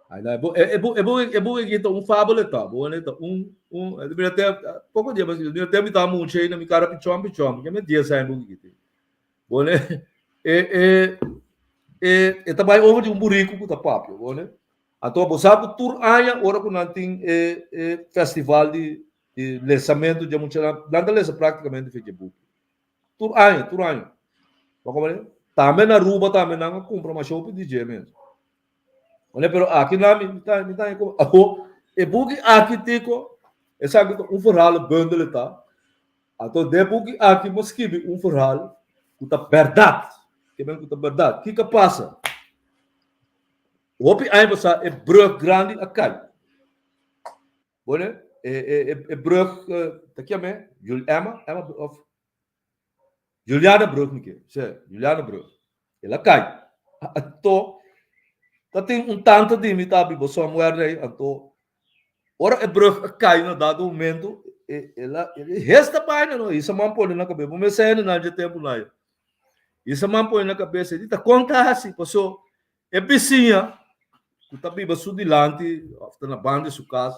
S3: Ai dai, bo, e, e, bo, e, bo, e bo ki ta un fábula ta, bo ne ta un, un, e mira te, poko dia, mas mira te mi ta mucha na mi cara pichon pichon, ke me 10 aña bo ki te. Bo ne, e, e, e, e ta bai over di un buriku ku ta papia, bo ne. Anto bo sa ku tur aña ora ku nan tin e, e festival di, di lesamento di mucha nan, nan ta lesa práktikamente fecha buki. Tur aña, tur aña. Bo komprende? Tambe na Aruba tambe nan a kumpra masha hopi di dje mes. Oye, pero aki na mi ta mi ta ko aho e buki aki tiko esaki ta un verhaal bundel ta. Anto de buki aki mo skibi un verhaal ku ta bèrdat. Ke men ku ta bèrdat. Kiko pasa? Hopi aña pasá e brug grandi a kai. Bueno, e e e brug ta kiam'é? Jul Emma, Emma of Juliana Brug mi ke, sí, Juliana Brug. El a kai. Anto, ta tin un tanta di mi ta biba somewhere ei, anto ora e brug a kai na dado momento, e el a hesta baina no, hisa man pone na kabes, bo mester hende nan dje tempu nan ayo. Hisa man pone na kabes, e di ta kon ta hasi, paso e bisiña ku ta biba su dilanti òf ta na banda di su kas,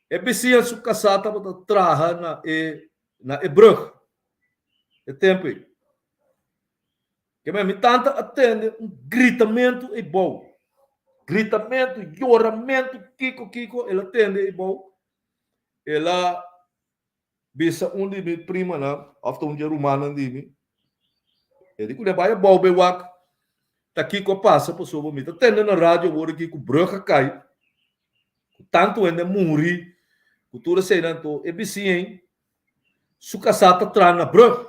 S3: e bisiña su kasá tabata traha na e na e brug e tempu ei. Ke men mi tanta a tende un gritamentu ei bou. Gritamentu, yoramentu, kiko kiko el a tende ei bou. El a bisa un di mi primanan òf ta un di e rumannan di mi. E di ku ne bai abou bai wak ta kiko a pasa pasobra mi ta tende na radio awor aki ku brug a kai. Ku tantu hende a muri, ku tur eseinan anto e bisiña ei su kasá ta traha na brug.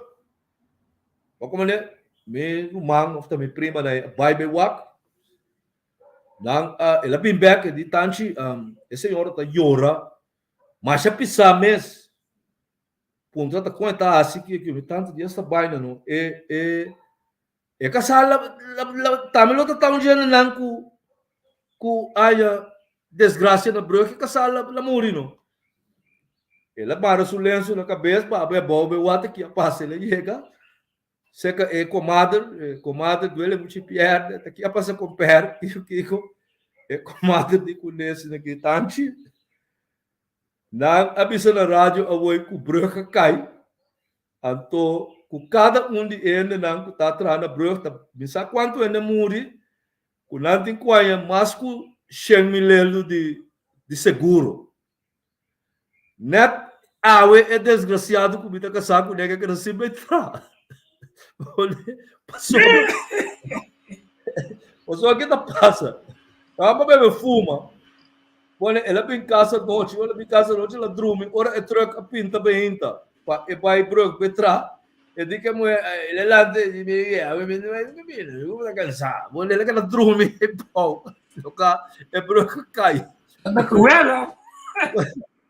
S3: Bo komprende? Mi ruman òf ta mi primanan ei a bai bai wak. Nan a el a bin bèk e di tanchi e señora ta yora masha pisá mes. Puntra ta kon e ta hasi ki ki mi tantu dies ta bai no e e E kasá la la tambe lo ta ta un djene ku ku haya desgrasia na brug e kasá la la muri no. El a mara su lensu na kabes pa abri abou be wak ki a pasa el a yega seka e komader e komader duele muchi pierde ta ki a pasa komper kiko kiko e komader di kuné asina ki tanchi nan a bisa na radio awor ku brug a kai. Anto ku kada un di e hendenan ku ta traha na brug ta bin sa kuantu hende muri, ku nan tin ku haña mas ku shen mil eldo di di seguro. Net awe e desgraciado ku mi ta kasá kuné ke keda sin metra. Pasobra pasobra ke ta pasa? Tabata bebe fuma. Bueno, el a bin casa nochi, ora el a bin casa nochi el a drumi, ora e truck a pinta behinta pa e bai brug betra, e di ke muher, el a lanta e di mi, awe mi no bai bini, mi ta cansa. Bueno, el a keda drumi e bou, loka e brug a kai.
S2: Anda cruel, oh.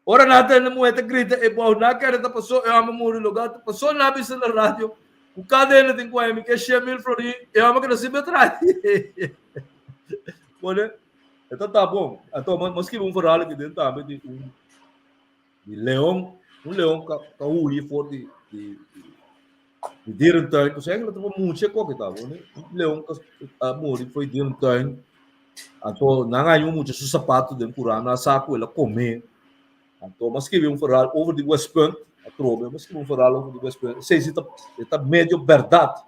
S3: Ora nan tende muher ta grita e bou, nan kere ta paso e hòmber muri loka ta paso nan bisa na radio ku kada hende tin ku haña mi ke 100,000 florin, e hòmber keda sin betra. Bueno, E ta ta bon. Anto mi a skibi un verhaal aki den tambe di un di leon, un leon ka ka huye for di di di dierentuin. Pues eigenlijk ta mucha koke ta bon. Un leon ka a muri for di dierentuin. Anto nan haña un mucha su sapato den kura, nan a sa ku el a kome. Anto mi a skibi un verhaal over di Westpunt, atrobe mi a skibi un verhaal over di Westpunt. Esei si ta e ta medio bèrdat.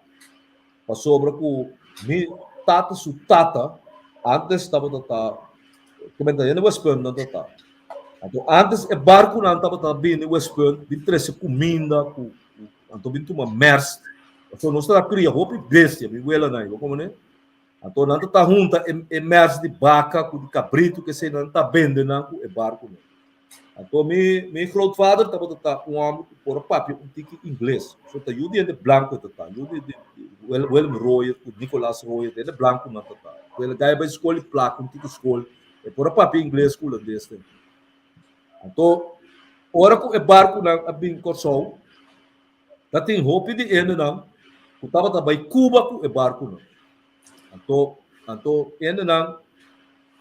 S3: Pasobra ku mi tata su tata antes tabata ta ku men ta Westpunt nan ta ta. Anto antes e barkunan tabata bini Westpunt bin trese kuminda ku anto bin tuma mers. Pasobra nos tabata kria hopi bestia, mi welanan, bo komprende? Anto nan ta ta hunta e e mers di baka ku di kabritu kesei nan ta bende nan ku e barkunan. Anto mi mi grootvader tabata ta un hòmber ku por a papia un tiki ingles. So ta yu di hende blanku e ta ta, yu di di Willem Royer ku Nicolaas Royer, hende blanku nan ta ta. Ku el a gaya bai skol i plaka un tiki skol, e por a papia ingles ku hulandes tambe. Anto ora ku e barkunan a bin Kòrsou, ta tin hopi di hendenan ku tabata bai Cuba ku e barkunan. Anto anto hendenan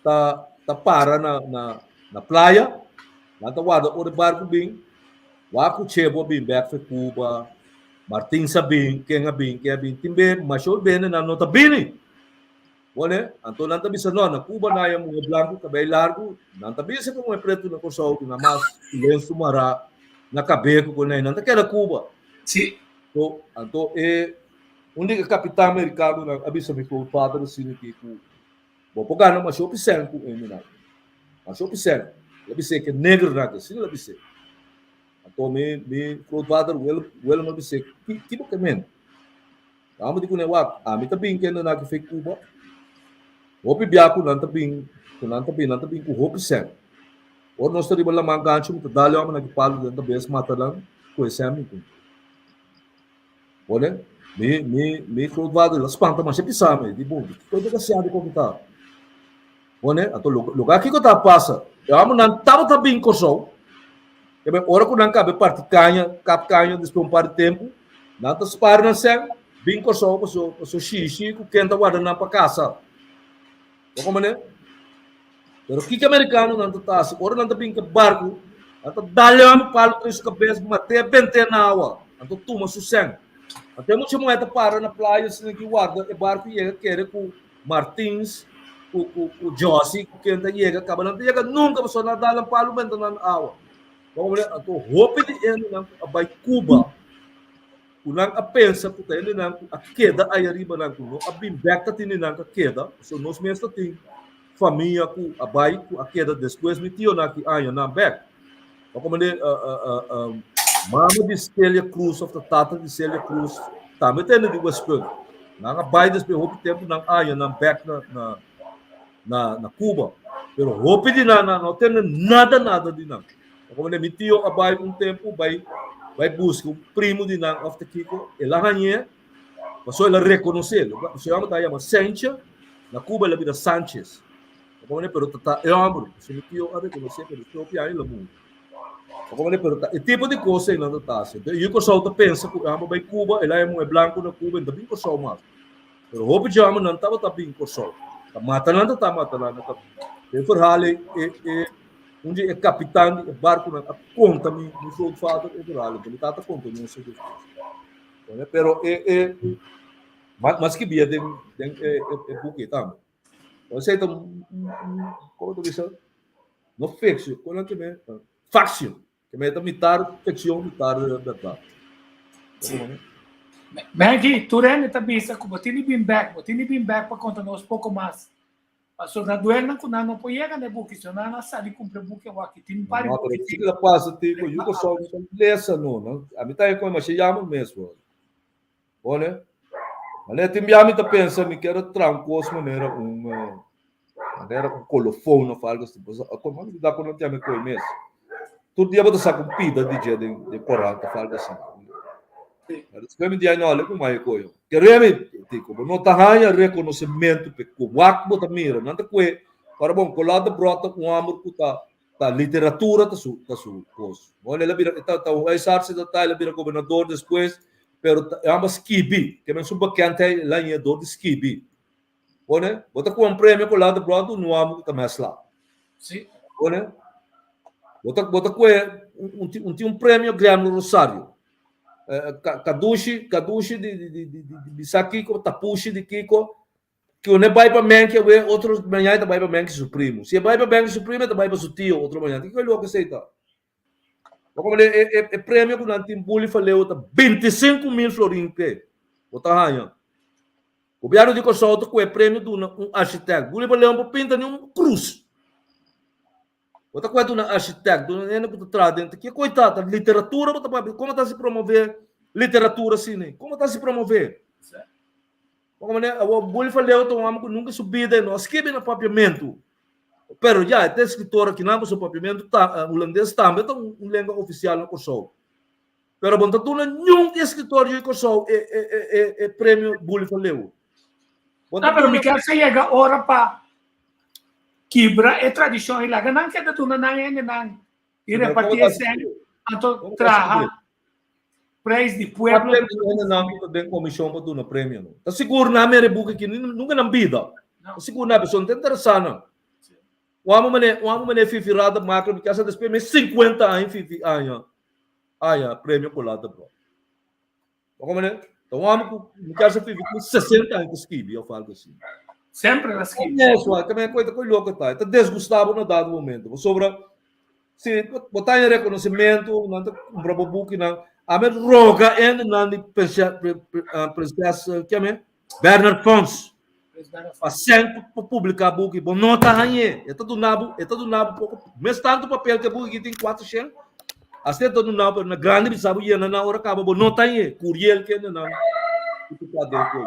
S3: ta ta para na na na playa, nan ta warda ora e barku bin, wak ku Chebo a bin bek for Cuba, Martins a bin, ken a bin, ken a bin, tin be masha hopi hendenan no ta bini. Wone, anto nan ta bisa no, na Cuba nan haya muhe blanku kabei largu, nan ta bisa ku muhe pretu na Kòrsou ku nan mas lensu mará na kabei ku konei, nan ta keda Cuba.
S2: Sí.
S3: Anto, anto e un di e kapitan merikanonan a bisa mi grootvader asina aki ku bo por gana masha hopi sèn ku hendenan, masha hopi sèn. El a bis'é ke negernan, asina el a bis'é. Anto mi mi grootvader Willem Willem a bis'é, ki ki bo ke men? Amo di kuné wak, ami ta bin kende nan ki fei Cuba. Hopi bia ku nan ta bin, ku nan ta bin, nan ta bin ku hopi sèn. Ora nos ta riba laman gancho, mi ta dal e hòmbernan ki palu den kabes, mata nan ku e sèn mi tin. Pone, mi, mi, mi grootvader la spanta masha pisa mi, di bon, kiko desgraciado ku mi ta? Pone, anto loke kiko ta pasa, e hòmbernan tabata bin Kòrsou, e bai ora ku nan kabe parti kaña, kap kaña despues un par di tempu, nan ta spar nan sèn, bin Kòrsou paso paso shishi ku ken ta warda nan pa kasa. Bo komprende? Pero kiko amerikanonan ta ta hasi? Ora nan ta bin ku e barku, nan ta dal e hòmber palu den su kabes, mat'é, bent'é na awa, anto tuma su sèn. Anto e mucha muhé ta para na playa asina ki warda e barku yega kere ku Martins ku ku ku Josie ku ken ta yega kaba nan ta yega nunka pasobra nan a dal nan palu benta nan na awa. Bo komprende? Anto hopi di hendenan ku a bai Cuba ku nan a pensa ku ta hendenan ku a keda aya riba nan ku no a bin bek ta tin di nan ku a keda pasobra nos mes ta tin famia ku a bai ku a keda despues mi tionan ki aña nan bek. Bo komprende? Mama di Celia Cruz of ta tata di Celia Cruz tambe ta hende di Westpunt. Nan a bai despues hopi tempu nan aña nan bek na na na na Cuba. Pero hopi di nan nan no tende nada nada di nan. Bo komprende? Mi tio a bai un tempu bai bai buska un primo di nan of ta kiko, el a hañ'é pasobra el a rekonosé. Su yama ta yama Sencha, na Cuba el a bira Sanchez. Bo komprende? Pero ta ta e hòmber. Pasobra mi tio a rekonosé pero despues hopi aña el a muri. Bo komprende? Pero ta e tipo di kos ei nan ta ta hasi. Entonces yu Kòrsou ta pensa ku e hòmber bai Cuba, el a e muhé blanku na Cuba, e no ta bin Kòrsou mas. Pero hopi djòmber nan tabata bin Kòrsou. Ta mata nan ta ta mata nan na kaminda. E verhaal ei e e un di e kapitan di e barkunan a konta mi mi grootvader e verhaal ei. Mi tata konta nos e despues. Pero e e mas skibia den den e e buki ei tambe. Esei ta un, como ta bisa? No fictie, con ke me? Factie. Ke me ta mitar ficcion, mitar berdad.
S2: Sí. Maggie, tur hende ta bisa ku bo tin di bin bek, bo tin di bin bek pa konta nos poko mas. Pasobra duelnan ku nan no por yega na e buki, so nan a sali kumpra e buki awaki. Tin un par di
S3: No, pero
S2: buki
S3: kiko ta pasa Tico? Yu Kòrsou no ta lesa no. no. Ami ta kon masha jammer mes bro. Bone? Mane tin bia mi ta pensa mi kier traha un kos manera un eh, manera un kolofon of algo así. Pues, como mi da kono tiame koi mes. Tur dia bo ta saka un pida di dje den den korant of algo así. Despues mi di ay no ale ku mai koyo. Keremi Tico, bo no ta haña rekonosementu pe ku wak bo ta mira. Nan ta kue para bon Colado de Brot ta un homber ku ta ta literatura ta su ta su kos. Bon el a bira ta ta un huisarts ta ta el a bira gobernador despues pero ta e homber skibi. Ke men su bekendheid el a haña dor di skibi. Bone, bo ta kue un premio Colado de Brot un homber ku ta mèsla.
S2: Si.
S3: Bone, bo ta bo ta kue un un tin un premio Gremlo Rosario. Kadushi, kadushi di di di di di bisa kiko, tapushi di kiko, ku ne bai pa menki awe, otro mañana e ta bai pa menki su primo. Si e bai pa menki su primo, e ta bai pa su tio otro mañana. Kiko e loke esei ta? Bo komo e e e premio ku nan tin Buli Faleo ta 25.000 florin p'e. Bo ta haña. Gobièrnu di Kòrsou ta ku e premio duna un architèkt. Buli Faleo no por pinta ni un krus. Bo ta kuenta una architect, una hende ku ta traha den ke koi ta? Ta literatura bo ta papia? Komo ta hasi promove literatura asina? Komo ta hasi promove? Bo mane awor Buli Faleo ta un hòmber ku nunka su bida e no a skibi na papiamentu. Pero ya e ta eskritor akinan pasobra papiamentu ta hulandes tambe ta un lengua ofisial na Kòrsou. Pero bo no ta duna niun eskritor yu di Kòrsou e e e premio Buli Faleo.
S2: Bo no ta pero mi kier sa yega ora pa kibra e tradishon i laga nan keda duna nan hendenan i reparti e sèn anto traha preis di pueblo.
S3: Hendenan ku ta den komishon pa duna premio no ta sigur nan mere buki aki nunka nan bida ta sigur nan pasobra no ta interesá nan. Un amo mane un amo mane Fifi Rademaker mi kasa despues mi 50 aña Fifi aña aña premio Colada bro. Bo komprende? Ta un hòmber ku mi kier sa vivi ku 60 aña ta skibi òf algu asina.
S2: Semper el a skibi.
S3: Eso, ta men koe ta koe loko ta. E ta desgustá bo na dado momento. Pasobra si bo ta haña rekonosementu, nan ta kumpra bo bukinan. Ami roga hendenan di Prinses, kiam'e? Bernard Fonds. Pa sèn pa publiká buki. Bo no ta hañ'é. E ta duna bo, e ta duna bo poko, mes tantu papel ku e buki aki tin 400. Asina e ta duna bo, pero na grandi bisa bo yena nan ora kaba bo no ta hañ'é. Curiel kende nan ku ta den koe.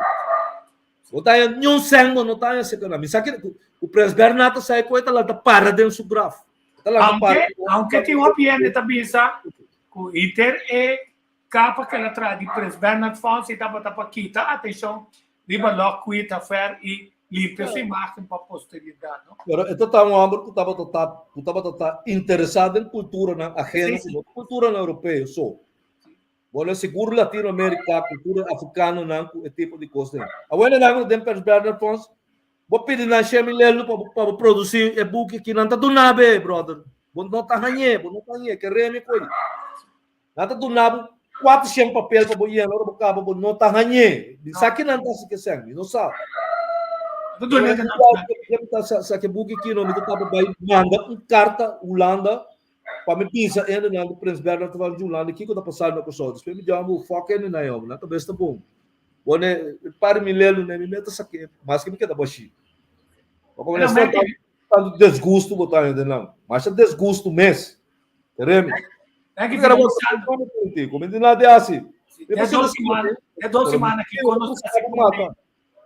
S3: Bo ta haña niun sèn bo no ta haña serka nan. Mi sa ke ku Prins Bernhard ta sa e koe ta lanta para den su graf.
S2: E ta lanta para. Aunke, aunke tin hopi hende ta bisa ku henter e Capa cu el a traha di Prins Bernhard Fonds y tabata pa kita atencion riba Lockheed Affair y limpia su imagen pa posteridad, no?
S3: Pero e ta ta un homber cu tabata ta cu tabata ta interesa den culturanan ajeno cu no ta culturanan europeo so. Bo lo sigur Latino America, cultura africanonan cu e tipo di cos den. Awor nan cu den Prins Bernhard Fonds bo pidi nan shen mil euro pa bo pa bo produci e buki aki nan ta duna be brother. Bo no ta hañe, bo no ta hañe, ke remi cu ei. Nan ta duna bo 400 papel pa bo yena, ora bo kaba bo no ta hañ'é. Mi sa kinan ta hasi kesèn, mi no sa. Sa ke buki kino mi ta taba bai manda un karta Hulanda pa mi bisa hendenan di Prins Bernhard van di Hulanda kiko ta pasando na Kòrsou. Despues mi djama bo fòk hendenan e hòmber, nan kabes ta bon. Bo ne par mi lelu ne mi meta sak'é maske mi keda bashí. Tantu desgusto bo ta hendenan, masha desgusto mes. Remy.
S2: Thank you,
S3: Era bom Como de nada assim.
S2: É 2 semanas que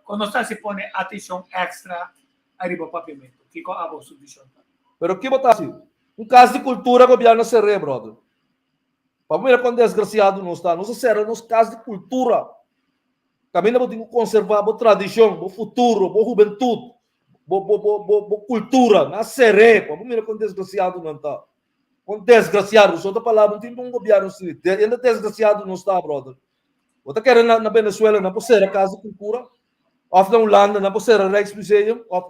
S2: quando está se pone atenção extra arriba papiamento. Kiko abo solution.
S3: Pero que botar assim? Um caso de cultura governo serre, brother. Para mira quão desgraciado nós está. Nós serra nos caso de cultura. Também nós temos que conservar a tradição, o futuro, a juventude, a cultura. Na serre, para mira quão desgraciado não está. Com desgraciado, só outra palavra, não tem um governo assim. Ainda desgraciado não está, brother. Você quer na Venezuela, não pode ser a casa de cultura. Of na Holanda, não pode ser a Rijksmuseum, of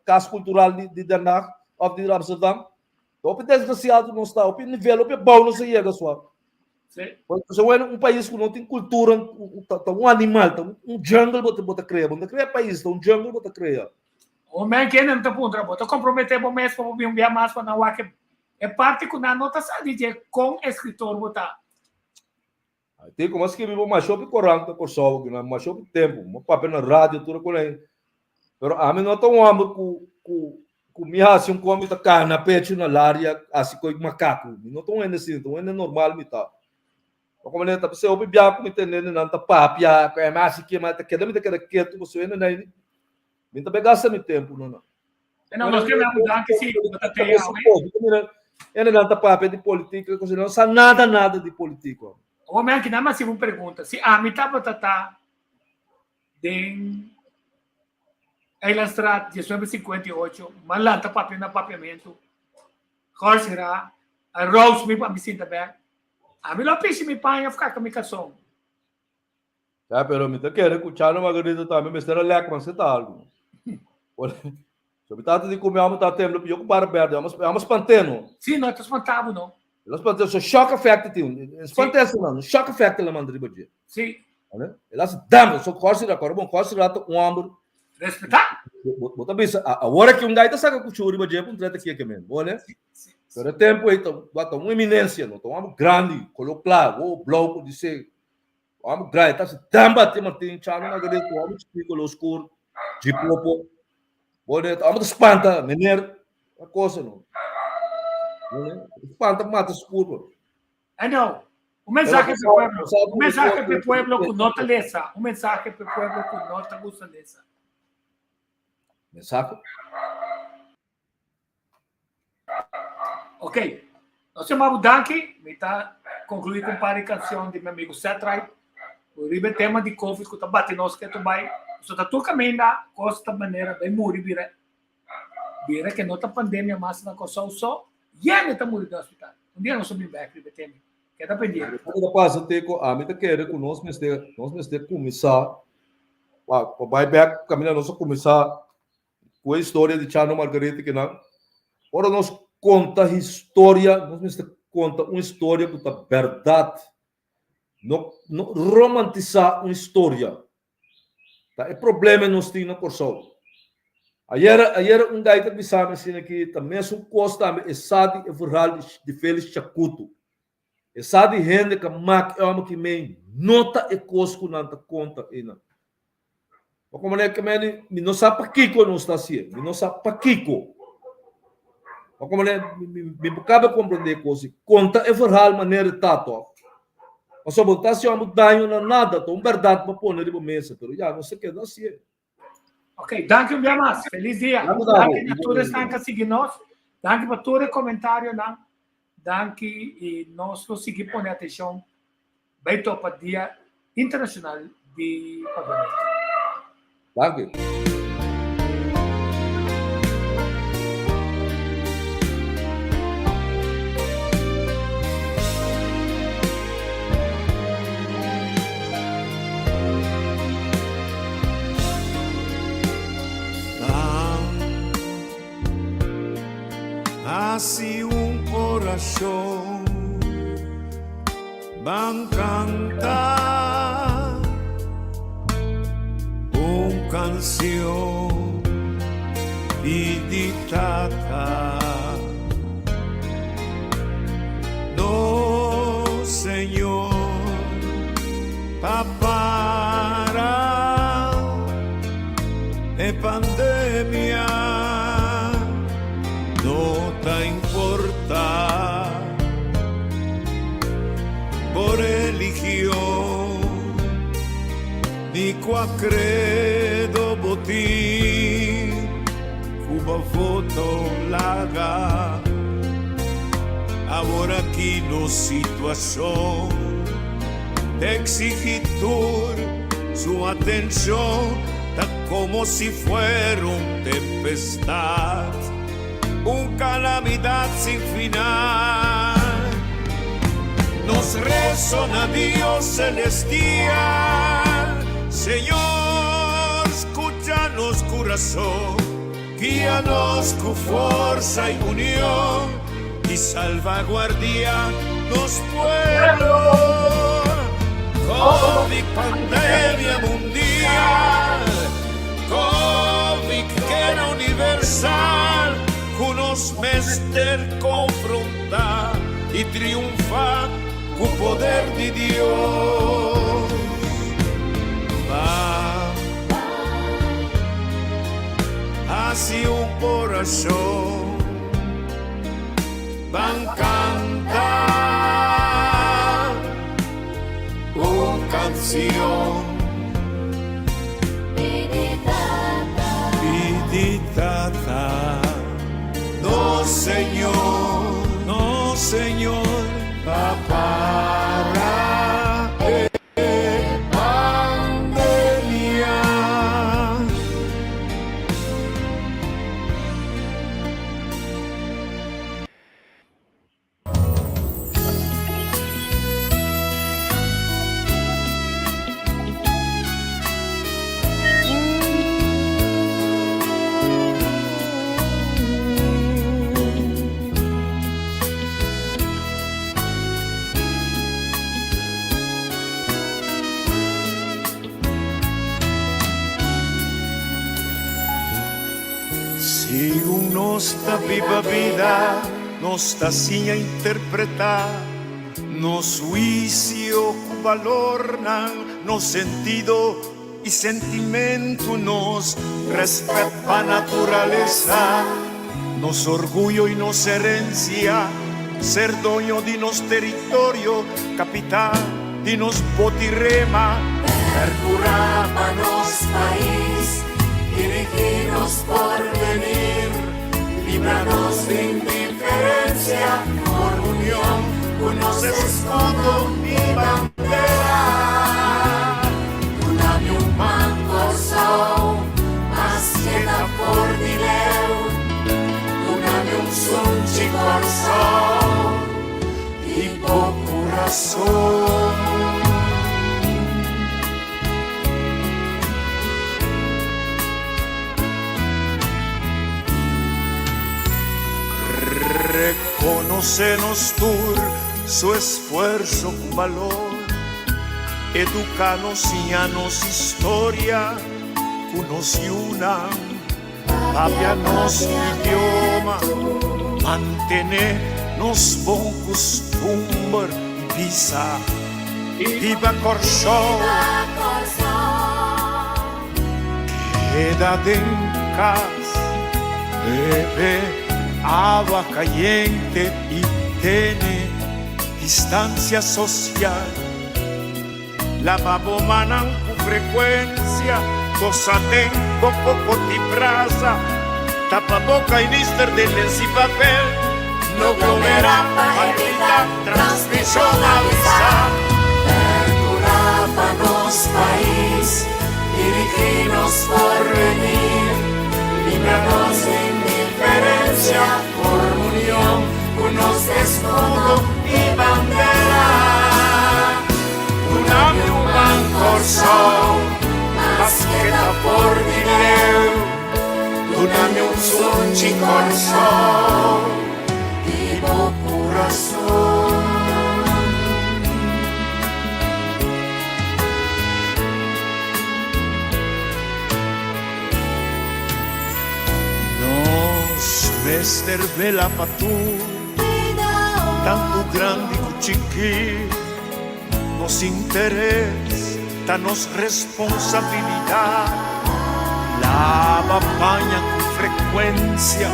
S3: Casa Cultural de Den Haag, of de Amsterdam. Op desgraciado não está, op nível, op bom não se chega só. Você é um país que não tem cultura, tá um animal, tá um jungle você bota cria, você cria país, tá um jungle você cria.
S2: O men que não tá puntra, bota comprometer bom mês para um dia mais para não que é parte que não nota sabe de com escritor botar.
S3: Tem como escrever uma shopping corante por sol, que não mais shopping tempo, um papel na rádio, tudo com aí. Pero ami no ta un homber ku ku ku mi hasi un kon mi ta kana pechu na laria hasi koi makaku. Mi no ta un hende asina, mi ta un hende normal mi ta. Ma komo ta bisa hopi bia ku mi tende hendenan ta papia ku mi hasi ke, ma ta keda mi ta keda ketu pasobra hendenan mi ta bai gasta mi tempu no nan.
S2: No, nos keda danki si bo ta te awe.
S3: Hendenan ta papia di politika ku no sa nada nada di politika.
S2: Awor mi aki nan mi hasi un pregunta. Si ami tabata ta den Eilandstraat 1958, m'a lanta papia na papiamentu, Jorge ra a rouse mi pa mi sinta bek. Ami lo a pishi mi paña of kaka mi karson.
S3: Ya, pero mi ta kere ku Chano Margarita tambe mester a lek mas ta algu. So mi tata di ku mi amo ta tembla pio ku bara berde, amo amo spant'é no.
S2: Sí, no, ta spantá bo no.
S3: El a spant'é, so shock effect tin. Spant'é si no, shock effect el a manda riba dje.
S2: Sí.
S3: El a hasi dam, so Jorge ra, kòrda bon, Jorge ra ta un hòmber.
S2: Respetá.
S3: Bo ta bisa, awor aki un gai ta saka kuchú riba dje pa un treta keke men, bo ne? Pero e tempu ei ta un eminensia, no, ta un hòmber grandi, koló kla, wowo blou ku disé, un hòmber grandi, ta hasi dam bati Martin, Chano Margarita, un hòmber chikí koló skur, djipopo, bo ne, ta hòmber ta spanta, meneer, e kosa no. Bo ne, spanta mata skur, bo.
S2: I know. Un mensahe pa pueblo. Un mensahe pa pueblo ku no ta lesa. Un mensahe pa pueblo ku no ta gusta lesa.
S3: Mensahe?
S2: Ok. Nos yama bo danki. Mi ta concluí ku un par di canción di mi amigo Seth Wright. Riba e tema di Covid ku ta bati nos ketu bai. So ta tur kaminda kos ta manera bai muri bira Bira ke no ta pandemia mas na Kòrsou so, yende ta muri den hospital. Un dia nos ta bin bèk riba e tema. Keda pendiente.
S3: Loke ta pasa te ku ami ta kere ku nos mester nos mester kuminsá pa pa bai bèk kaminda nos a kuminsá ku e historia di Chano Margarita kinan. Ora nos konta historia nos mester konta un historia ku ta bèrdat. No no romantisá un historia. Ta e problema nos tin na Kòrsou. Ayera ayera un guy ta bisa mi asina ki ta mesun kos tambe e sa di e verhaal di di Felix Chakuto. E sa di hende ka mak e hòmber ki mei no ta e kos ku nan ta konta einan. Ma komo manera ke meni mi no sa pakiko nos ta hasié, mi no sa pakiko. Ma komo manera mi mi mi por kaba komprendé e kos ei. Konta e verhaal manera e ta tòg. Pasobra bo ta hasi bo daño na nada, ta un bèrdat bo pone riba mesa, pero ya nos ta keda hasié.
S2: Ok, danki un bia mas. Felis dia. Danki na tur esnan ka sigui nos. Danki pa tur e komentarionan. Danki i nos lo sigui pone atenshon bai topa Dia Internashonal di Papiamentu.
S3: Danki.
S1: Hasi un orashon, ban kanta un kansion pidi Tata. Nos Señor pa para e pandemia no ta importa bo religion ni cua credo bo tin cu bo voto laga. Awor aki nos situacion ta exigi tur su atencion, ta como si fuera un tempestad, un calamidad sin final. Nos rezo na Dios celestial, Señor, scucha nos curazon, guia nos cu forza y union y salvaguardia nos pueblo. Covid pandemia mundial, Covid guera universal, cu nos mester confronta y triunfa cu poder di Dios. Ba. Hasi un orashon, ban kanta un kansion. Pidi Tata, nos Señor, nos Señor, pa para e pandemia. Segun nos ta biba bida, nos ta siña interpretá nos huisio ku balornan, nos sentido i sentimentu, nos rèspèt pa naturalesa, nos orguyo i nos herensia, ser doño di nos teritorio, kapital di nos botirema.
S4: Percurá pa nos pais, dirigí nos porvenir, libra nos di indiferencia, por unión cu nos escudo y bandera. Dunami un man Corsou, maske ta for di leu, dunami un sunchi Corsou, di bo curason.
S1: Reconoce nos tur su esfuerzo cu balor, educa nos, siña nos historia cu nos yunan, papia nos idioma, mantene nos bon custumber y bisa, Biba Corsou! Keda den cas, bebe awa cayente y tene distancia social. Laba bo mannan cu frecuencia, cosa den bo coco di brasa, tapa boca y nister den lens y papel. No glomera pa evita transmision, avisa.
S4: Percura pa nos pais, dirigi nos porvenir, libra nos di indiferencia, por union cu nos escudo y bandera.
S1: Dunami un man Corsou, maske ta for di leu, dunami un sunchi Corsou,
S4: di bo curason.
S1: Nos mester vela pa tur, tantu grandi ku chikí. Nos interes ta nos responsabilidat. Laba paña ku frekuensia,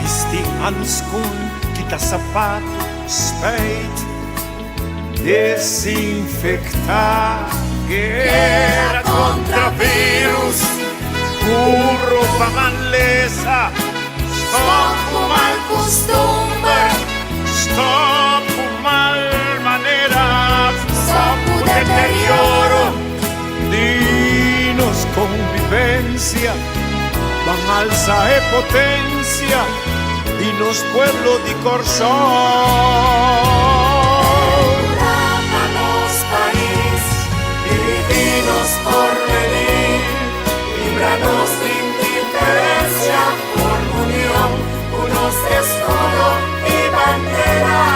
S1: bisti hanskun, kita sapatu, spijt, desinfektá. Guera kontra virus, ku ropa malesa, stòp ku mal kustumber, stòp ku mal maneras, stòp ku deterioro di nos konvivensia, ban alsa e potensia di nos pueblo di Kòrsou.
S4: Percurá pa nos pais, dirigí nos porvenir, libra nos di indiferencia, por union cu nos escudo y bandera.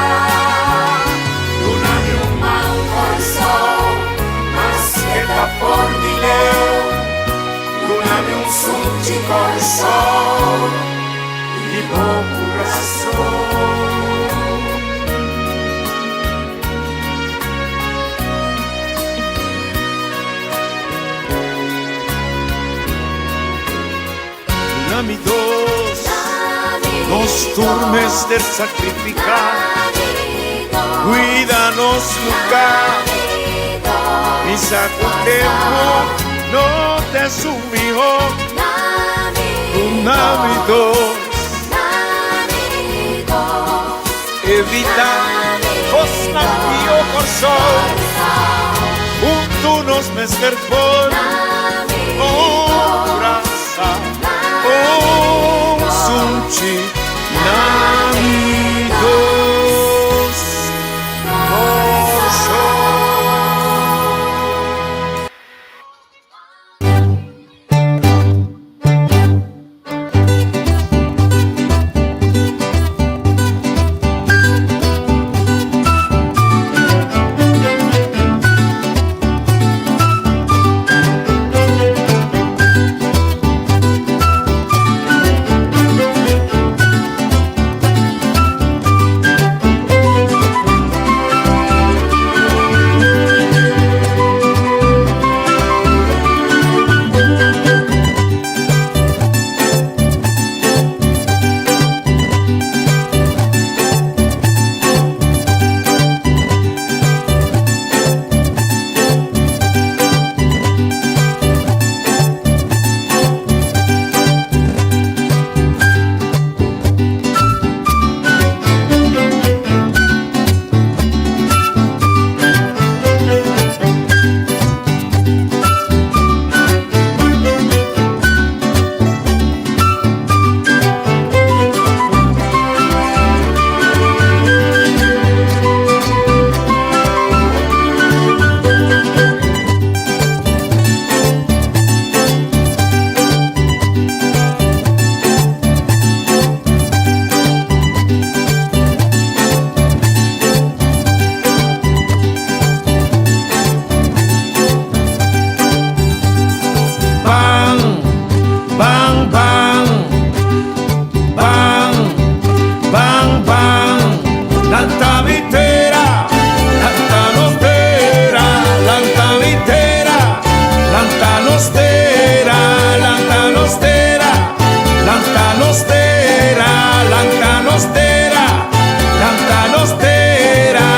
S4: Dunami un man Corsou, maske ta for di leu, dunami un sunchi Corsou, di bo curason.
S1: Dunami dos. tur mester sakrifiká, kuida nos lugá. Mi sa ku tempu no ta esun mihó, duna mi dos. Evitá kosnan pió Kòrsou, huntu nos mester por un brasa, un sunchi na mi dos Kòrsou. Ban, ban, ban, ban, ban, ban. Lanta mi tera, lanta nos tera, lanta mi tera, lanta nos tera, lanta nos tera, lanta nos tera, lanta nos tera, lanta nos tera.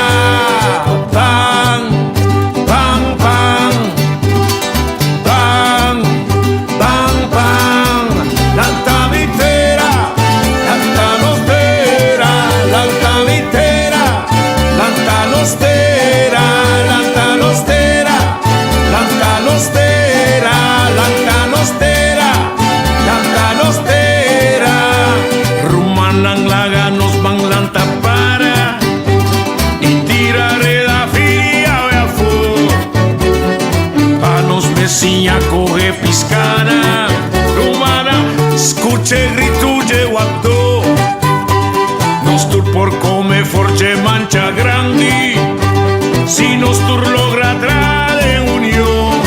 S1: Ban, ban, ban, ban, ban, ban. Lanta mi tera, lanta nos tera, lanta mi tera, lanta nos tera, lanta nos tera, lanta nos tera, lanta nos tera, lanta nos tera. Rumannan laga nos ban lanta para i tira reda firia awe afó pa nos bisiña kohe piskana. Rumannan skucha e gritu dje wapdó, nos tur por kome for dje mancha grandi si nos tur logra tra den union.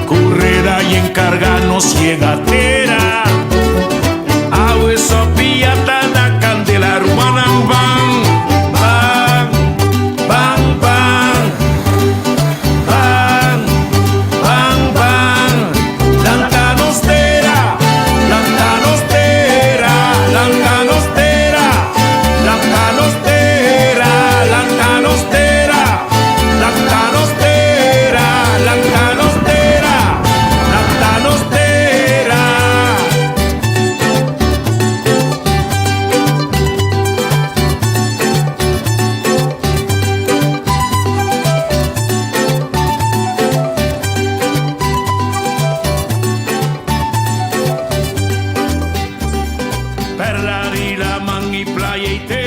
S1: Ku reda i enkarga nos yega tera. Awe sopia ta na kandela rumannan ban, ban, ban, ban, ban, ban, ban. Lanta nos tera, lanta nos tera, lanta nos tera, lanta nos tera, lanta nos tera, lanta nos tera, lanta nos tera, lanta nos tera. Perla di laman i playa i.